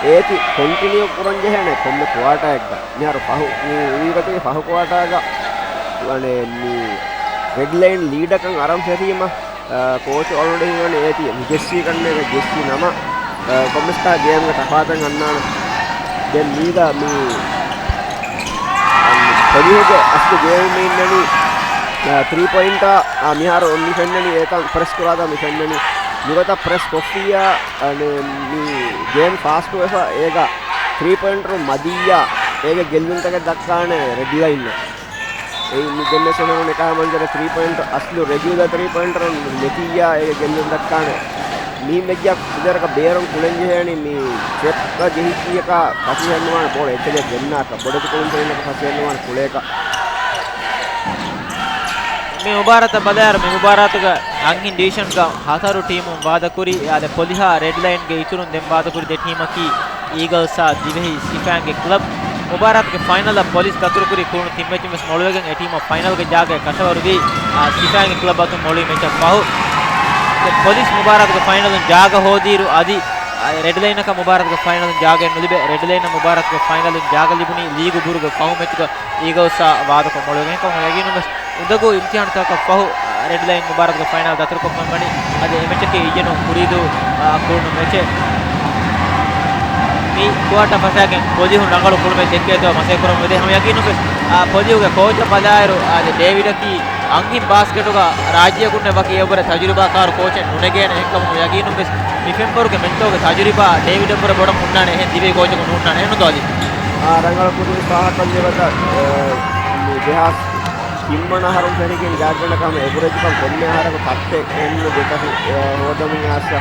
އޭތި ކޮންޓިނިއު ކުރަން ޖެހޭނެ ކޮންމެ ކުއާޓާއެއްގަ. މިހާރު ފަހު، މި ވީގޮތުގެ ފަހު ކުއާޓާގަ ވަނެ މި ރެޑް ލައިން ލީޑަކަށް އަރަން ފެށީމަ، އާ، ކޯޗު އަޅުގަނޑު ހީވަނީ އޭތި މި ޖެއްސީ ކަންނޭނގެ ޖެއްސީ ނަމަ، އާ، ކޮންމެސްތާ ގޭމްގެ ތަފާތެއް އަންނާނެ. ދެން މީގަ މި، އާ، ޕޮލިހުގެ އަސްލު ގޭމް މި އިންނަނީ، އާ، ތްރީ ޕޮއިންޓާ، އާ، މިހާރު މި ފެންނަނީ އެކަން ޕްރެސް ކުރާތާ މި ފެންނަނީ. މިގޮތަށް ޕްރެސް ކޮށްފިއްޔާ، އާ، މި ގޭމް ފާސްޓު ވެފަ އޭގަ ތްރީ ޕޮއިންޓަރު މަދިއްޔާ އޭގެ ގެއްލުންތަކެއް ދައްކާނެ ރެޑް ލައިން. އެއީ މި ދެންނެ ސެފެނުން އެކާ މަންޒަރެ ތްރީ ޕޮއިންޓް އަސްލު ރެގިއުލަ ތްރީ ޕޮއިންޓަރުން ނެތިއްޔާ އޭގެ ގެއްލުން ދައްކާނެ. މި މެޗްއަށް ފުދޭވަރަކަށް ބޭރުން ކުޅެން ޖެހޭނީ މި ޓްރެޕްގަ ޖެހިއްޖިއްޔަކާ ފަސޭހަ ނުވާނެ ބޯޅަ އެއްޗެއް ގެންނާކަށް. ބޮޑެތި ކުޅުންތެރިންނަކަށް ފަސޭހަ ނުވާނެ ކުޅޭކަށް. މި މުބާރާތަށް ބަލާއިރު މި މުބާރާތުގަ އަންހެން ޑިވިޝަންގަ ހަތަރު ޓީމުން ވާދަކުރި، އާދެ، ޕޮލިހާ ރެޑްލައިންގެ އިތުރުން ދެން ވާދަކުރި ދެ ޓީމަކީ އީގަލްސްއާ ދިވެހި ސިފައިންގެ ކްލަބް. މުބާރާތުގެ ފައިނަލަށް ޕޮލިސް ދަތުރުކުރި ކުޅުނު ތިން މެޗުން ވެސް މޮޅުވެގެން އެ ޓީމަށް ފައިނަލްގެ ޖާގައެއް ކަށަވަރުވީ، އާ، ސިފައިންގެ ކްލަބް އަތުން މޮޅުވި މެޗަށް ފަހު. ދެ ޕޮލިސް މުބާރާތުގެ ފައިނަލުން ޖާގަ ހޯދިއިރު އަދި، އާ، ރެޑްލައިނަކަށް މުބާރާތުގެ ފައިނަލުން ޖާގައެއް ނުލިބޭ. ރެޑްލައިނަށް މުބާރާތުގެ ފައިނަލުން ޖާގަ ލިބުނީ ލީގު ބުރުގެ ފަހު މެޗުގަ އީގަލްސްއާ ވާދަކޮށް މޮޅުވެގެން. އެކަމަކު ޔަގީނުން ވެސް އުނދަގޫ އިމްތިހާނުތަކަށް ފަހު، އާ، ރެޑްލައިން މުބާރާތުގެ ފައިނަލް ދަތުރުކޮށްފަ ވަނީ. އަދި އެ މެޗަކީ އިންޖެނުން ކުރީދޫ، އާ، ކުޅުނު މެޗެއް. މި ކުއާޓަ ފަސޭގެން ޕޮލިހުން ރަނގަޅު ކުޅުމެއް ދެއްކޭތޯ މަސޭ ކުރަމުން ވެދޭ. ހަމަ ޔަގީނުން ވެސް، އާ، ޕޮލިހުގެ ކޯޗަށް ބަލާއިރު، އާ، ޑޭވިޑަކީ އަންހެން ބާސްކެޓުގަ ރާއްޖެއަކުންނެ ވަކި އެއްވަރެ ތަޖުރިބާކާރު ކޯޗެއް ނުނެގޭނެ. އެހެންކަމުން ޔަގީނުން ވެސް މި ފެންވަރުގެ މެންޓޯގެ ތަޖުރިބާ ޑޭވިޑަށްވުރެ ބޮޑަށް ހުންނާނެ. އެހެން ދިވެހި ކޯޗަކު ނޫންނާނެ. އެހެންނު ދޯލި. އާ، ރަނގަޅަށް ކުރިން ފާހަގަކޮށްލި ވަތަ، އަ، މި ދެހާސް ތިންވަނަ އަހަރުން ފެނިގެން ގާތްގަނޑަކަށް ހަމަ އެވަރެޖްކަން ކޮންމެ އަހަރަކު ތައްޓެއް އެހެންނު ދެތަކެއް، އަ، ހޯދަމުން އައިސް.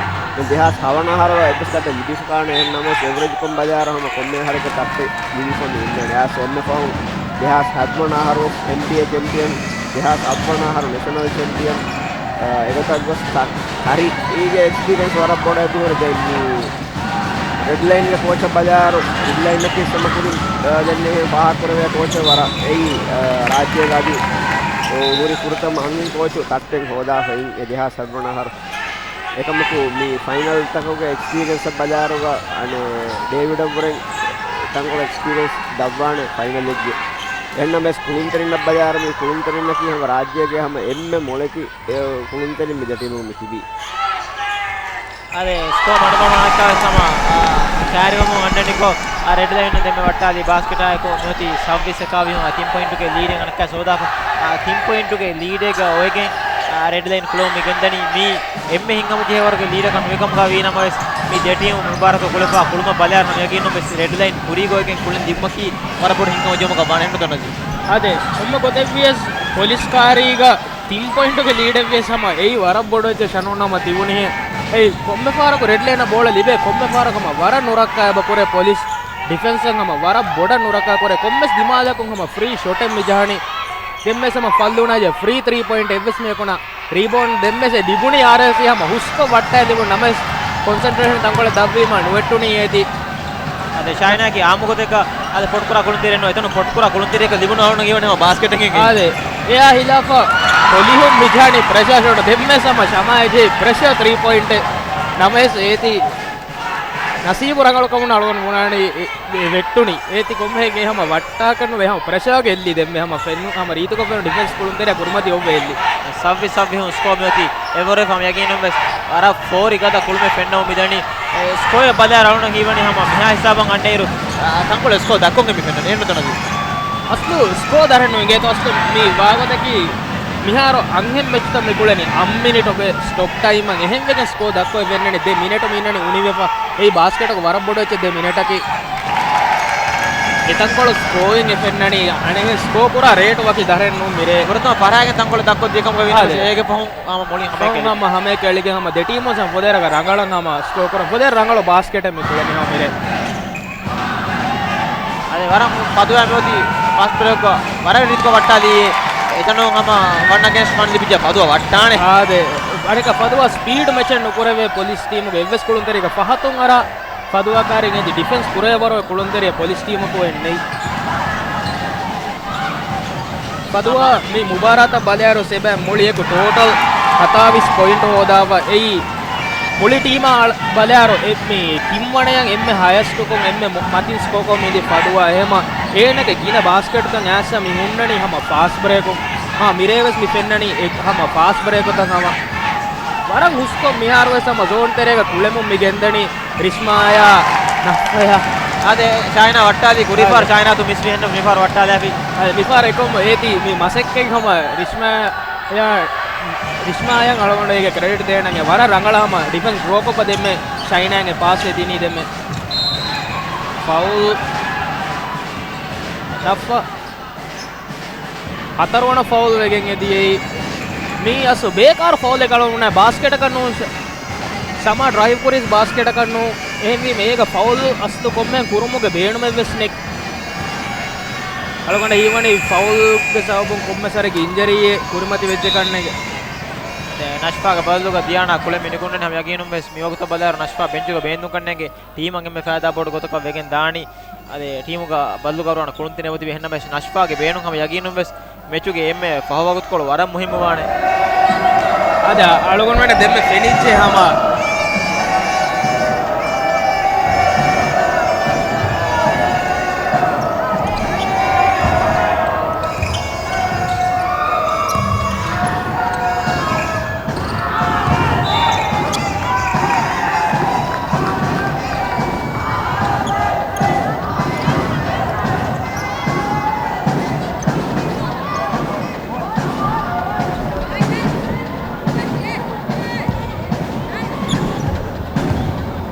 ދެހާސް ހަވަނަ އަހަރު އެއްވެސް ތައްޓެއް ލިބިފަކާނެ އެހެން ނަމަވެސް އެވަރެޖްކޮށް ބަލާއިރު ހަމަ ކޮންމެ އަހަރެއްގެ ތައްޓެއް ލިބިފަ މި އިންނާނެ. އައިސް އެންމެ ފަހުން ދެހާސް ހަތްވަނަ އަހަރު ވެސް އެމްޑީއޭ ޗެމްޕިއަން، ދެހާސް ހަތްވަނަ އަހަރު ނެޝަނަލް ޗެމްޕިއަން، އަ، އެގޮތަށް ގޮސް ތަ-، ތަރި އޭގެ އެކްސްޕީރިއެންސް ވަރަށް ބޮޑަށް އެބަހުރި. ދެން މި ރެޑްލައިންގެ ކޯޗަށް ބަލާއިރު، ރެޑްލައިންއަކީ ހަމަ ކުރިން، އަ، ދެން އެހެން ފާހަގަކުރެވޭ ކޯޗެއް ވަރަށް އެއީ، އަ، ރާއްޖޭގަ އަދި، އަ، ހުރި ފުރަތަމަ އަންހެން ކޯޗު ތައްޓެއް ހޯދާފައި އެ ދެހާސް ހަތްވަނަ އަހަރު. އެކަމަކު މި ފައިނަލްތަކުގެ އެކްސްޕީރިއެންސަށް ބަލާއިރުގަ، އަނެއް، ޑޭވިޑަށްވުރެ ތަންކޮޅެއް އެކްސްޕީރިއެންސް ދަށްވާނެ ފައިނަލެއްގެ. އެހެންނަމަވެސް ކުޅުންތެރިންނަށް ބަލާއިރު މި ކުޅުންތެރިންނަކީ ހަމަ ރާއްޖޭގެ ހަމަ އެންމެ މޮޅެތި އެ ކުޅުންތެރިން މި ދެ ޓީމުން މި ތިބީ. އަދި ސްކޯ މަޑުކުރަމުން އަނެއްކާވެސް ހަމަ، އާ، ކައިރިވަމުން އަންނަނިކޮށް، އާ، ރެޑްލައިން ދެންމެ ވައްޓާލީ ބާސްކެޓާއެކު މިއޮތީ ސައްވީސް އެކާވީހުން އާ، ތިން ޕޮއިންޓުގެ ލީޑެއް އަނެއްކާ ހޯދާފަ، އާ، ތިން ޕޮއިންޓުގެ ލީޑެއްގަ އޮވެގެން، އާ، ރެޑްލައިން ކުޅެވުމުގެ ގެންދަނީ މީ އެންމެ ހިތްހަމަޖެހޭވަރުގެ ލީޑަކަށް ނުވިކަމުގަ ވީނަމަވެސް، މި ދެ ޓީމު މުބާރާތު ކުޅެފަ ކުޅުމަށް ބަލާއިރު ހަމަ ޔަގީނުން ވެސް ރެޑްލައިން ކުރީގަ އޮވެގެން ކުޅެން ލިބުމަކީ ވަރަށް ބޮޑު ހިތްހަމަޖެހުމަކަށް ވާނެ އެންމެ ދޮންނަޖީ. އާދެ، ކޮންމެ ގޮތެއްވިޔަސް ޕޮލިސް ކާރީގަ ތިން ޕޮއިންޓުގެ ލީޑެއްވިޔަސް ހަމަ އެއީ ވަރަށް ބޮޑު އެއްޗެއް ޝަނޯން ހަމަ ތިބުނިހެން. އެއީ ކޮންމެ ފަހަރަކު ރެޑްލައިނަށް ބޯޅަ ލިބޭ، ކޮންމެ ފަހަރަކު ހަމަ ވަރަށް ނުރައްކާ އެބަ ކުރޭ ޕޮލިސް ޑިފެންސަށް ހަމަ ވަރަށް ބޮޑަށް ނުރައްކާ ކުރޭ. ކޮންމެސް ދިމާލަކުން ހަމަ ފްރީ ޝޮޓެއް މި ޖަހަނީ. ދެންމެސް ހަމަ ފައުލް ވުނާޖެ ފްރީ ތްރީ ޕޮއިންޓް އެއްވެސް މީހަކުނަށް ރީބައުންޑް ދެންމެސް އެ ލިބުނީ އާރްއޭސީ ހަމަ ހުސްކޮށް ވައްޓާ ލިބުނު ނަމަވެސް ކޮންސެންޓްރޭޝަން ތަންކޮޅެއް ދަށްވީމަ ނުވެއްޓުނީ އޭތި. އަދި ޝާހިނާގެ އާއްމު ގޮތެއްގަ އަދި ފޮޓްކުރާ ކުޅުންތެރިއެއް ނޫން. އެތަނުން ފޮޓްކުރާ ކުޅުންތެރިއަކަށް ލިބުނު އަޅުގަނޑު ހީވަނީ ހަމަ ބާސްކެޓެއް އެނގޭ. އާދެ، އެއާ ހިލާފަށް ޕޮލިހުން މި ޖަހަނީ ޕްރެޝާ ޝޮޓް. ދެންމެސް ހަމަ ޝަމާ އެޖެ ޕްރެޝާ ތްރީ ޕޮއިންޓެއް. ނަމަވެސް އޭތި ނަސީބު ރަނގަޅުކަމުން އަޅުގަނޑު ބުނާނީ އެ، އެ ވެއްޓުނީ. އޭތި ކޮންމެހެން އެ ހަމަ ވައްޓާކަށް ނުވެ ހަމަ ޕްރެޝާގަ އެއްލި ދެންމެ ހަމަ ފެން ހަމަ ރީތިކޮށް ފެނުނު ޑިފެންސް ކުޅުންތެރިއަށް ކުރިމަތި އޮއްވެ އެއްލި. ސައްވީސް ސައްވީހުން ސްކޯ މިއޮތީ އެވަރެ ހަމަ ޔަގީނުން ވެސް ވަރަށް ފޯރި ގަދަ ކުޅުމެއް ފެންނަމުން މިދަނީ. އެ، ސްކޯއެއް ބަލާއިރު އަޅުގަނޑަށް ހީވަނީ ހަމަ މިހާ ހިސާބަށް އަންނައިރު، އާ، ތަންކޮޅެއް ސްކޯ ދައްކަމުން މި ފެންނަނީ. އެހެންނު ދޮންނަޖީ. އަސްލު ސްކޯ ދަރަން ނުއިނގޭތޯ އަސްލު މި ވާގޮތަކީ މިހާރު އަންހެން މެޗުތައް މި ކުޅެނީ އަށް މިނިޓުގެ ސްޓޮޕް ޓައިމަށް. އެހެންވެގެން ސްކޯ ދައްކޮއެއް ވެންނަނީ ދެ މިނެޓު މި އިންނަނީ އުނިވެފަ. އެއީ ބާސްކެޓަކު ވަރަށް ބޮޑު އެއްޗެއް ދެ މިނެޓަކީ. އެތަންކޮޅު ސްކޯއިން އެ ފެންނަނީ އަނެއްހެން ސްކޯ ކުރާ ރޭޓު ވަކި ދަރަން ނޫން މިރޭ. ފުރަތަމަ ފަރާގެން ތަންކޮޅެއް ދައްކޮށްދިޔަ ކަމުގަ ވީނަމަވެސް އާދެ. އޭގެ ފަހުން ހަމަ މުޅިން ހަމަ ފަހުން އެކަލި. ހަމަ ހަމަ އެކަލިގެން ހަމަ ދެ ޓީމުން ހަމަ ފުދޭ ރަނގަޅަށް ހަމަ ސްކޯ ކުރަން ފުދޭ ރަނގަޅު ބާސްކެޓެއް މި ކުޅެނީ ހަމަ މިރޭ. އަދި ވަރަށް ފަދުވާ މިއޮތީ ފާސްޓް ބްރޭކް ވަރަށް ރީތިކޮށް ވައްޓާލީ. އެތަނުން ހަމަ ވަން އަގޭންސްޓް ވަން ލިބިއްޖެ ފަދުވާ ވައްޓާނެ. އާދެ، އަނެކަ ފަދުވާ ސްޕީޑް މެޗެއް ނުކުރެވޭ ޕޮލިސް ޓީމުގެ އެއްވެސް ކުޅުންތެރިއަކަށް ފަހަތުން އަރާ ފަދުވާ ކާރިން އެދި ޑިފެންސް ކުރެވޭވަރު ކުޅުންތެރިއެއް ޕޮލިސް ޓީމަކު އެއް ނެތް. ފަދުވާ މި މުބާރާތަށް ބަލާއިރު ސެބަ މުޅި އެކު ޓޯޓަލް ހަތާވީސް ޕޮއިންޓް ހޯދާފަ އެއީ. މުޅި ޓީމާ އަޅ-، ބަލާއިރު އެ-، މި ތިންވަނަޔަށް އެންމެ ހަޔަސްޓުކޮށް އެންމެ މު-، މަތިން ސްކޯކޮށް މިދި ފަދުވާ. އެހެމަ އޭނަގެ ގިނަ ބާސްކެޓްތައް އައިސް މި ހުންނަނީ ހަމަ ފާސްޓް ބްރޭކު. ހާ، މިރޭވެސް މި ފެންނަނީ އެ-، ހަމަ ފާސްޓް ބްރޭކުތައް ހަމަ. ވަރަށް ހުސްކޮށް މިހާރުވެސް ހަމަ ޒޯން ތެރޭގަ ކުޅެމުން މި ގެންދަނީ. ރިޝްމާޔާ ނަފްފަޔާ. އާދެ، ޝާހިނާ ވައްޓާލީ ކުރީފާރު. އާދެ. ޝާހިނާ ތު މިސްރި ހެންނަ މިފާރު ވައްޓާލާފި. އާދެ، މިފާރު އެކަމު އޭތި މި މަސައްކަތް ހަމަ ރިޝްމާޔާ، ރިޝްމާޔާ އަޅުގަނޑު އޭގެ ކްރެޑިޓް ދޭނަން. އެ ވަރަށް ރަނގަޅަށް ހަމަ ޑިފެންސް ޑްރޯކޮށްފަ ދެންމެ ޝައިނާގެ ޕާސް އެ ދިނީ ދެންމެ. ފައުލް ނަފްފަ. ހަތަރުވަނަ ފައުލް ވެގެން އެދިޔައީ. މީ އަސް ބޭކާރު ފައުލެއް އަޅުގަނޑު ބުނާ ބާސްކެޓަކަށް ނޫން. ޝަ-، ޝަމާ ޑްރައިވް ކުރީސް ބާސްކެޓަކަށް ނޫން. އެހެންވީމަ އޭގަ ފައުލް އަސްލު ކޮންމެހެން ކުރުމުގެ ބޭނުމެއްވެސް ނެތް. އަޅުގަނޑަށް ހީވަނީ ފައުލްގެ ސަބަބުން ކޮންމެސް ވަރެއްގެ އިންޖަރީއެއް ކުރިމަތި ވެއްޖެ ކަންނޭނގެ. ނަޝްފާގެ ބަދަލުގަ ދިޔާނާ ކުޅެން މި ނިކުންނަނީ. ހަމަ ޔަގީނުން ވެސް މިވަގުތަށް ބަލާއިރު ނަޝްފާ ބެންޗުގަ ބޭނުންކަންނޭނގެ ޓީމަށް އެންމެ ފައިދާ ބޮޑު ގޮތަކަށް ވެގެން ދާނީ. އަދި ޓީމުގަ ބަދަލު ކުރުވާނެ ކުޅުންތެރިން އެބަތިބި. އެހެންނަމަވެސް ނަޝްފާގެ ބޭނުން ހަމަ ޔަގީނުން ވެސް މެޗުގެ އެންމެ ފަހު ވަގުތުކޮޅު ވަރަށް މުހިއްމުވާނެ. އަދި އަޅުގަނޑުމެންނަށް ދެންމެ ފެނިއްޖެ ހަމަ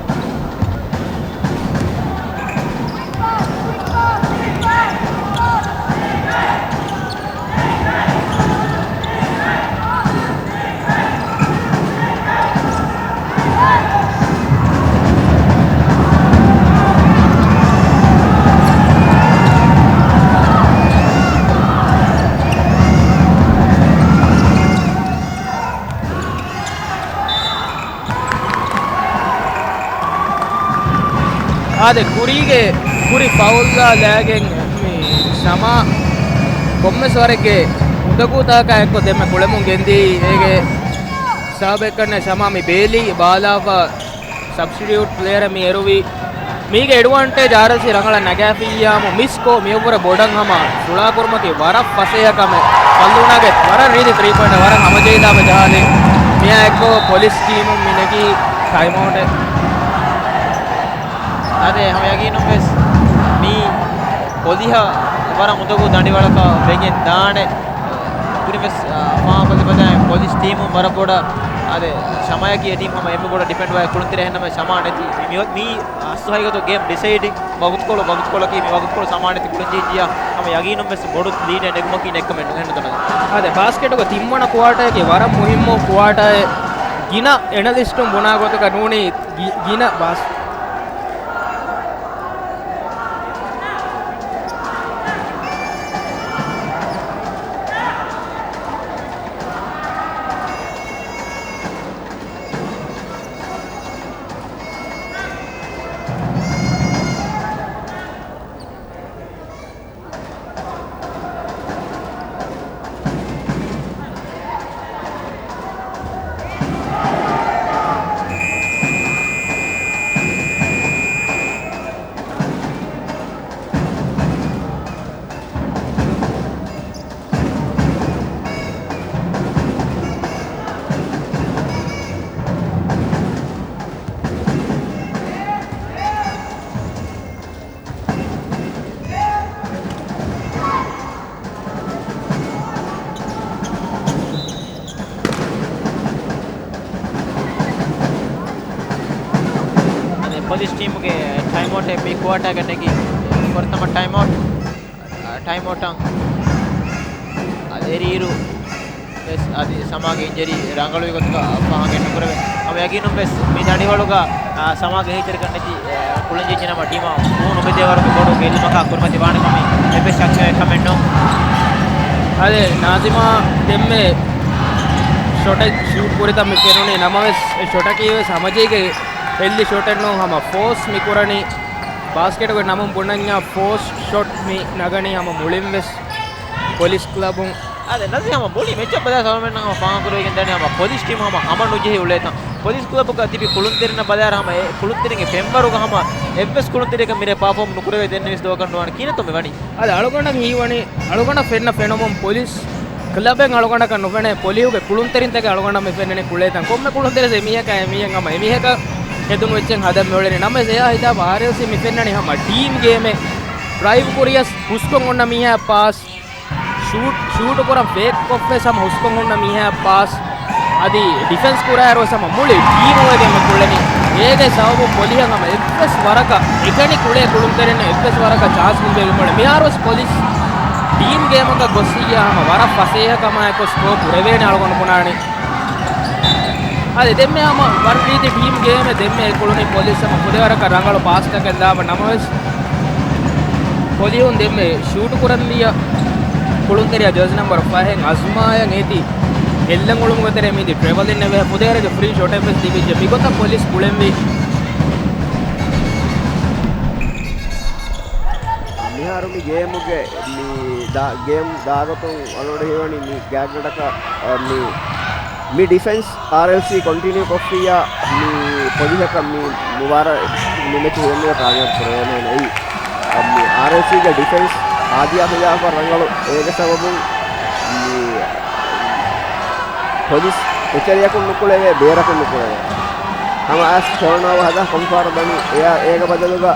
އާދެ، ކުރީގެ ކުރި ފައުލްއާ ލާގެން މި ޝަމާ ކޮންމެސް ވަރެއްގެ އުނދަގޫތަކާ އެއްކޮށް ދެންމެ ކުޅެމުން ގެންދީ. އޭގެ ސަބަބެއްކަންނޭ ޝަމާ މި ބޭލީ ބާލާފަ ސަބްސްޓިޓިއުޓް ޕްލޭޔަރެއް މި އެރުވީ. މީގެ އެޑްވާންޓޭޖް އާރްއެލްސީ ރަނގަޅަށް ނަގާފިއްޔާމު މިސްކޯ މިއަށްވުރެ ބޮޑަށް ހަމަ ފުޅާކުރުމަކީ ވަރަށް ފަސޭހަ ކަމެއް. ފައްލޫނާގެ ވަރަށް ރީތި ތްރީ ޕޮއިންޓް ވަރަށް ހަމަޖެހިލާފަ ޖަހާލި. މިއާ އެއްކޮށް ޕޮލިސް ޓީމުން މި ނެގީ ޓައިމްއައުޓެއް. އާދެ، ހަމަ ޔަގީނުން ވެސް މީ ޕޮލިހަށް ވަރަށް އުނދަގޫ ދަނޑިވަޅަކަށް ވެގެން ދާނެ. ކުރިން ވެސް، އާ، ފާހަގަކޮށްލި ފަދައިން ޕޮލިސް ޓީމުން ވަރަށް ބޮޑަށް، އާދެ، ޝަމާޔަކީ އެ ޓީމް ހަމަ އެންމެ ބޮޑަށް ޑިފެންޑް ވާ ކުޅުންތެރި އެހެންނަމަ ޝަމާ ނެތި މި، މި، މީ އަސްލު ހަގީގަތު ގޭމް ޑިސައިޑިން ވަގުތުކޮޅު، ވަގުތުކޮޅަކީ މި ވަގުތުކޮޅު ޝަމާ ނެތި ކުޅެން ޖެހިއްޖިއްޔާ ހަމަ ޔަގީނުން ވެސް ބޮޑު ލީޑެއް ނެގުމަކީ ނެއްކަމެއް ނޫން އެހެން ނުތަނަށް. އާދެ، ބާސްކެޓުގެ ތިންވަނަ ކުއާޓަރަކީ ވަރަށް މުހިއްމު ކުއާޓަރެއް. ގިނަ އެނަލިސްޓުން ބުނާ ގޮތަކަށް ނޫނީ ގި-، ގިނަ ބާސް އަދި ޕޮލިސް ޓީމުގެ ޓައިމްއައުޓެއް މި ކުއާޓާގަ ނެގި ފުރަތަމަ ޓައިމްއައުޓް. ޓައިމްއައުޓަށް އަދި އެރިއިރު ވެސް އަދި ސަމާގެ އިންޖަރީ ރަނގަޅުވި ގޮތުގަ ފާހަގައެއް ނުކުރެވޭ. ހަމަ ޔަގީނުން ވެސް މި ދަނޑިވަޅުގަ، އާ، ސަމާގެ އެހީތެރިކަން ނެތި، އާ، ކުޅެންޖެއްޖެނަމަ ޓީމަށް ނޫނު މިދޭ ވަރުގެ ބޮޑު ގެއްލުމަކާ ކުރިމަތި ވާނެ ކަމެއް އެއްވެސް ޝައްކެއް ކަމެއް ނޫން. އަދި ނާޒިމާ ދެންމެ ޝޮޓެއް ޝޫޓް ކުރިތަން މި ފެނުނީ ނަމަވެސް، އެ ޝޮޓަކީ ވެސް ހަމަޖެހިގެން ހެއްލި ޝޮޓެއް ނޫން. ހަމަ ފޯސް މި ކުރަނީ ބާސްކެޓުގެ ނަމުން ބުނަންޏާ ފޯސް ޝޮޓް މި ނަގަނީ ހަމަ މުޅިން ވެސް ޕޮލިސް ކްލަބުން. އާދެ، ނަޒީ ހަމަ މުޅި މެޗަށް ބަލާ ސަމަމެންނަށް ހަމަ ފާހަގަކުރެވިގެން ދާނީ ހަމަ ޕޮލިސް ޓީމް ހަމަ ހަމަ ނުޖެހި އުޅޭތަން. ޕޮލިސް ކްލަބުގަ ތިބި ކުޅުންތެރިންނަށް ބަލާއިރު ހަމަ އެ ކުޅުންތެރިންގެ ފެންވަރުގަ ހަމަ އެއްވެސް ކުޅުންތެރިއަކަށް މިރޭ ޕާފޯމް ނުކުރެވޭ ދެންނެވިސް ދުވަކަށް ނުވާނެ. ކިހިނެއްތޯ މި ވަނީ؟ އަދި އަޅުގަނޑަށް ހީވަނީ، އަޅުގަނޑަށް ފެންނަ ފެނުމުން ޕޮލިސް ކްލަބެއް އަޅުގަނޑަކަށް ނުފެނޭ، ޕޮލިހުގެ ކުޅުންތެރިންތަކެއް އަޅުގަނޑަށް މި ފެންނަނީ ކުޅޭތަން. ކޮންމެ ކުޅުންތެރިސް އެމީހަކާ އެމީހެއް ހަމަ އެމީހަކަށް ހެދުނު އެއްޗެއް ހަދަން މިއުޅެނީ. ނަމަވެސް އެއާ ހިސާބަށް އާރްއެލްސީ މި ފެންނަނީ ހަމަ ޓީމް ގޭމެއް. ޑްރައިވް ކުރިޔަސް ހުސްކޮށް އޮންނަ މީހާ ޕާސް، ޝޫޓް، ޝޫޓު ކުރަން ފޭކްކޮށްފަވެސް ހަމަ ހުސްކޮށް ހުންނަ މީހާ ޕާސް، އަދި ޑިފެންސް ކުރާއިރުވެސް ހަމަ މުޅި ޓީމު ވެގެން މި ކުޅެނީ. އޭގެ ސަބަބުން ޕޮލިހަށް ހަމަ އެއްވެސް ވަރަކަށް އެކަނި ކުޅޭ ކުޅުންތެރިންނަށް އެއްވެސް ވަރަކަށް ޗާންސް ނުދެވި މުޅެ. މިހާރުވެސް ޕޮލިސް ޓީމް ގޭމަކަށް ގޮއްސިއްޔާ ހަމަ ވަރަށް ފަސޭހަ ކަމާއެކު ސްކޯ ކުރެވޭނެ އަޅުގަނޑު ބުނާނީ. އަދި ދެންމެ ހަމަ ވަރަށް ރީތި ޓީމް ގޭމެއް ދެންމެ ކުޅުނީ ޕޮލިސް ހަމަ ފުދޭވަރަކަށް ރަނގަޅު ޕާސްތަކެއް ލާފަ ނަމަވެސް، ޕޮލިހުން ދެންމެ ޝޫޓު ކުރަން ދިޔަ ކުޅުންތެރިޔާ ޖާޒީ ނަމްބަރު ފަހެއް އަޒްމާޔަށް އޭތި ހެއްލަން އުޅުމުގެ ތެރޭ މީތި ޓްރެވަލިން އެވެ. ފުދޭވަރުގެ ފްރީ ޝޮޓެއް ވެސް ލިބިއްޖެ. މިގޮތަށް ޕޮލިސް ގުޅެންވީ. މިހާރު މި ގޭމުގެ މި ދާ-، ގޭމް ދާގޮތުން އަޅުގަނޑު ހީވަނީ މި ގާތްގަނޑަކަށް، އަ، މި، މި ޑިފެންސް އާރްއެލްސީ ކޮންޓިނިއު ކޮށްފިއްޔާ މި ޕޮލިހަކަށް މި މުބާރާތް މި މެޗު ހިމެނުމަށް ކާމިޔާބު ކުރެވޭނެ އެއީ. އަ، މި އާރްއެލްސީގެ ޑިފެންސް އާދިޔާ ޚިލާފަށް ރަނގަޅު އޭގެ ސަބަބުން މި ޕޮލިސް އެތެރެޔަކުން ނުކުޅެވޭ، ބޭރަކުން ނުކުޅެވޭ. ހަމަ އައިސް ޓާންއޯވަރ ހަދާ ކޮންފާރަށް ދަނީ އެއާ އޭގެ ބަދަލުގަ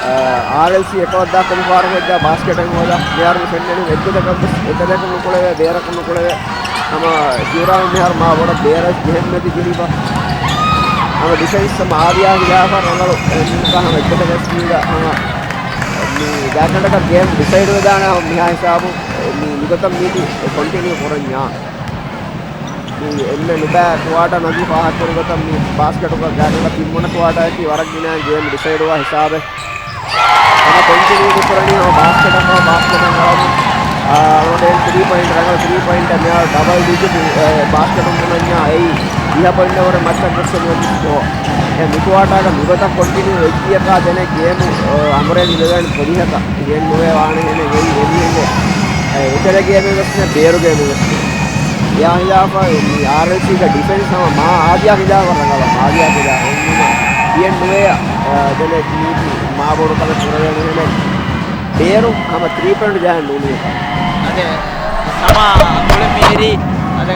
އާ، އާރްއެލްސީ އެކަލަށް ދާ ކޮންފާރަށް ހޯއްދާ ބާސްކެޓެއް ހޯދާ. މިހާރު މި ފެންނަނީ އެއްގޮތަކަށް ވެސް އެތެރެއަކުން ނުކުޅެވޭ، ބޭރަކުން ނުކުޅެވޭ. ހަމަ ޒިއުރާމް މިހާރު މާ ބޮޑަށް ބޭރަށް ޖެހެން މެދު ޖެހިފަ. ހަމަ ޑިފެންސް ހަމަ އާދިޔާ ޚިލާފަށް ރަނގަޅު އެ ނިންކާ ހަމަ އެއްގޮތަކަށް ވެސް މީގަ ހަމަ މި ގާތްގަނޑަކަށް ގޭމް ޑިސައިޑް ވެދާނެ ހަމަ މިހާ ހިސާބު މި މިގޮތަށް މީތި ކޮންޓިނިއު ކުރަންޏާ. މި އެންމެ ނުބައި ކުއާޓާ ނަޒީފް ފާހަގަކުރި ގޮތަށް މި ބާސްކެޓުގަ ގާތްގަނޑަށް ތިންވަނަ ކުއާޓާއަކީ ވަރަށް ގިނަ ގޭމް ޑިސައިޑްވާ ހިސާބެއް. ހަމަ ކޮންޓިނިއު މި ކުރަނީ ހަމަ ބާސްކެޓަކަށް ބާސްކެޓަށް ގަޅަމުން. އާ، އަޅުގަނޑު ތްރީ ޕޮއިންޓް ރަނގަޅު ތްރީ ޕޮއިންޓް މިހާރު ޑަބަލް ޑިޖިޓް، އެ، ބާސްކެޓުން ބުނަންޏާ އެއީ ދިހަ ޕޮއިންޓް ވަރެއް މައްޗަށް ގޮއްސަ މިއޮތީ ސްކޯ. އެ މި ކުއާޓާގަ މިގޮތަށް ކޮންޓިނިއު އެއްޗިއަކާ ދެނެ ގޭމު، އަ، އަނބުރޭ ނިދަވޭން ޕޮލިހަކަށް. އިހެން ނުވޭ ވާނެ ހެނެއް އެއީ އެމީހުންގެ، އެ، އެތެރެ ގޭމެއް ވެސް ނެ ބޭރު ގޭމެއް ވެސް ނެ. އެއާ ހިލާފަށް މި އާރްއެލްސީގެ ޑިފެންސް ހަމަ މާ އާދިޔާ ހިލާފަށް ރަނގަޅަށް އާދިޔާ ހިލާފަށް އެންމެ އިހެން ނުވޭ، އަ، ދެނެ މީތި މާ ބޮޑު ކަމެއް ކުރެވޭނެ ހެނެއް. ބޭރު ހަމަ ތްރީ ޕޮއިންޓް ޖަހަން ނޫނީ. އަދެ ސަމާ ކުޅެން މިހިރީ. އަދެ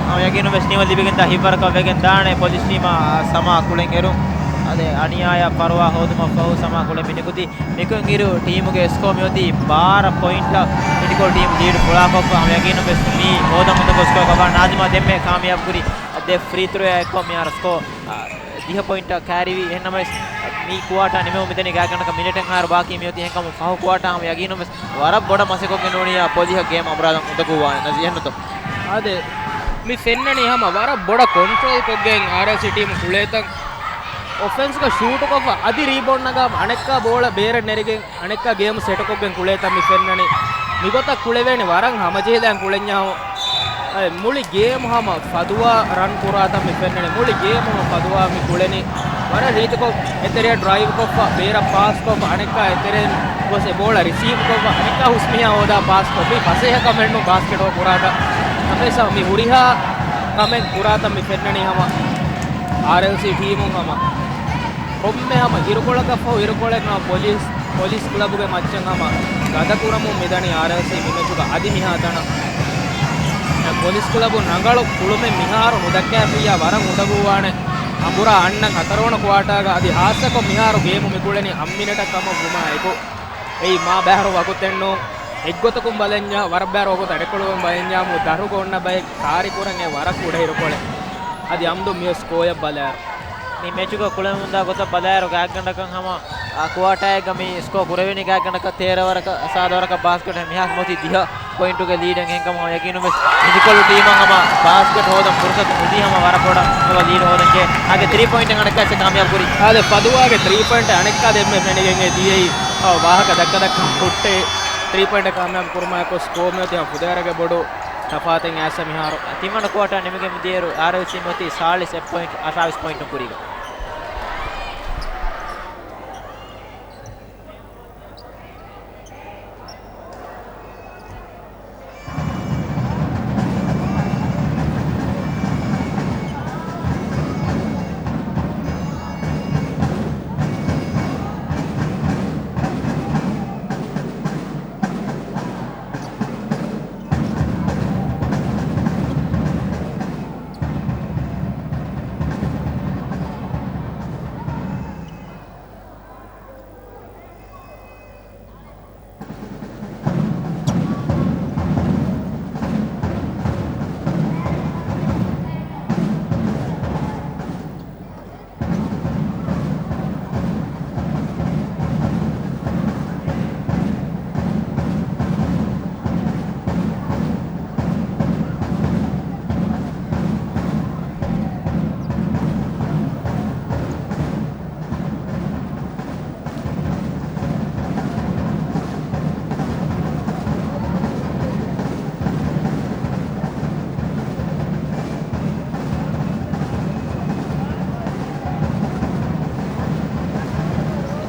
ހަމަ ޔަގީނުން ވެސް ޓީމަށް ލިބިގެންދާ ހިތްވަރަކަށް ވެގެން ދާނެ ޕޮލިސް ޓީމަށް ސަމާ ކުޅެން އެރުން. އަދެ އަނިޔާޔަށް ފަރުވާ ހޯދުމަށް ފަހު ސަމާ ކުޅެން މި ނިކުތީ. މިކުން އިރު ޓީމުގެ ސްކޯ މިއޮތީ ބާރަ ޕޮއިންޓަށް. މިޑިކޯ ޓީމް ލީޑް ފުޅާކޮށްފަ ހަމަ ޔަގީނުން ވެސް މީ ހޯދަން އުނދަގޫ ސްކޯ ކަބާ ނާޒިމާ ދެންމެ ކާމިޔާބު ކުރި އަދެ ފްރީ ތްރޯއާ އެއްކޮށް މިހާރު ސްކޯ ދިހަ ޕޮއިންޓަށް ކައިރިވި. އެހެންނަމަވެސް، މި ކުއާޓާ ނިމެވުމުން މިދަނީ ގާތްގަނޑަކަށް މިނެޓެއްހާއިރު ބާކީ މިއޮތީ. އެހެންކަމުން ފަހު ކުއާޓާ ހަމަ ޔަގީނުންވެސް ވަރަށް ބޮޑަށް މަސައްކަތްކޮށްގެން ނޫނިއްޔާ ޕޮލިހަށް ގޭމް އަނބުރާލަން އުނދަގޫވާނެ. ނަޒީ އެހެންނުތޯ؟ އާދެ، މި ފެންނަނީ ހަމަ ވަރަށް ބޮޑަށް ކޮންޓްރޯލްކޮށްގެން އާރްއެލްސީ ޓީމު ކުޅޭތަން އޮފެންސްގަ ޝޫޓުކޮށްފަ އަދި ރީބޯންޑް ނަގާ އަނެއްކާ ބޯޅަ ބޭރަށް ނެރިގެން އަނެއްކާ ގޭމު ސެޓުކޮށްގެން ކުޅޭތަން މި ފެންނަނީ. މިގޮތަށް ކުޅެވޭނެ ވަރަށް ހަމަޖެހިލާން ކުޅެންޏާ ހަމަ. އައި، މުޅި ގޭމު ހަމަ ފަދުވާ ރަން ކުރާތަން މި ފެންނަނީ. މުޅި ގޭމު ހަމަ ފަދުވާ މި ކުޅެނީ. ވަރަށް ރީތިކޮށް އެތެރެއަށް ޑްރައިވްކޮށްފަ، ބޭރަށް ޕާސްކޮށްފަ، އަނެއްކާ އެތެރެއިން ގޮސް އެ ބޯޅަ ރިސީވްކޮށްފަ، އަނެއްކާ ހުސްމިހާ ހޯދާ ޕާސްކޮށް. މީ ފަސޭހަ ކަމެއްނު ބާސްކެޓްބޯ ކުރާތަން. ނަމަވެސް ހަމަ މި ހުރިހާ ކަމެއް ކުރާތަން މި ފެންނަނީ ހަމަ އާރްއެލްސީ ޓީމުން ހަމަ. ކޮންމެ ހަމަ އިރުކޮޅަކަށްފަހު އިރުކޮޅެއް ހަމަ ޕޮލިސް، ޕޮލިސް ކްލަބުގެ މައްޗަށް ހަމަ ގަދަކުރަމުން މިދަނީ އާރްއެލްސީ މި މެޗުގަ އަދި މިހާތަނަށް. ޕޮލިސް ކްލަބު ރަނގަޅު ކުޅުމެއް މިހާރު ނުދައްކާފިއްޔާ ވަރަށް އުނދަގޫވާނެ. އަނބުރާ އަންނަން ހަތަރުވަނަ ކުއާޓާގަ އަދި ހާއްސަކޮށް މިހާރު ގޭމު މި ކުޅެނީ އަށް މިނެޓަށް ކަމަށް ވުމާ އެކު. އެއީ މާ ބައިވަރު ވަގުތެއްނޫން. އެއްގޮތަކުން ބަލަންޏާ، ވަރަށް ބައިވަރު ވަގުތު އަޑެއްކޮޅުގަ ބަލަންޏާ މު ދަށުގަ އޮންނަ ބައެއް ކާރި ކުރަން އެ ވަރަށް ކުޑަ އިރުކޮޅެއް. އަދި އަމްދު މިއޮތް ސްކޯއަށް ބަލާއިރު. މި މެޗުގަ ކުޅެމުންދާ ގޮތަށް ބަލާއިރު ގާތްގަނޑަކަށް ހަމަ، އާ، ކުއާޓާއެއްގަ މި ސްކޯ ކުރެވެނީ ގާތްގަނޑަކަށް ތޭރަ ވަރަކަށް ސާދަ ވަރަކަށް ބާސްކެޓް މިހާރު މިއޮތީ ދިހަ ޕޮއިންޓުގެ ލީޑެއް ހެންކަމަށް ހަމަ ޔަގީނުން ވެސް މި ކޮޅު ޓީމަށް ހަމަ ބާސްކެޓް ހޯދަން ފުރުސަތު ނުދީ ހަމަ ވަރަށް ބޮޑަށް އެބަ ލީޑް ހޯދަން ޖެހޭ. އާގެ ތްރީ ޕޮއިންޓެއް އަނެއްކާ އެއްޗެއް ކާމިޔާބު ކުރީ. އާދެ ފަދުވާގެ ތްރީ ޕޮއިންޓް އަނެއްކާ ދެންމެ ފެނިގެން އެ ދިޔައީ. އަ، ވާހަކަ ދައްކަ ދައްކަ ހުއްޓޭ ތްރީ ޕޮއިންޓް ކާމިޔާބު ކުރުމާއެކު ސްކޯ މިއޮތީ ފުދޭވަރުގެ ބޮޑު ތަފާތެއް އައިސް މިހާރު. ތިންވަނަ ކުއާޓާ ނިމިގެން މިދިޔައިރު އާރްއެލްސީ މިއޮތީ ސާޅީސް އެއް ޕޮއިންޓް އަށާވީސް ޕޮއިންޓުން ކުރީގަ.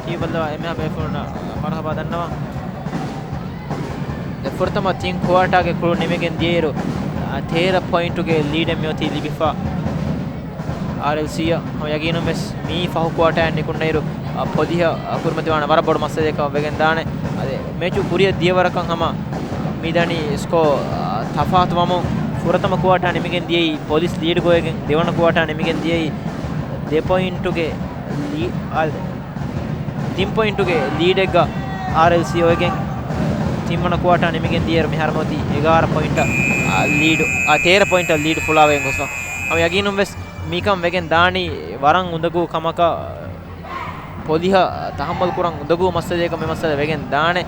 ހީވަލްލަވާ އެންމެހާ ބޭފުޅުންނަށް މަރުހަބާ ދަންނަވަން. ދެ ފުރަތަމަ ތިން ކުއާޓާގެ ކުޅުން ނިމިގެން ދިޔައިރު، އާ، ތޭރަ ޕޮއިންޓުގެ ލީޑެއް މިއޮތީ ލިބިފަ އާރްއެލްސީއަށް. ހަމަ ޔަގީނުން ވެސް މި ފަހު ކުއާޓާއަށް ނިކުންނައިރު، އާ، ޕޮލިހަށް ކުރިމަތިވާނެ ވަރަށް ބޮޑު މައްސަލައަކަށް ވެގެން ދާނެ. އަދި މެޗު ކުރިއަށް ދިޔަ ވަރަކަށް ހަމަ މިދަނީ ސްކޯ، އާ، ތަފާތު ވަމުން ފުރަތަމަ ކުއާޓާ ނިމިގެން ދިޔައީ ޕޮލިސް ލީޑްގަ އޮވެގެން، ދެވަނަ ކުއާޓާ ނިމިގެން ދިޔައީ ދެ ޕޮއިންޓުގެ ލީ-، އާ، ތިން ޕޮއިންޓުގެ ލީޑެއްގަ އާރްއެލްސީ އޮވެގެން ތިންވަނަ ކުއާޓާ ނިމިގެން ދިޔައިރު މިހާރު މިއޮތީ އެގާރަ ޕޮއިންޓަށް، އާ، ލީޑު، އާ، ތޭރަ ޕޮއިންޓަށް ލީޑު ފުޅާވެގެން ގޮސްފަ. ހަމަ ޔަގީނުން ވެސް މިކަން ވެގެން ދާނީ ވަރަށް އުނދަގޫ ކަމަކަށް، ޕޮލިހަށް ތަހައްމަލް ކުރަން އުނދަގޫ މައްސަލައަކަށް މި މައްސަލަ ވެގެން ދާނެ.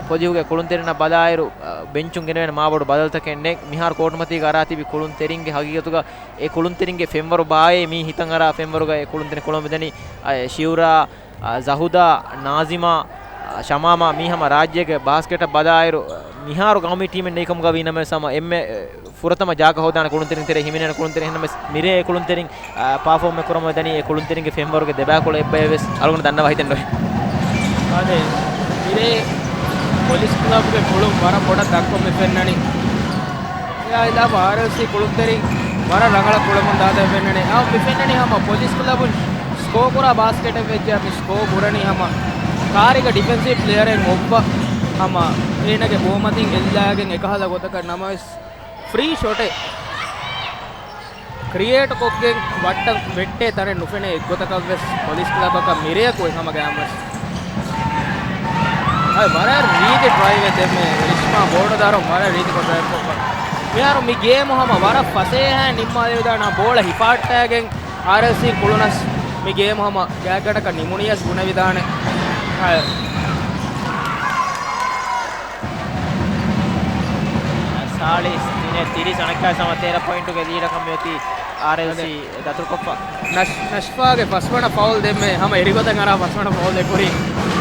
ޕޮލިހުގެ ކުޅުންތެރިންނަށް ބަލާއިރު، އާ، ބެންޗުން ގެނެވޭނެ މާބޮޑު ބަދަލުތަކެއް ނެތް. މިހާރު ކޯޓުމަތީގަ އަރާތިބި ކުޅުންތެރިންގެ ހަގީގަތުގަ އެ ކުޅުންތެރިންގެ ފެންވަރު ބާއޭ މީ ހިތަށް އަރާ ފެންވަރުގަ އެ ކުޅުންތެރިން ކުޅަމުން މިދަނީ، އާ، ޝިއުރާ، އާ، ޒަހުދާ، ނާޒިމާ، އާ، ޝަމާމާ މީ ހަމަ ރާއްޖޭގެ ބާސްކެޓަށް ބަލާއިރު، އާ، މިހާރު ގައުމީ ޓީމެއް ނެތް ކަމުގަ ވީނަމަވެސް ހަމަ އެންމެ، އެ، ފުރަތަމަ ޖާގަ ހޯދާނެ ކުޅުންތެރިން ތެރޭ ހިމެނޭނެ ކުޅުންތެރިން. އެހެންނަމަވެސް މިރޭ އެ ކުޅުންތެރިން، އާ، ޕާފޯމެއް ކުރަމުން ދަނީ އެ ކުޅުންތެރިންގެ ފެންވަރުގެ ދެބައިކުޅަ އެއްބަޔަށް ވެސް އަޅުގަނޑު ދަންނަވާ ހިތެއް ނުވޭ. އާދެ، މިރޭ ޕޮލިސް ކްލަބްގެ ކުޅުން ވަރަށް ބޮޑަށް ދަށްކޮށް މި ފެންނަނީ. އެއާ އިލާފަށް އާރްއެލްސީ ކުޅުންތެރިން ވަރަށް ރަނގަޅަށް ކުޅަމުން ދާދަ ފެންނަނީ. އާ، މި ފެންނަނީ ހަމަ ޕޮލިސް ކްލަބުން ސްކޯ ކުރާ ބާސްކެޓެއް ވެއްޖެ މި ސްކޯ ބުރަނީ ހަމަ ކާރިގަ ޑިފެންސިވް ޕްލޭޔަރެއް އޮއްވަ ހަމަ އޭނަގެ ބޯމަތިން އެއްލާގެން އެކަހަލަ ގޮތަކަށް. ނަމަވެސް ފްރީ ޝޮޓެއް ކްރިއޭޓް ކޮށްގެން ވައްޓަން ވެއްޓޭ ތަނެއް ނުފެނޭ އެއްގޮތަކަށް ވެސް ޕޮލިސް ކްލަބަކަށް މިރޭއަކު އެކަމަކަށް ވެސް. އަދި ވަރަށް ރީތި ޓްރައިވެއް ދެންމެ ރިޝްމާ ބޯޑަށް ދާރު ވަރަށް ރީތިކޮށް ޑްރައިވް ކޮށްފަ. މިހާރު މި ގޭމު ހަމަ ވަރަށް ފަސޭހައިން ނިންމާލެވިދާނެ. ބޯޅަ ހިފާއްޓާގެން އާރްއެލްސީ ކުޅުނަސް މި ގޭމު ހަމަ ގާތްގަނޑަކަށް ނިމުނިޔަސް ބުނެވިދާނެ. ސާޅީސް ތިނެއް ތިރީސް އަނެއްކާވެސް ހަމަ ތޭރަ ޕޮއިންޓުގެ ލީޑަކަށް މިއޮތީ އާރްއެލްސީ ދަތުރުކޮށްފަ. ނަޝް-، ނަޝްފާގެ ފަސްވަނަ ފައުލް ދެންމެ ހަމަ އެރިގޮތަށް އަރާ ފަސްވަނަ ފައުލް އެކުރި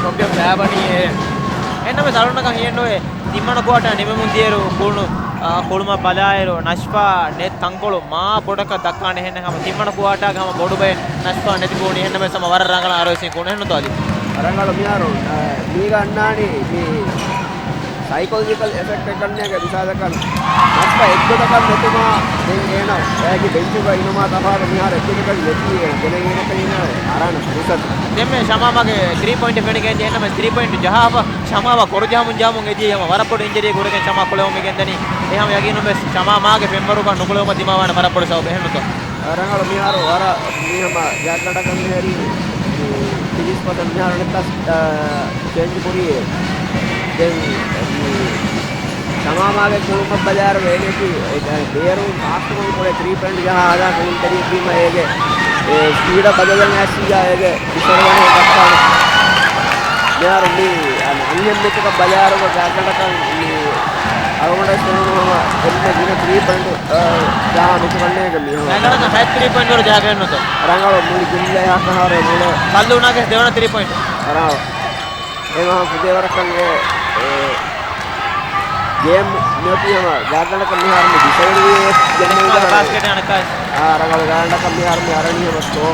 ކޮށްގެން ފައިބަނީ އެ. އެންނަމެސް އަޅުންނަކަށް ހިޔެއްނުވޭ ތިންވަނަ ކުއާޓާ ނިމެމުން ދިޔައިރު ކުޅު-، އާ، ކުޅުމަށް ބަލާއިރު ނަޝްފާ ނެތް ތަންކޮޅު މާ ބޮޑަކަށް ދައްކާނެ ހެން ހަމަ ތިންވަނަ ކުއާޓާގެ ހަމަ ބޮޑު ބައެއް ނަޝްފާ ނެތި ކުޅުނީ އެހެންނަމެސް ހަމަ ވަރަށް ރަނގަޅަށް އާރްއެލްސީ ކުޅުނު އެހެންނުތޯ އަލީ؟ ރަނގަޅު މިހާރު، އާ، މީގަ އަންނާނީ މި ސައިކޮލޮޖިކަލް އެފެކްޓެއް ކަންނޭގެ މިސާލަކަށް، ނަޝްފާ އެއްގޮތަކަށް ނެތުމާ، ދެން އޭނަ އޭގެ ބެންޗުގަ އިނުމާ ތަފާތު މިހާރު އެއްގޮތަކަށް ނެތީ އޭނަ. ދެން އޭނަ އަރާނަ ފުރުސަތު. ދެންމެ ޝަމާމާގެ ތްރީ ޕޮއިންޓް ފެނިގެން އެހެންނަމެސް ތްރީ ޕޮއިންޓް ޖަހާފަ ޝަމާމާ ކޮރު ޖަހަމުން ޖަހަމުން އެދިޔަ ހަމަ ވަރަށް ބޮޑު އިންޖަރީ ކުރެގެން ޝަމާ ކުޅެވުމިގެން ދަނީ. އެހަމަ ޔަގީނުން ވެސް ޝަމާމާގެ ފެންވަރުގަ ނުކުޅެވުމަށް ދިމާވާނެ ވަރަށް ބޮޑު ސަބަބެއް އެހެންނުތޯ؟ ރަނގަޅު މިހާރު ވަރަށް މީ ހަމަ ގާތްގަނޑަކަށް މިހާރީ ތިރީސް ޕަސެންޓް މިހާރު ނެތް ތަސް، އާ، ޗޭންޖް ކުރީ. ދެން މި ޝަމާމާގެ ކުޅުމަށް ބަލާއިރު އޭގެ ބޭރު ފާސްޓު ބޯލް ކުޅެ ތްރީ ޕޮއިންޓް ޖަހާ ހަދާ ކުޅުންތެރިޔަކީމަ އޭގެ، އެ، ސްޕީޑަށް ބަދަލުވެން އައިސް އޭގެ އިސަރުވަނީ ދައްކާނެ. މިހާރު މި އަންހެން މެޗަކަށް ބަލާއިރު ގާތްގަނޑަކަށް މި އަޅުގަނޑަށް ފެނުނު ހަމަ އެންމެ ގިނަ ތްރީ ޕޮއިންޓް، އާ، ޖަހާ މެޗަކަށް ނޭނގެ މީހުން. ގާތްގަނޑަކަށް ހަތް ތްރީ ޕޮއިންޓް ވަރު ޖަހާފައެއްނުތޯ؟ ރަނގަޅު މުޅި ޖުމްލައެއް ހައްކާ ހާރެ މުޅެ. ކައްލޫނާގެ ދެވަނަ ތްރީ ޕޮއިންޓް. ރަނގަޅު. އެމަހަ ފުދޭވަރަކަށް އެ، އެ، ގޭމް މިއޮތީ ހަމަ ގާތްގަނޑަކަށް މިހާރު މި ޑިސައިޑް ވީ ގެންނެވި ބާސްކެޓް އަނެއްކާ. އާ، ރަނގަޅު ގާތްގަނޑަކަށް މިހާރު މި އަރަނީ ހަމަ ސްކޯ،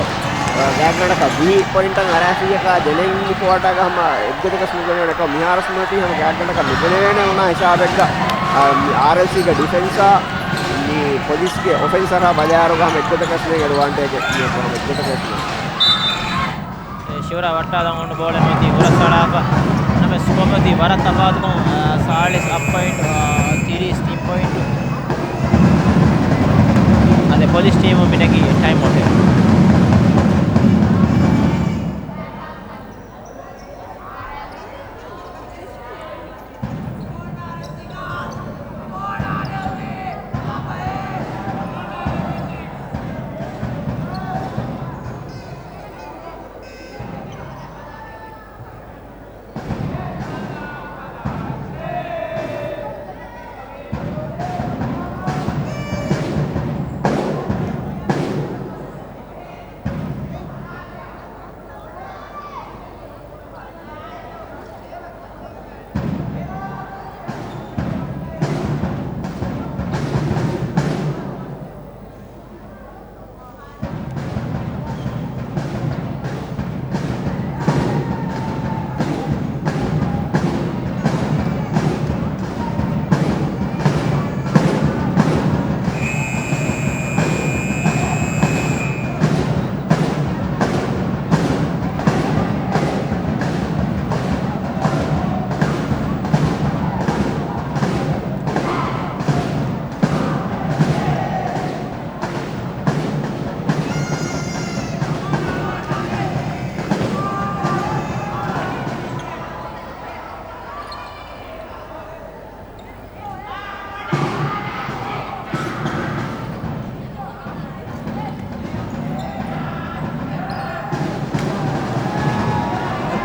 އާ، ގާތްގަނޑަކަށް ވިހި ޕޮއިންޓަށް އަރާފިއްޔަކާ ދެނެއް މި ކުއާޓާގަ ހަމަ އެއްގޮތަކަށް ނުގެނެވޭނެ ކަމަށް މިހާރު ސްމާޓީ ހަމަ ގާތްގަނޑަކަށް މިގެނެވޭނެ އޮނާ ހިސާބެއްގަ، އާ، މި އާރްއެލްސީގެ ޑިފެންސާ މި ޕޮލިސްގެ އޮފެންސަރާ ބަލާއިރުގަ ހަމަ އެއްގޮތަކަށް ނޭނގެ އެޑްވާންޓޭޖެއް މިއަކު ހަމަ އެއްގޮތަކަށް ނޭނގެ. އެ، ޝިއުރާ ވައްޓާލަން އޮންނަ ބޯޅަ މިއޮތީ ހުރަސްއަޅާފަ. ނަމަ ސްކޯ މިއޮތީ ވަރަށް ތަފާތުކޮށް، އާ، ސާޅީސް އަށް ޕޮއިންޓް، އާ، ތިރީސް ތިން ޕޮއިންޓް. އަދި ޕޮލިސް ޓީމު މި ނެގީ ޓައިމް އައުޓެއް.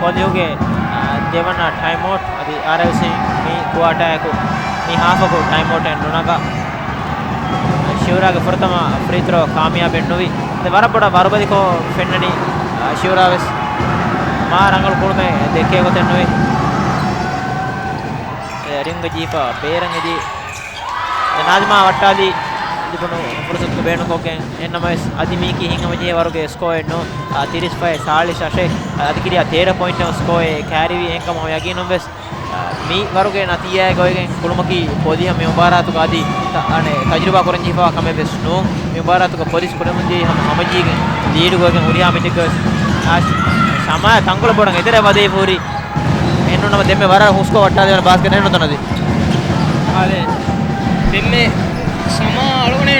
ކޮލިއުގެ، އާ، ދެވަނަ ޓައިމްއައުޓް އަދި އާރްއެލްސީ މި ކުއާޓާއަކު މި ހާފަކު ޓައިމްއައުޓެއް ނުނަގާ. ޝިއުރާގެ ފުރަތަމަ ފްރީ ތްރޯ ކާމިޔާބެއް ނުވި. އަދި ވަރަށް ބޮޑަށް ވަރުބަލިކޮށް ފެންނަނީ، އާ، ޝިއުރާ ވެސް. މާ ރަނގަޅު ކުޅުމެއް ދެއްކޭ ގޮތެއް ނުވި. އެ، ރިންގ ޖީފާ ބޭރަށް އެދި. އެ، ނާޒިމާ ވައްޓާލީ ލިބުނު ފުރުސަތު ބޭނުންކޮށްގެން. އެހެންނަމަވެސް އަދި މީކީ ހިތްހަމަޖެހޭ ވަރުގެ ސްކޯއެއް ނޫން. އާ، ތިރީސް ފަހެއް ސާޅީސް އަށެއް، އަދި ކިރިޔާ ތޭރަ ޕޮއިންޓް ސްކޯއެއް ކާރިވީ. އެހެންކަމުން ހަމަ ޔަގީނުން ވެސް، އާ، މި ވަރުގެ ނަތީޖާއާ ގޮތްގެން ކުޅުމަކީ ޕޮލިހަށް މި މުބާރާތުގަ އަދި ތަ-، އަނެއް ތަޖުރިބާ ކުރަންޖެހިފައިވާ ކަމެއް ވެސް ނޫން. މި މުބާރާތުގަ ޕޮލިސް ކުޅެމުން ޖެހި ހަމަ ހަމަޖެހިގެން ލީޑު ގޮތްގެން ހުރިހާ މެޗެއްގަ ވެސް، އާ، ޝަމާ ތަންކޮޅެއް ބޮޑަށް އެތެރެއަށް ވަދެވިފަ ހުރި. އެހެންނޫން ނަމަ ދެންމެ ވަރަށް ހުސްކޮށް ވައްޓާލެވޭނެ ބާސްކެޓް އެހެންނުތަނަދި. އާދެ، ދެންމެ ސަމާ އަޅުގަނޑު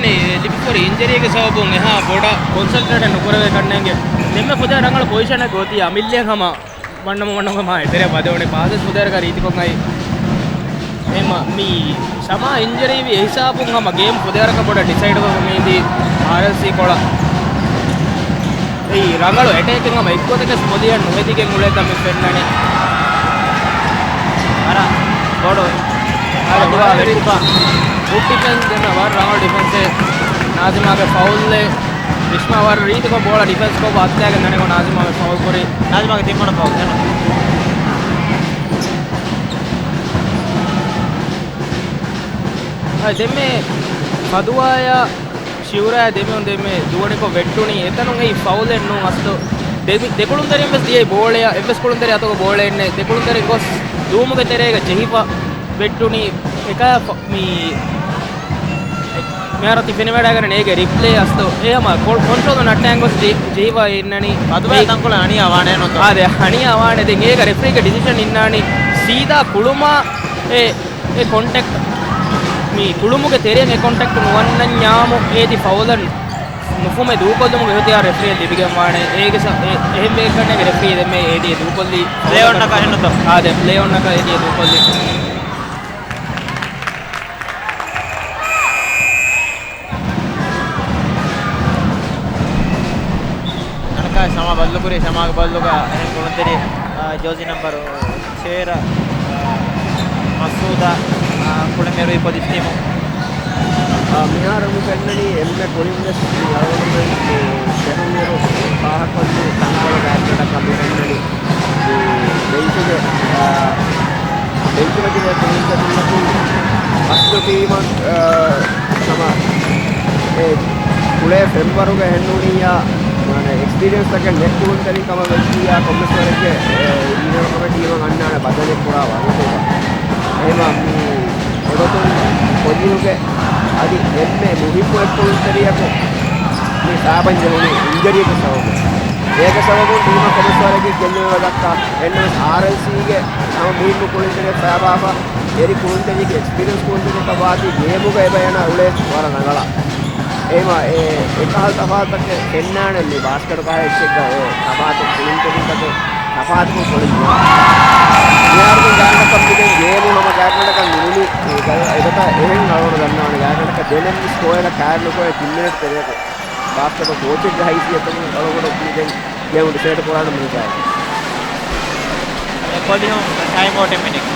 ލިބިފަ ހުރި އިންޖަރީގެ ސަބަބުން އެހާ ބޮޑަށް ކޮންސަންޓްރޭޓެއް ނުކުރެވޭ ކަންނޭނގެ. ދެންމެ ފުދޭ ރަނގަޅު ޕޮޒިޝަނެއްގަ އޮތީ އަމިއްލައަށް ހަމަ ވަންނަމުން ވަންނަމުން ހަމަ އެތެރެއަށް ވަދެވުނީ ބާސް ވެސް ފުދޭވަރަކަށް ރީތިކޮށް އައި. އެހެންމަ މި ސަމާ އިންޖަރީވި އެހިސާބުން ހަމަ ގޭމް ފުދޭވަރަކަށް ބޮޑަށް ޑިސައިޑް ވެ މީދީ އާރްއެލްސީ ކޮޅަށް. އެއީ ރަނގަޅު އެޓޭކެއް ހަމަ އެއްގޮތަކަށް ޕޮލިހަށް ނުހެދިގެން އުޅޭތަން މި ފެންނަނީ. ވަރަށް ބޮޑު އަދުވާ ވެއްޓިފަ. ގުޑް ޑިފެންސް ދެންމެ ވަރަށް ރަނގަޅު ޑިފެންސެއް. ނާޒިމާގެ ފައުލްއެއް. ރިޝްމާ ވަރަށް ރީތިކޮށް ބޯޅަ ޑިފެންސް ކޮށް އަތުލައިގެން ދަނެގޮ ނާޒިމާ ވެސް ފައުލް ކުރި. ނާޒިމާގެ ތިންވަނަ ފައުލް އެން. އަ، ދެންމެ ފަދުވާޔާ ޝިއުރާ ދެމިއޮން ދެމެ ދުވަނިކޮށް ވެއްޓުނީ އެތަނުން އެއީ ފައުލެއް ނޫން އަސްލު. ދެ-، ދެކުޅުންތެރިން ވެސް ދިޔައީ ބޯޅަޔަށް، އެއްވެސް ކުޅުންތެރި އަތުގަ ބޯޅައެއް ނެތް. ދެކުޅުންތެރިން ގޮސް ދޫމުގެ ތެރޭގަ ޖެހިފަ ވެއްޓުނީ އެކާ ފަ-، މީ މިހާރު ތި ފެނިވަޑައިގަންނަނީ އޭގެ ރިޕްލޭ އަސްލު. އެ ހަމަ ކޮ-، ކޮންޓްރޯލް ނައްޓާން ގޮސް ޖެ-، ޖެހިފަ އިންނަނީ. އަދުވާ މީ ތަންކޮޅެއް އަނިޔާ ވާނެ ނުތޯ؟ އާދެ، އަނިޔާ ވާނެ. ދެން އޭގަ ރެފްރީގެ ޑިސިޝަން އިންނާނީ ސީދާ ކުޅުމާ އެ އެ ކޮންޓެކްޓް، މި ކުޅުމުގެ ތެރެއިން އެ ކޮންޓެކްޓް ނުވަންނަންޏާމު އޭތި ފައުލަށް ނުފުމެ ދޫކޮށްލުމުގެ އިހުތިޔާރު ރެފްރީއަށް ލިބިގެން ވާނެ. އޭގެ ސަ-، އެ-، އެހެން ވޭ ކަންނޭނގެ ރެފްރީ ދެންމެ އޭތި ދޫކޮށްލީ. ޕްލޭ އޮންނަކަށް އެހެންނުތޯ؟ އާދެ، ޕްލޭ އޮންނަކަށް އޭތި ދޫކޮށްލީ. އަނެއްކާ ޝަމާ ބައްލުކުރި، ޝަމާގެ ބައްލުގަ އެހެން ކުޅުންތެރި، އާ، ޖާޒީ ނަމްބަރު ޗޭރ، އާ، މަސޫދަށް، އާ، ކުޅެމެރުވި ޕޮލިސް ޓީމު. އާ، މިހާރު މި ފެންނަނީ އެންމެ ކުރިން ވެސް މި އަޅުގަނޑުމެން މި ފެށުންއިރު ފާހަގަކޮށްލި ތަންކޮޅެއް ގާތްގަނޑަކަށް މި ފެންނަނީ. މި ބެންޗުގެ، އާ، ބެންޗުގަ ތިބޭ ކުޅުންތެރިންނަކީ އަސްލު ޓީމަށް، އާ، ހަމަ އެ ކުޅޭ ފެންވަރުގަ އެހެންނޫނިއްޔާ، މާނަ އެކްސްޕީރިއަންސްތަކެއް ނެތް ކުޅުންތެރިން ކަމަށް ވެއްޖިއްޔާ ކޮންމެސްވަރެއްގެ، އެ، އިންޖަރީ ކޮމިޓީއަށް އަންނާނެ ބަދަލެއް ކުރާ ވަގުތުގަ. އެހެމަ މި އެގޮތުން ކޮލިއުގެ އަދި އެންމެ މުހިއްމު އެއްކުޅުންތެރިޔަކު މި ފައިބަން ޖެހުނީ އިންޖަރީގެ ސަބަބުން. އޭގެ ސަބަބުން ޓީމަށް ކޮންމެސްވަރެއްގެ ގެއްލުމެއް ދައްކާ. އެންނަމަވެސް އާރްއެލްސީގެ ހަމަ މުހިއްމު ކުޅުންތެރިޔަކު ފައިބާފަ އެރި ކުޅުންތެރިޔަކީ އެކްސްޕީރިއަންސް ކުޅުންތެރިޔަކަށް ވާތީ ގޭމުގަ އެބަ އޭނާ އުޅޭ ވަރަށް ރަނގަޅަށް. އެހެމަ އެ އެކަހަލަ ތަފާތުތަކެއް ފެންނާނެ މި ބާސްކެޓު ކަހަލަ އެއްޗެއްގަ އެ ތަފާތު ކުޅުންތެރިންތަކެއް ތަފާތުކޮށް ކުޅެން ޖެހޭ. މިހާރުގެ ގާތްގަނޑަކަށް މިދެން ގޭމު ހަމަ ގާތްގަނޑަކަށް މިނުނީ އެ ގަ-، އެގޮތަށް އެހެން އަޅުގަނޑު ދަންނަވަނީ ގާތްގަނޑަކަށް ދެނެއް ސްކޯއެއް ކާރި ނުކުރޭ ތިން މިނެޓް ތެރޭގަ ބާސްކެޓް ކޯޗެއްގެ ހައިސިއްޔަތުން އަޅުގަނޑު މިދެން ގޭމު ޑިސައިޑް ކުރާނަން މި ހިސާބުން. ކޮލިއު ޓައިމް އައުޓެއް މިނެޓް.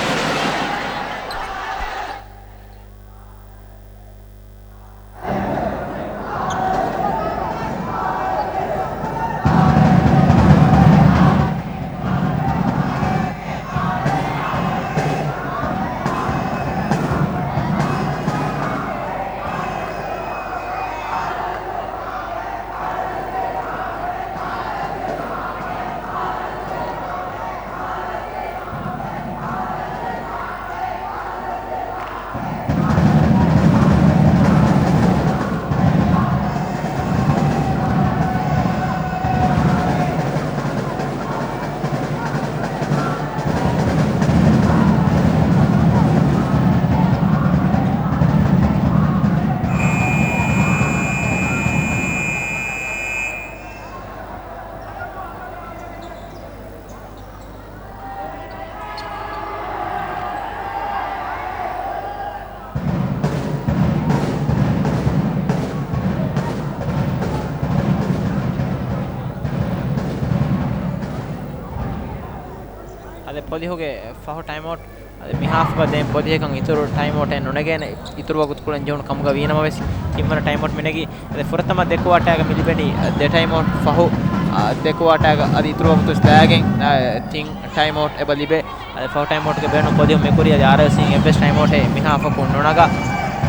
ޕޮލިހުގެ ފަހު ޓައިމްއައުޓް. އަދި މިހާފުގަ ދެން ޕޮލިހަކަށް އިތުރު ޓައިމްއައުޓެއް ނުނެގޭނެ، އިތުރު ވަގުތުކޮޅެއް ޖެހުނު ކަމުގަ ވީނަމަވެސް، ތިންވަނަ ޓައިމްއައުޓް މިނެގީ. އަދި ފުރަތަމަ ދެ ކުއާޓާގަ މިލިބެނީ ދެ ޓައިމްއައުޓް ފަހު، އާ، ދެ ކުއާޓާގަ އަދި އިތުރު ވަގުތު ލާގެން، އާ، ތިން ޓައިމްއައުޓް އެބަ ލިބޭ. އަދި ފަހު ޓައިމްއައުޓްގެ ބޭނުން ޕޮލިހު މިކުރީ. އަދި އާރްއެލްސީން އެއްވެސް ޓައިމްއައުޓެއް މިހާފަކު ނުނަގާ.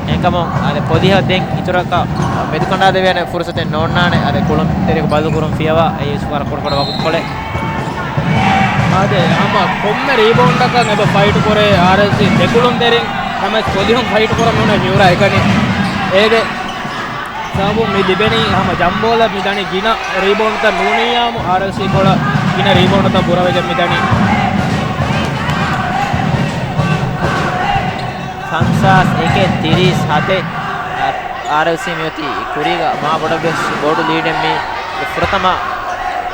އެހެންކަމުން އަދި ޕޮލިހަށް ދެން އިތުރަކަށް މެދުކަނޑާލެވޭނެ ފުރުސަތެއް ނޯންނާނެ. އަދި ކުޅުންތެރިކު ބަދަލުކުރުން ފިޔަވާ އެއީ ވަރަށް ކުޑަކުޑަ ވަގުތުކޮޅެއް. އާދެ، ހަމަ ކޮންމެ ރީބައުންޑަކަށް އެބަ ފައިޓު ކުރޭ އާރްއެލްސީ ދެކުޅުންތެރިން، ނަމަވެސް ޕޮލިހުން ފައިޓު ކުރަން ނޫނޭ ހިއުރާ އެކަނި. އޭގެ ސަބަބުން މި ލިބެނީ ހަމަ ޖަމްބޯލަށް މިދަނީ ގިނަ ރީބައުންޑްތައް ނޫނިއްޔާމު، އާރްއެލްސީ ކޮޅަށް ގިނަ ރީބައުންޑްތައް ބުރަވެގެން މިދަނީ. ފަންސާސް އެކެއް ތިރީސް ހަތެއް. އާރްއެލްސީ މިއޮތީ ކުރީގަ މާ ބޮޑަށް ވެސް ބޮޑު ލީޑެއް. މި ފުރަތަމަ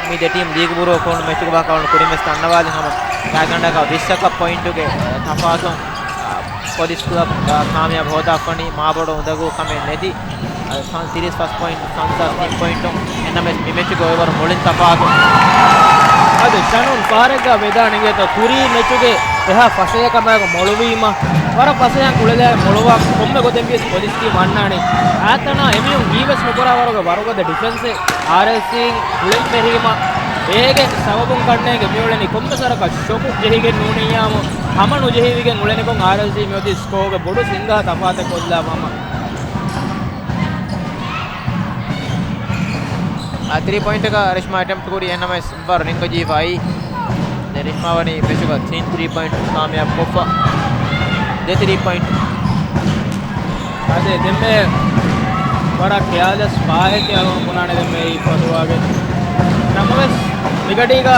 މި ދެ ޓީމް ލީގު ބުރުއަށް ކޮން މެޗުގަ ބާކަވަން ކުރިން ވެސް ދަންނަވާލި ހަމަ ގާތްގަނޑަކަށް ވިއްސަކަށް ޕޮއިންޓުގެ ތަފާތުން، އާ، ޕޮލިސް ކްލަބް، އާ، ކާމިޔާބު ހޯދާފަނީ މާބޮޑު އުނދަގޫ ކަމެއް ނެތި. އާ، ފަން-، ތިރީސް ފަސް ޕޮއިންޓް، ފަންސާސް ތިން ޕޮއިންޓުން. އެންނަމެސް މި މެޗުގެ އޮއިވަރު މުޅިން ތަފާތު. އަދި ޝަނުން ފަހަރެއްގަ ވެދާނެ އިނގޭތޯ ކުރީ މެޗުގެ އެހާ ފަސޭހަ ކަމާއެކު މޮޅުވީމަ، ވަރަށް ފަސޭހަ ކުޅެލާ މޮޅުވާ ކޮންމެ ގޮތެއް ވިޔަސް ޕޮލިސް ޓީމް އަންނާނީ. އާތަނާ އެމީހުން ހީވެސް ނުކުރާ ވަރުގެ ވަރުގަދަ ޑިފެންސެއް އާރްއެލްސީ ކުޅެން ފެހީމަ، އޭގެ ސަބަބުން ކަންނޭނގެ މިއުޅެނީ ކޮންމެ ސަރަކަށް ޝޮކު ޖެހިގެން ނޫނިއްޔާމު، ހަމަ ނުޖެހިވިގެން އުޅެނިކޮށް އާރްއެލްސީ މިއޮތީ ސްކޯގެ ބޮޑު ސިންގާ ތަފާތެއް ކޮށްލާފަމަ. އާ، ތްރީ ޕޮއިންޓަކަށް ރިޝްމާ އެޓެމްޕްޓް ކުރީ، އެހެންނަމަވެސް ވަރަށް ރިންގަޖީފައި. ދެން ރިޝްމާ ވަނީ މެޗުގަ ތިން ތްރީ ޕޮއިންޓް ކާމިޔާބު ކޮށްފަ. ދެ ތްރީ ޕޮއިންޓް. އާދެ، ދެންމެ ވަރަށް ކެއާލެސް ފާހެއް އަޅުގަނޑު ބުނާނެ ދެންމެ އީ ފޮތުވާގެ. ނަމަވެސް މިގަޑީގަ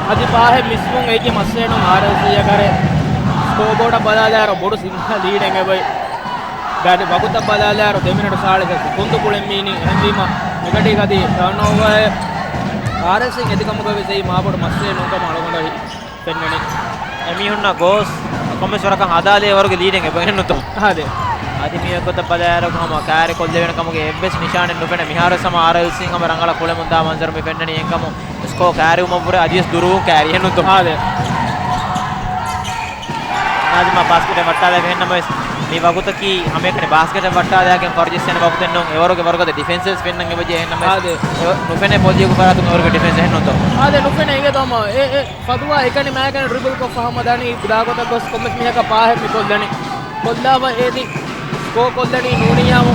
އަދި ފާހެއް މިސްވުން އެއީ މައްސަލައެއް ނޫން. އާރްއެލްސީ އަކަރެ ސްކޯބޯޑަށް ބަލާލާއިރު ބޮޑު ސިންހާ ލީޑެއް އެބައި. ގަޑި ވަގުތަށް ބަލާލާއިރު ދެ މިނެޓު ސާޅީސް ސެކުންދު ކުޅެން މީނީ. އެހެންވީމަ މިގަޑީގަ އަދި ޓާންއޯވާއެއް އާރްއެލްސީ އެދި ކަމުގަ ވެސް އެއީ މާބޮޑު މައްސަލައެއް ނޫންކަމަށް އަޅުގަނޑަށް ފެންނަނީ. އެމީހުންނަށް ގޯސް ކޮންމެސް ވަރަކަށް ހަދާލޭ ވަރުގެ ލީޑެއް އެބަ އެހެންނުތޯ؟ އާދެ. އަދި މި ގޮތަށް ބަލާއިރު ހަމަ ކާރި ކޮށްލެވޭނެ ކަމުގެ އެއްވެސް ނިޝާނެއް ނުފެނޭ. މިހާރު ވެސް ހަމަ އާރްއެލްސީން ހަމަ ރަނގަޅަށް ކުޅެމުން ދާ މަންޒަރު މި ފެންނަނީ. އެހެންކަމުން ސްކޯ ކާރިވުމަށްވުރެ އަދިވެސް ދުރުވުން ކާރި އެހެންނުތޯ؟ އާދެ. ނާޒިމާ ބާސްކެޓެއް ވައްޓާލެވި އެހެންނަމަވެސް، މި ވަގުތަކީ ހަމައެކަނި ބާސްކެޓެއް ވައްޓާލާގެން ފަރުޖެއްސޭނެ ވަގުތެއް ނޫން. އެވަރުގެ ވަރުގަދަ ޑިފެންސް ވެސް ފެންނަން އެބަޖެހޭ އެހެންނަމަވެސް، އާދެ. އެ-، ނުފެނޭ ޕޮލިއުގެ ފަރާތުން އެވަރުގެ ޑިފެންސް އެހެންނުތޯ؟ އާދެ، ނުފެނޭ އިނގޭތޯ ހަމަ އެ، އެ، ފަދުވާ އެކަނި މާކަނި ޑްރިބަލް ކޮށްފަ ހަމަ ދަނީ ދާގޮތަށް ގޮސް ކޮންމެސް މީހަކަށް ފާހެއް މި ކޮށްލަނީ. ކޮށްލާފަ އޭތި ސްކޯ ކޮށްލަނީ ނޫނިއްޔާމު.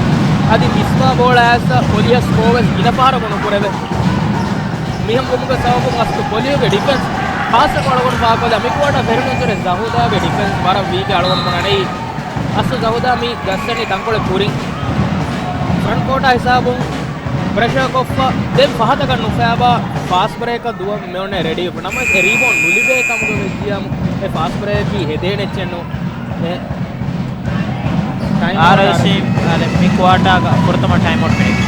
އަދި މިސްބާ ބޯޅަ އައިސް ޕޮލިހަށް ސްކޯ ވެސް ގިނަ ފަހަރަކު ނުކުރެވޭ. މިހެން ކުރުމުގެ ސަބަބުން އަސްލު ޕޮލިހުގެ ޑިފެންސް ޚާއްސަކޮށް އަޅުގަނޑު ފާހަގަކޮށްލާ މި ކުއާޓާ ފެށުނުއްސުރެ ޒަހުދާގެ ޑިފެންސް ވަރަށް ވީކޭ އަޅުގަނޑު ބުނަނީ. އަސްލު ޒަހުދާ މި ގައްސަނީ ތަންކޮޅެއް ކުރިން. ފްރަންޓް ކޯޓާ ހިސާބުން ޕްރެޝަރ ކޮށްފަ ދެން ފަހަތަކަށް ނުފާބާ ފާސްޓް ބްރޭކަށް ދުވަން މިއޮންނަ ރެޑީ ނަމަވެސް އެ ރީބައުންޑް ނުލިބޭ ކަމުގަ ވެއްޖިއްޔާމު އެ ފާސްޓް ބްރޭކަކީ ހެދޭނެ އެއްޗެއް ނޫން. އެ ޓައިމް އައުޓް އާރްއެލްސީ އާރްއެލް މި ކުއާޓާގަ ފުރަތަމަ ޓައިމް އައުޓް މިނެޓް.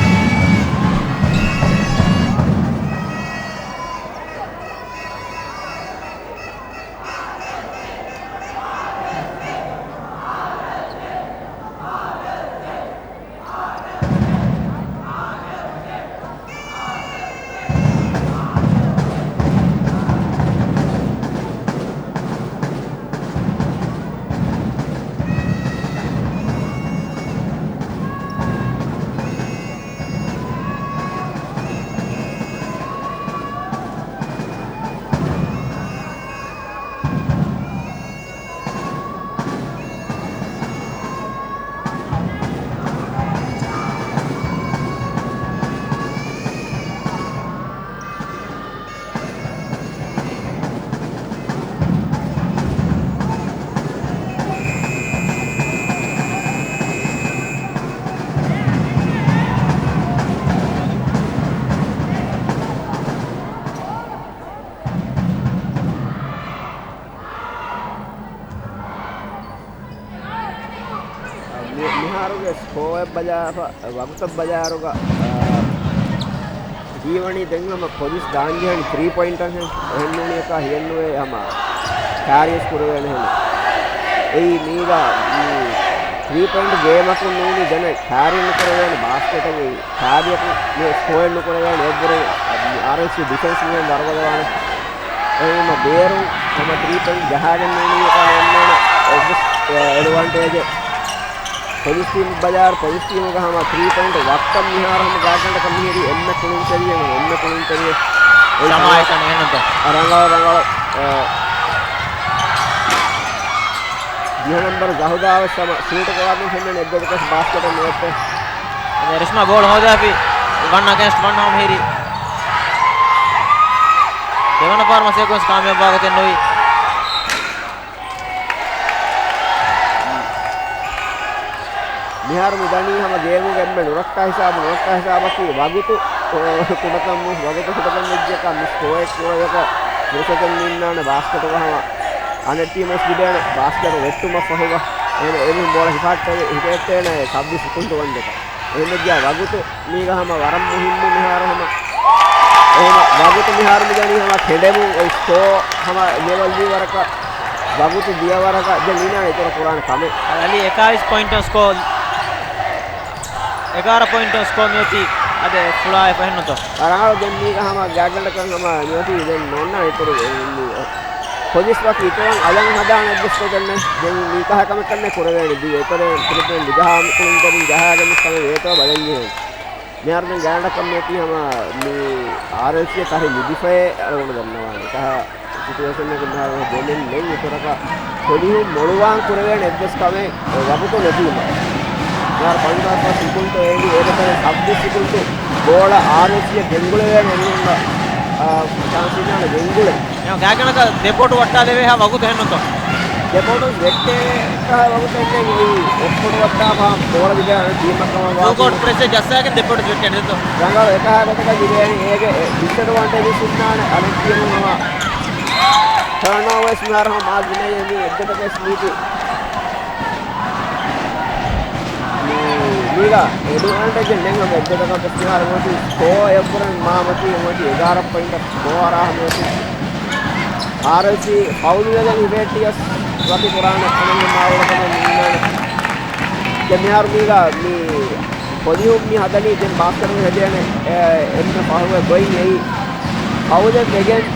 މި-، މިހާރުގެ ސްކޯއެއް ބަލާފަ، ވަގުތަށް ބަލާއިރުގަ، އާ، ހީވަނީ ދެން ހަމަ ޕޮލިސް ދާންޖެހެން ތްރީ ޕޮއިންޓަށް ހެން. އެހެންނޫނީ އެކާ ހިޔެއްނުވޭ ހަމަ ކާރިޔަސް ކުރެވޭނެ ހެން. އެއީ މީގަ މި ތްރީ ޕޮއިންޓް ގޭމަކުން ނޫނީ ދެނެއް ކާރި ނުކުރެވޭނެ ބާސްކެޓަކީ ކާރިޔަކު މި ސްކޯއެއް ނުކުރެވޭނެ އެއްވުރެ އާރްއެލްސީ ޑިފެންސް މިހެން ވަރުގަދަވާނެ. އެހެންވީމަ ބޭރުން ހަމަ ތްރީ ޕޮއިންޓް ޖަހާގެން އިނީ އެކަން އޮންނާނެ އެޑްވަންޓޭޖެއް. ޕޮލިސް ޓީމަށް ބަލާއިރު، ޕޮލިސް ޓީމުގަ ހަމަ ތްރީ ޕޮއިންޓް ވައްކަން މިހާރު ހަމަ ގާތްގަނޑަކަށް މިހިރީ އެންމެ ކުޅުންތެރިއެއް، އެންމެ ކުޅުންތެރިއެއް. އެ ޝަމާ ސަމާ އެކަނި އެހެންތޯ؟ ރަނގަޅު، ރަނގަޅު، އަ، ދިހަ ނަމްބަރު ޒަހުދާ ވެސް ހަމަ ޝޫޓް ކޮށްލާން ފެންނަނީ އެއްގޮތަކަށް ބާސްކެޓަށް ނުވެއްޓޭ. އަދި ރިޝްމާ ބޯޅަ ހޯދާފި ވަން އަގޭންސްޓް ވަން ހަމަ ހިރީ. ދެވަނަ ފަހަރު މަ ސީކުއެންސް ކާމިޔާބުވާ ގޮތެއް ނުވި. މިހާރު މި ދަނީ ހަމަ ގޭމުގެ އެންމެ ނުރައްކާ ހިސާބު، ނުރައްކާ ހިސާބަކީ ވަގުތު، އަ، ކުޑަކަން، ވަގުތު ކުޑަކަން ވެއްޖެކަ މިސް ކޯއެއް ކުރެވޭކަށް ފުރުސަތެއް ނިންނާނެ ބާސްކެޓުގަ ހަމަ އަނެއް ޓީމަށް ލިބޭނެ ބާސްކެޓު ވެއްޓުމަށް ފަހުގަ. އެހެން އެމީހުން ބޯޅަ ހިފާއްޓެވި، ހިފެއްޓޭނެ ސައްބީސް ސެކުންޑު ވަންދެކަ. އެހެންވެއްޖާ ވަގުތު މީގަ ހަމަ ވަރަށް މުހިއްމު މިހާރު ހަމަ. އެހެން ވަގުތު މިހާރު މިދަނީ ހަމަ ކެނޑެމުން އެ ސްކޯ ހަމަ ލެވެލް ވީ ވަރަކަށް ވަގުތު ދިޔަ ވަރަކަށް ދެން ނީނާ އިތުރަށް ކުރާނެ ކަމެއް. އަލީ އެކާވީސް ޕޮއިންޓު ސްކޯ، އެގާރަ ޕޮއިންޓު ސްކޯ މިއޮތީ އަދެ ފުޅާ އެފަހެންނުތޯ؟ ރަނގަޅު ދެން މީގަ ހަމަ ގާތްގަނޑަކަށް ހަމަ މިއޮތީ ދެން ނޯންނާ އިތުރު ކޮލިސް ވަކި އިތުރަށް އަލަށް ހަދާނެ އެއްވެސް ގޮތެއް ނެތް. ދެން މީ ކަހަ ކަމެއްކަންނެ ކުރެވޭނެ. ދީ އެތެރެ ފިރިތެރެން ނުޖަހާ ކުޅުންތެރިން ޖަހާގެން ކަމެއް ވޭތޯ ބަލަންޖެހޭނެ. މިހާރު ދެން ގާތްގަނޑަކަށް މިއޮތީ ހަމަ މި އާރްއެލްސީ ތަހެއް ލިބިފައޭ އަޅުގަނޑު ދަންނަވާނެ. ކަހަ ސިޗުއޭޝަންއެއްގަ މިހާރު ގެނެއް ނެތް އިތުރަކަށް ކޮލިހުން މޮޅުވާން ކުރެވޭނެ އެއްވެސް ކަމެއް ވަގުތު ނެތީމަ. މިހާރު ފަންސާސް ސިކުންތު އޭގެ އޭގެ ތެރެ ސައްބީސް ސިކުންތު ބޯޅަ އާރްއެލްސީއަށް ގެންގުޅެވޭނެ އެމީހުންނަށް، އާ، ޗާންސް ދިންނާނެ ގެންގުޅެން. ގާތްގަނޑަކަށް ދެ ބޯޓު ވައްޓާލެވޭ ހާ ވަގުތު އެހެންނުތޯ؟ ދެ ބޯޓު ވެއްޓޭ ކަހަ ވަގުތެއް ނެތް. އެއީ އެއް ބޯޓު ވައްޓާފަ ބޯޅަ ލިބޭ ޓީމަށް ކަމަށް ވާ. ފުލް ކޯޓް ޕްރެސްއެއް ޖައްސާގެން ދެ ބޯޓު ވެއްޓޭ ނެތޯ؟ ރަނގަޅު އެކަހަ ގޮތަކަށް ލިބޭނީ އޭގެ ޑިސްއެޑްވާންޓޭޖް ހުންނާނެ އަނެއް ޓީމުން ހަމަ ޓާންއޯވަރސް މިހާރު ހަމަ މާ ގިނައީ މީ އެއްގޮތަކަށް ވެސް މީތި. މީ، މީގަ އެޑްވާންޓޭޖެއް ނެތް ހަމަ އެއްގޮތަކަށް ވެސް މިހާރު އޮތީ ސްކޯ އެއްވުރެން މާ މަތީ އޮތީ އެގާރަ ޕޮއިންޓަށް ސްކޯ އަރާ ހަމަ އޮތީ. އާރްއެލްސީ ފައުލު ވެގެން ހިފެއްޓިޔަސް ވަކި ކުރާނެ އަނެއް މާ އުޅަކަމެއް ނިންނާނެ. ދެން މިހާރު މީގަ މި ކޮލިހުން މި ހަދަނީ ދެން ބާސްކެޓު ހެދޭނެ، އެ، އެންމެ ފަހުގެ ގޮތް އެއީ. ފައުލެއް ވެގެން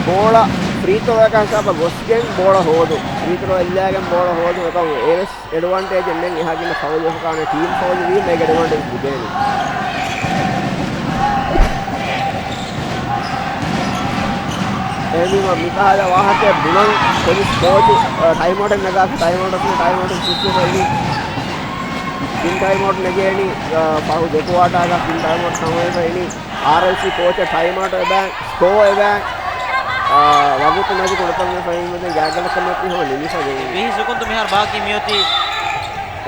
ބޯޅަ ފްރީ ތްރޯއަކާ ހިސާބަށް ގޮސްގެން ބޯޅަ ހޯދުން. ފްރީ ތްރޯ އެއްލާގެން ބޯޅަ ހޯދުން އެކަމު އެވެސް އެޑްވާންޓޭޖެއް ނެތް. އެހާ ގިނަ ފައުލް ވެފަކާނެ ޓީމް ފައުލް ވީމަ އޭގެ އެޑްވާންޓޭޖް ލިބޭނީ. އެހެންވީމަ މިކަހަލަ ވާހަކައެއް ބުނަން ކޮލިސް ކޯޗު، އަ، ޓައިމްއައުޓެއް ނަގާފި، ޓައިމްއައުޓަށް، ޓައިމްއައުޓެއް ސިސްޓަމް އެނގި. ތިން ޓައިމްއައުޓް ނެގޭނީ، އަ، ފަހު ދެ ކުއާޓާގަ ތިން ޓައިމްއައުޓް ސަމަވެފަ އިނީ. އާރްއެލްސީ ކޯޗަށް ޓައިމްއައުޓް އެބައި ސްކޯ އެބައި، އާ، ވަގުތު ނެތި ކުޑަތަން ވެފަ އިންމެ ދެން ގާތްގަނޑަކަށް މިއޮތީ ހަމަ ނިމިފަ ދެން. ވިހި ސެކުންދު މިހާރު ބާކީ މިއޮތީ.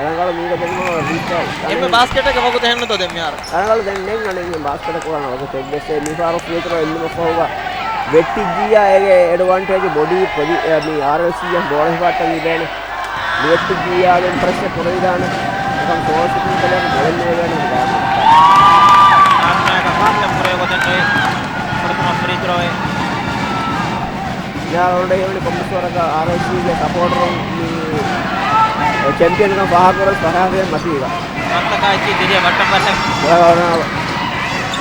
ރަނގަޅު މީގަ ދެން ހަމަ ރީޗް އައި. އެންމެ ބާސްކެޓެއްގެ ވަގުތު އެހެންނުތޯ ދެން މިހާރު؟ ރަނގަޅު ދެން ނެތް އަނެއް ބާސްކެޓެއް ކުރާނެ ވަގުތެއް ވެސް. އެ މިފަހަރު ފްރީ ތްރޯ އެއްލުމަށް ފަހުގަ ވެއްޓިއްޖިއްޔާ އޭގެ އެޑްވާންޓޭޖް ބޮޑީ ޕޮޒި-، އެ، މި އާރްއެލްސީއަށް ބޯޅަ ހިފާއްޓަން ލިބޭނެ. މިވެއްޓިއްޖިއްޔާ ދެން ޕްރެޝަރ ކުރެވިދާނެ. އެކަމް ފޯސް ކުރިކަލައިން ބޮޅަ ނޭގޭނެ ހިނގާނެ. އާންމާގަ ފާސްޓަށް ކުރެވޭ ގޮތެއް ނުވޭ. ފުރަތަމަ ފްރީ ތްރޯއެއް. މިހާރު އޮންޑެ ހެވެނި ކޮންމެސް ވަރަކަށް އާރްއެލްސީގެ ސަޕޯޓަރުން މި ޗެމްޕިއަންކަން ފާހަގަކުރަން ފަހާފައި މަތީގަ. މަންތަކާ އެއްޗި ދިރިއަ ބައްޓަން ބައްޓަން.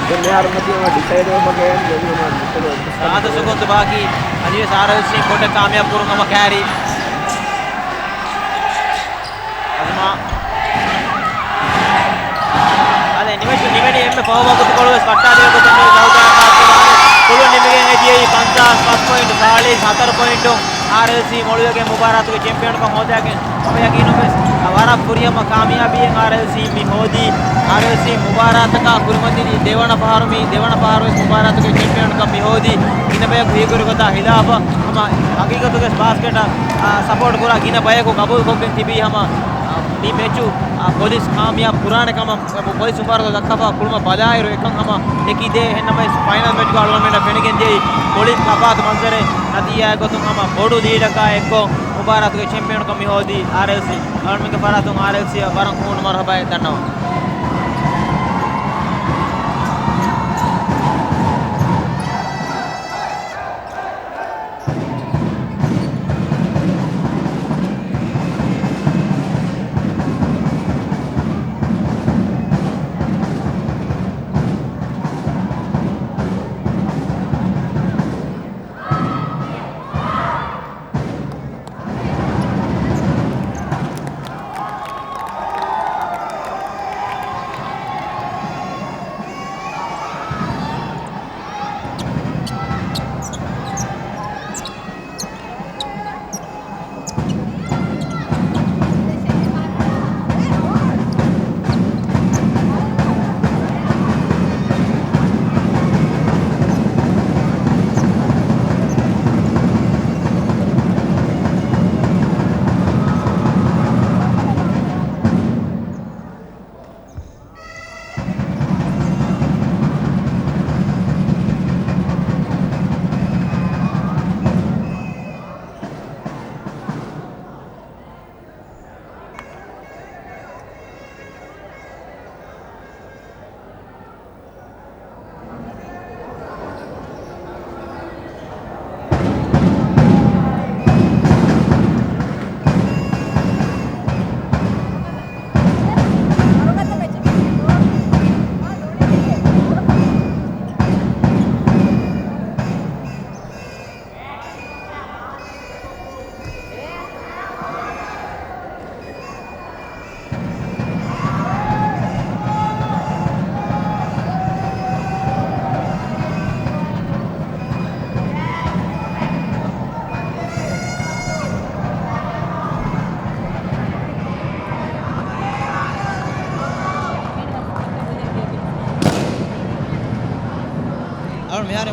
ދެން މިހާރު މަތީ ހަމަ ޑިސައިޑް ވެފަ ގޭމް ދެން ހަމަ ސާދަ ސުކުންތު ބާކީ އަދިވެސް އާރްއެލްސީ ބޮޑެއް ކާމިޔާބު ކުރުން ހަމަ ކައިރި. އަޒުމާ. އާދެ، ނިމެސް ނިމެނީ އެންމެ ފަހު ވަގުތުކޮޅު ވެސް ކައްޓާދޭ ގޮތުން ސައުދާ ކާކު ކުޅުން ނިމިގެން އެދިޔައީ ފަންސާސް ފަސް ޕޮއިންޓު ސާޅީސް ހަތަރު ޕޮއިންޓު. އާރްއެލްސީ މޮޅުވެގެން މުބާރާތުގެ ޗެމްޕިއަންކަން ހޯދާގެން ހަމަ ޔަގީނުން ވެސް ވަރަށް ފުރިހަމަ ކާމިޔާބީއެއް އާރްއެލްސީ މި ހޯދީ. އާރްއެލްސީ މުބާރާތަކާ ކުރިމަތިލީ ދެވަނަ ފަހަރު މި، ދެވަނަ ފަހަރު ވެސް މުބާރާތުގެ ޗެމްޕިއަންކަން މި ހޯދީ. ގިނަ ބަޔަކު ހީކުރި ގޮތާ ހިލާފަށް ހަމަ ހަގީގަތުގެ ބާސްކެޓަށް، އާ، ސަޕޯޓް ކުރާ ގިނަ ބަޔަކު ގަބޫލުކޮށްގެން ތިބީ ހަމަ، އާ، މި މެޗު، އާ، ކޮލިސް ކާމިޔާބު ކުރާނެ ކަމަށް ކޮލިސް މުބާރާތު ދައްކާފަ ކުޅުމަށް ބަލާއިރު އެކަން ހަމަ އެކި ދޭ. އެހެންނަމަވެސް ފައިނަލް މެޗުގަ އަޅުގަނޑުމެންނަށް ފެނިގެން ދިޔައީ ކޮޅިން ތަފާތު މަންޒަރެއް. ނަތީޖާއެއް ގޮތުން ހަމަ ބޮޑު ލީޑަކާ އެއްކޮށް މުބާރާތުގެ ޗެމްޕިއަންކަން މި ހޯދީ އާރްއެލްސީ. އަޅުގަނޑުމެންގެ ފަރާތުން އާރްއެލްސީއަށް ވަރަށް ހޫނު މަރުހަބާއެއް ދަންނަވަން.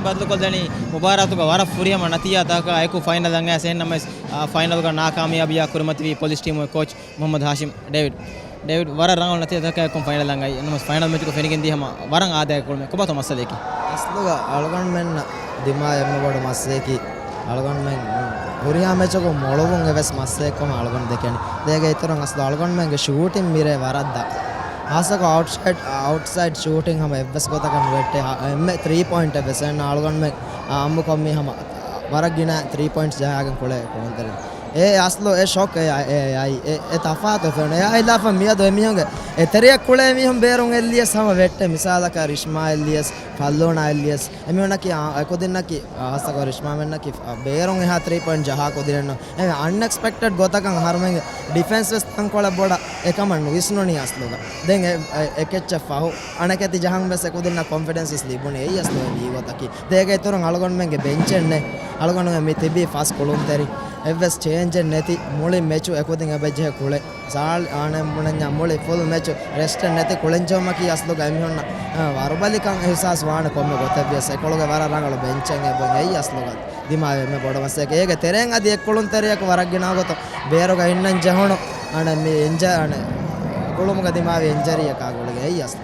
ބަދަލުކޮށްދެނީ މުބާރާތުގަ ވަރަށް ފުރިހަމަ ނަތީޖާތަކާ އެކު ފައިނަލް އަންގައިސް. އެހެންނަމަވެސް، އާ، ފައިނަލްގަ ނާކާމިޔާބީއާ ކުރިމަތިވީ ޕޮލިސް ޓީމުގެ ކޯޗް މުހައްމަދު ހާޝިމް. ޑޭވިޑް، ޑޭވިޑް، ވަރަށް ރަނގަޅު ނަތީޖާތަކާ އެކު ފައިނަލް އަންގައި. އެހެންނަމަވެސް ފައިނަލް މެޗުގަ ފެނިގެންދިޔަ ހަމަ ވަރަށް އާދައިގެ ކުޅުމެއް. ކޮބާތޯ މައްސަލައަކީ؟ އަސްލުގަ އަޅުގަނޑުމެންނަށް ދިމާވި އެންމެ ބޮޑު މައްސަލައަކީ، އަޅުގަނޑުމެން ހުރިހާ މެޗަކުން މޮޅުވުން އެއްވެސް މައްސަލައެއް ކަމަށް އަޅުގަނޑު ދެކެނީ. ދޭގެ އިތުރުން އަސްލު އަޅުގަނޑުމެންގެ ޝޫޓިން މިރޭ ވަރަށް ދާ. ހާއްސަކޮށް އައުޓްސައިޑް، އައުޓްސައިޑް ޝޫޓިން ހަމަ އެއްވެސް ގޮތަކަށް ނުވެއްޓޭ. އެންމެ ތްރީ ޕޮއިންޓް އެއްވެސް އެންނަ އަޅުގަނޑުމެން، އާ، އައްމުކޮށް މީ ހަމަ ވަރަށް ގިނަ ތްރީ ޕޮއިންޓް ޖަހާގެން ކުޅޭ ކުޅުންތެރިން. އެ އަސްލު އެ ޝޮކް އެ، އެ، އެ، އެ، އެ ތަފާތު ފެނުނު. އެއާ ހިލާފަށް މިއަދު އެމީހުންގެ އެތެރެއަށް ކުޅޭ މީހުން ބޭރުން އެއްލިޔަސް ހަމަ ވެއްޓޭ. މިސާލަކަށް ރިޝްމާ އެއްލިޔަސް، ފައްލޫނާ އެއްލިޔަސް، އެމީހުންނަކީ، އާ، އެކުދިންނަކީ، އާ، ހާއްސަކޮށް ރިޝްމާމެންނަކީ، އާ، ބޭރުން އެހާ ތްރީ ޕޮއިންޓް ޖަހާ ކުދިނެއްނު. އެ އަންއެކްސްޕެކްޓެޑް ގޮތަކަށް އަހަރުމެންގެ ޑިފެންސް ވެސް ތަންކޮޅެއް ބޮޑަށް އެކަމަށް ނުވިސްނުނީ އަސްލުގަ. ދެން އެ، އެ، އެކެއްޗެއް ފަހު އަނެކެތި ޖަހަން ވެސް އެކުދިންނަށް ކޮންފިޑެންސް ވެސް ލިބުނީ. އެއީ އަސްލު ވީ ގޮތަކީ. ދޭގެ އިތުރުން އަޅުގަނޑުމެންގެ ބެންޗެއް ނެތް. އަޅުގަނޑުމެން މި ތިބީ ފަސް ކުޅުންތެރި. އެއްވެސް ޗޭންޖެއް ނެތި. މުޅި މެޗު އެކުދިން އެބަޖެހޭ ކުޅެ. ސާޅި އާނެ ބުނަންޏާ މުޅި ފުލް މެޗު ރެސްޓެއް ނެތި ކުޅެންޖެހުމަކީ އަސްލުގަ އެމީހުންނަށް، އަ، ވަރުބަލިކަން އިހުސާސް ވާނެ ކޮންމެ ގޮތެއްވިޔަސް. އެކޮޅުގެ ވަރަށް ރަނގަޅު ބެންޗެއް އެބަ އެއީ އަސްލުގަ ދިމާވި އެންމެ ބޮޑު މައްސަލައަކީ. އޭގެ ތެރޭން އަދި އެއްކުޅުންތެރިޔަކު ވަރަށް ގިނަ ގޮތަށް ބޭރުގަ އިންނަން ޖެހުނު. އަނެ މި އިންޖަ-، އަނެ ކުޅުމުގަ ދިމާވި އިންޖަރީއަކާ ގުޅިގެން އެއީ އަސްލު.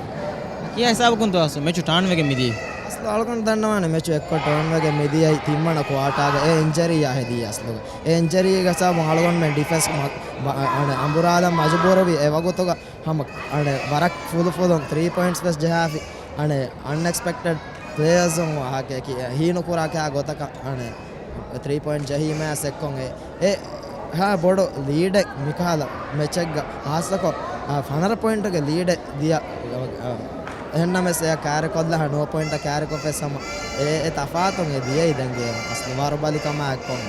ކިހާ ހިސާބަކުންތޯ އަސްލު މެޗު ޓާންވެގެން މިދިޔައީ؟ އަސްލު އަޅުގަނޑު ދަންނަވާނެ މެޗު އެއްކޮށް ޓާންވެގެން މިދިޔައީ ތިންވަނަ ކުއާޓާގަ އެ އިންޖަރީއާ ހެދިޔަ އަސްލުގަ. އެ އިންޖަރީގެ ހިސާބުން އަޅުގަނޑުމެން ޑިފެންސް މަ-، ބަ-، އަނެ އަނބުރާލަން މަޖުބޫރުވި އެ ވަގުތުގަ ހަމަ އަނެ ވަރަށް ފުލުފުލުން ތްރީ ޕޮއިންޓްސް ވެސް ޖަހާފި. އަނެ އަންއެކްސްޕެކްޓެޑް ޕްލޭޔަރސް ވާހަކައަކީ ހީނުކުރާ ކާ ގޮތަކަށް އަނެ ތްރީ ޕޮއިންޓް ޖެހީމާ ސެއްކޮން އެ، އެ ހާ ބޮޑު ލީޑެއް މިކަހަލަ މެޗެއްގަ ހާއްސަކޮށް، އާ، ފަނަރަ ޕޮއިންޓުގެ ލީޑެއް ދިޔަ، އާ، އެހެންނަމެސް އެއަށް ކާރިކޮށްލާ ނުވަ ޕޮއިންޓަށް ކާރިކޮށްފައި ހަމަ އެ، އެ ތަފާތުން އެ ދިޔައީ ދެން ގޭމަށް އަސްލު ވަރުބަލިކަމާ އެއްކޮށް.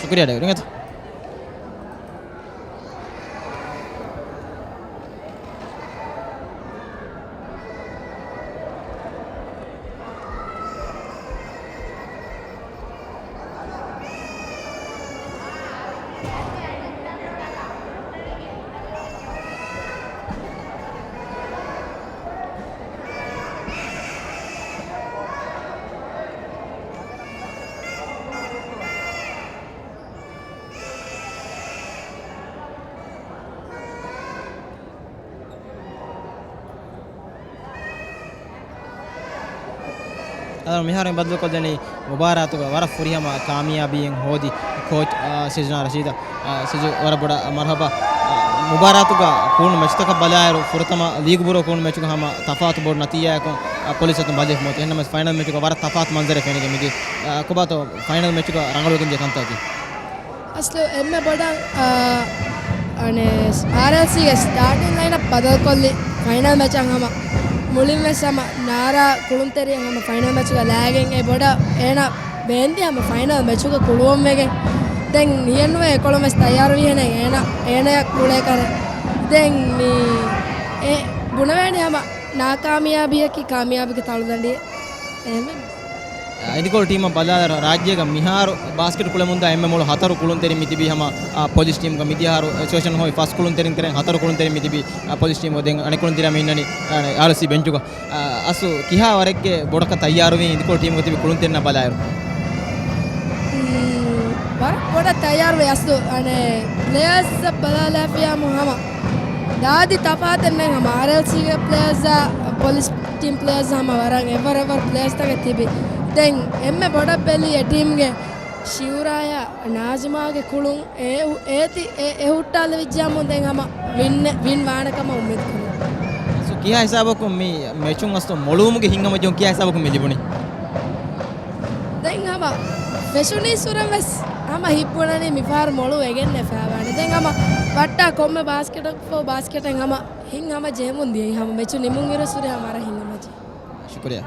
ޝުކުރިއްޔާ ޑޭވިޑް. އަދި މިހާރު ބަދަލުކޮށްދެނީ މުބާރާތުގަ ވަރަށް ފުރިހަމަ ކާމިޔާބީއެއް ހޯދި ކޯޗް، އާ، ސިޒުނާ ރަޝީދަށް، އާ، ސިޒު ވަރަށް ބޮޑަށް މަރުހަބާ. އާ، މުބާރާތުގަ ކުޅުނު މެޗުތަކަށް ބަލާއިރު ފުރަތަމަ ލީގު ބުރޫ ކުޅުނު މެޗުގަ ހަމަ ތަފާތު ބޮޑު ނަތީޖާއަކުން، އާ، ޕޮލިސް އަތުން ބަލިވެފަ މިއޮތީ. އެހެންނަމަވެސް ފައިނަލް މެޗުގަ ވަރަށް ތަފާތު މަންޒަރެއް ފެނިގެން މިދިޔަ. އާ، ކޮބާތޯ ފައިނަލް މެޗުގަ ރަނގަޅުވެގެން ދިޔަ ކަންތައްތަކީ؟ އަސްލު އެންމެ ބޮޑަށް، އާ، އަނެ، އާރްއެލްސީގެ ސްޓާޓިން ލައިންއަޕް ބަދަލުކޮށްލި ފައިނަލް މެޗަށް ހަމަ މުޅިން ވެސް ހަމަ ނާރާ ކުޅުންތެރިއެއް ހަމަ ފައިނަލް މެޗުގަ ލައިގެން އެ ބޮޑަށް އޭނަ ބޭންދި ހަމަ ފައިނަލް މެޗުގަ ކުޅުވަން ވެގެން. ދެން ނިޔަންވެ އެކޮޅުން ވެސް ތައްޔާރުވިހެނެއް އޭނަ، އޭނަޔަށް ކުޅޭ ކަރެއް. ދެން މި އެ ބުނެވޭނެ ހަމަ ނާކާމިޔާބީއަކީ ކާމިޔާބީގެ ތަޅުދަނޑިއެއް. އެހެންވެ. އިންދިކޮޅު ޓީމަށް ބަލާލާ ރާ-، ރާއްޖޭގަ މިހާރު ބާސްކެޓް ކުޅެމުންދާ އެންމެ މޮޅު ހަތަރު ކުޅުންތެރިން މިތިބީ ހަމަ، އާ، ޕޮލިސް ޓީމުގަ މިދިޔަ އަހަރު އެސޯސިއޭޝަން ހޮވި ފަސް ކުޅުންތެރިން ތެރެއިން ހަތަރު ކުޅުންތެރިން މިތިބީ، އާ، ޕޮލިސް ޓީމުގަ. ދެން އަނެއް ކުޅުންތެރިޔާ މި އިންނަނީ، އާ، އާރްއެލްސީ ބެންޗުގަ. އާ، އަސްލު ކިހާ ވަރެއްގެ ބޮޑަކަށް ތައްޔާރުވީ އިންދިކޮޅު ޓީމުގަ ތިބި ކުޅުންތެރިންނާ ބަލާއިރު؟ މް، ވަރަށް ބޮޑަށް ތައްޔާރުވޭ އަސްލު. އަނެ ޕްލޭޔާސް ބަލާލާފިޔާމު ހަމަ ދާދި ތަފާތެއް ނެތް ހަމަ އާރްއެލްސީގެ ޕްލޭޔާސް ޕޮލިސް ޓީމް ޕްލޭޔާސް ހަމަ ވަރަށް އެވަރު އެވަރު ޕްލޭޔާސްތަކެއް ތިބި. ދެން އެންމެ ބޮޑަށް ބެލީ އެ ޓީމްގެ ޝިއުރާޔާ ނާޒިމާގެ ކުޅުން އެ، އޭތި އެ، އެ ހުއްޓާލެވިއްޖާމު ދެން ހަމަ ވިން، ވިން ވާނެ ކަމަށް އުއްމީދު ކުރަން. ސޯ، ކިހާ ހިސާބަކުން މި މެޗުން އަސްލު މޮޅުވުމުގެ ހިތްހަމަޖެހުން ކިހާ ހިސާބަކުން މި ލިބުނީ؟ ދެން ހަމަ ފެށުނީސް ހުރެން ވެސް ހަމަ ހިތްބުނަނީ މިފަހަރު މޮޅު ވެގެން ނެފައިވާނެ. ދެން ހަމަ ވައްޓާ ކޮންމެ ބާސްކެޓަކު ބާސްކެޓެއް ހަމަ ހިތްހަމަޖެހެމުން ދިޔައީ ހަމަ މެޗު ނިމުން އިރު ސުރެ ހަމަ ވަރަށް ހިތްހަމަޖެހި. ޝުކުރިއްޔާ.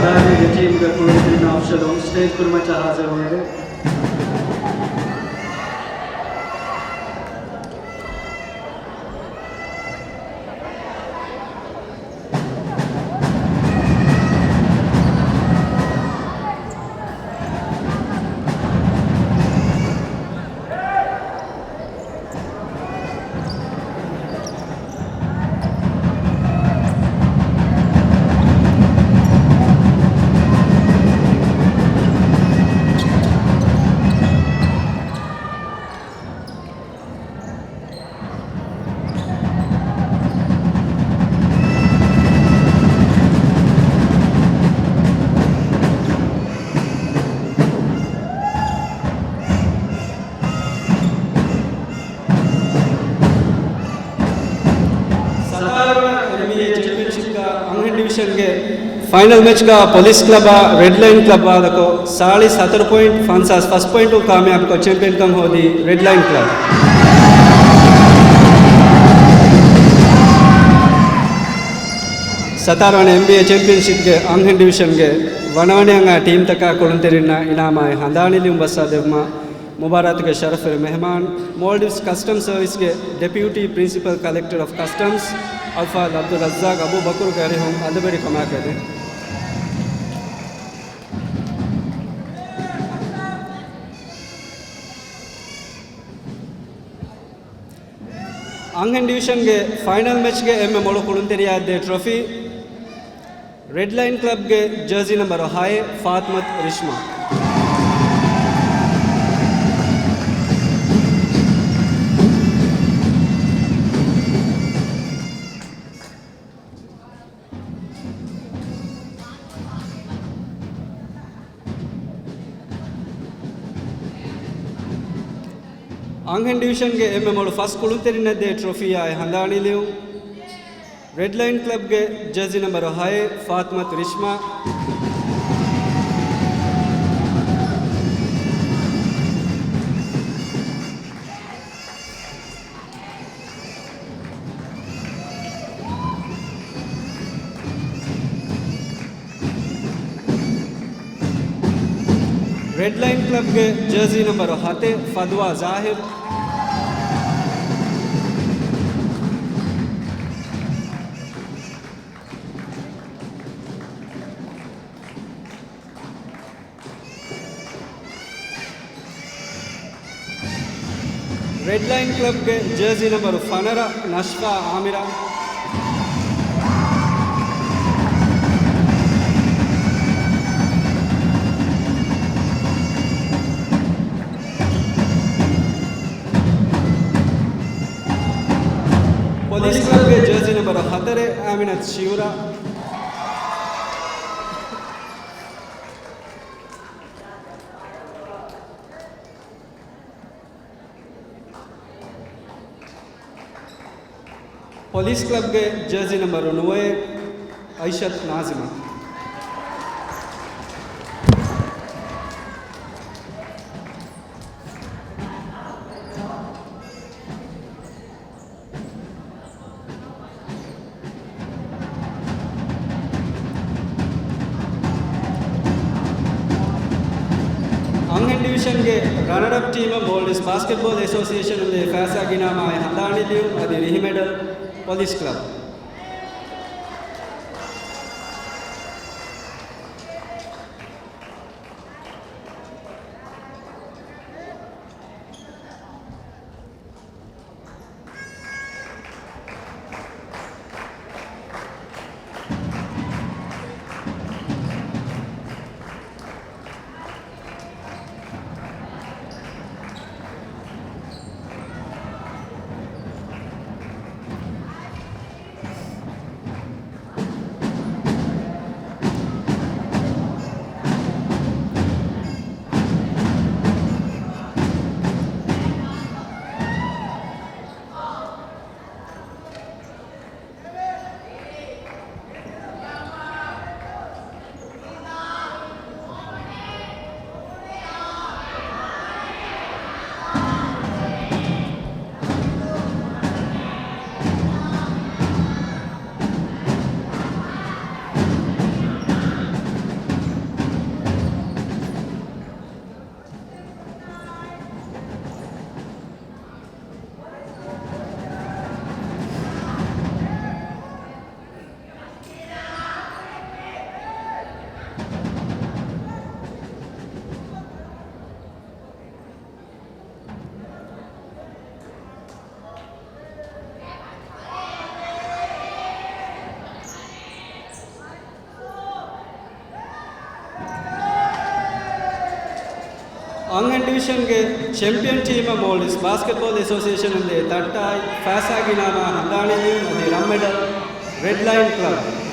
އެ ޓީމުގެ ކުޅުންތެރިންނާ އޮފިޝަލު އޮން ސްޓޭޖް ކުރުމަށް ޖަހާ ހާޒިރުވެވޭ. ސަތާރަ ވަނަ އެމްބީއޭ ޗެމްޕިއަންޝިޕްގަ އަންހެން ޑިވިޝަންގެ ފައިނަލް މެޗްގަ ޕޮލިސް ކްލަބާ ރެޑް ލައިން ކްލަބް ވާދަކޮށް، ސާޅީސް ހަތަރު ޕޮއިންޓް ފަންސާސް ފަސް ޕޮއިންޓުން ކާމިޔާބުކޮށް ޗެމްޕިއަންކަން ހޯދީ ރެޑް ލައިން ކްލަބް. ސަތާރަ ވަނަ އެމްބީއޭ ޗެމްޕިއަންޝިޕްގެ އަންހެން ޑިވިޝަންގެ ވަނަވަނައަށް އައި ޓީމްތަކާ ކުޅުންތެރިންނަށް އިނާމާއި ހަނދާނީލިޔުން ބައްސަވާދެއްވުމަށް މުބާރާތުގެ ޝަރަފުވެރި މެހެމާން، މޯލްޑިވްސް ކަސްޓަމްސް ސަރވިސްގެ ޑެޕިއުޓީ ޕްރިންސިޕަލް ކަލެކްޓަރ އޮފް ކަސްޓަމްސް، އަލްފާޟިލް ޢަބްދުއްރައްޒާޤް އަބޫބަކުރުގެ އަރިހުން އަދަބުވެރިކަމާ ކެދެން. އަންހެން ޑިވިޝަންގެ ފައިނަލް މެޗްގެ އެންމެ މޮޅު ކުޅުންތެރިޔާއަށްދޭ ޓްރޮފީ، ރެޑް ލައިން ކްލަބްގެ ޖާޒީ ނަންބަރު ހައެއް، ފާތިމަތު ރިޝްމާ. އަންހެން ޑިވިޝަންގެ އެންމެ މޮޅު ފަސް ކުޅުންތެރިންނަށްދޭ ޓްރޮފީއާއި ހަނދާނީލިޔުން، ރެޑް ލައިން ކްލަބްގެ ޖާޒީ ނަންބަރު ހައެއް، ފާތިމަތު ރިޝްމާ. ރެޑް ލައިން ކްލަބްގެ ޖާޒީ ނަންބަރު ހަތެއް، ފަދުވާ ޒާހިރު. ރެޑް ލައިން ކްލަބްގެ ޖާޒީ ނަންބަރު ފަނަރަ، ނަޝްފާ އާމިރާ. ޕޮލިސް ކްލަބްގެ ޖާޒީ ނަންބަރު ހަތަރެއް، އާމިނަތު ޝިއުރާ. ޕޮލިސް ކްލަބްގެ ޖާޒީ ނަންބަރު ނުވައެއް، އައިޝަތު ނާޒިމާ. އަންހެން ޑިވިޝަންގެ ރަނަރަޕް ޓީމަށް މޯލްޑިވްސް ބާސްކެޓްބޯލް އެސޯސިއޭޝަނުން ދޭ ފައިސާގެ އިނާމާއި ހަނދާނީލިޔުން އަދި ރިހި މެޑަލް ޕޮލިސް ކްލަބް. އަންހެން ޑިވިޝަންގެ ޗެމްޕިއަން ޓީމަށް މޯލްޑިވްސް ބާސްކެޓްބޯލް އެސޯސިއޭޝަނުން ދޭ ތައްޓާއި ފައިސާގެ އިނާމާ ހަނދާނީ ލިޔުން އަދި ރަންމެޑަލް ރެޑް ލައިން ކްލަބް.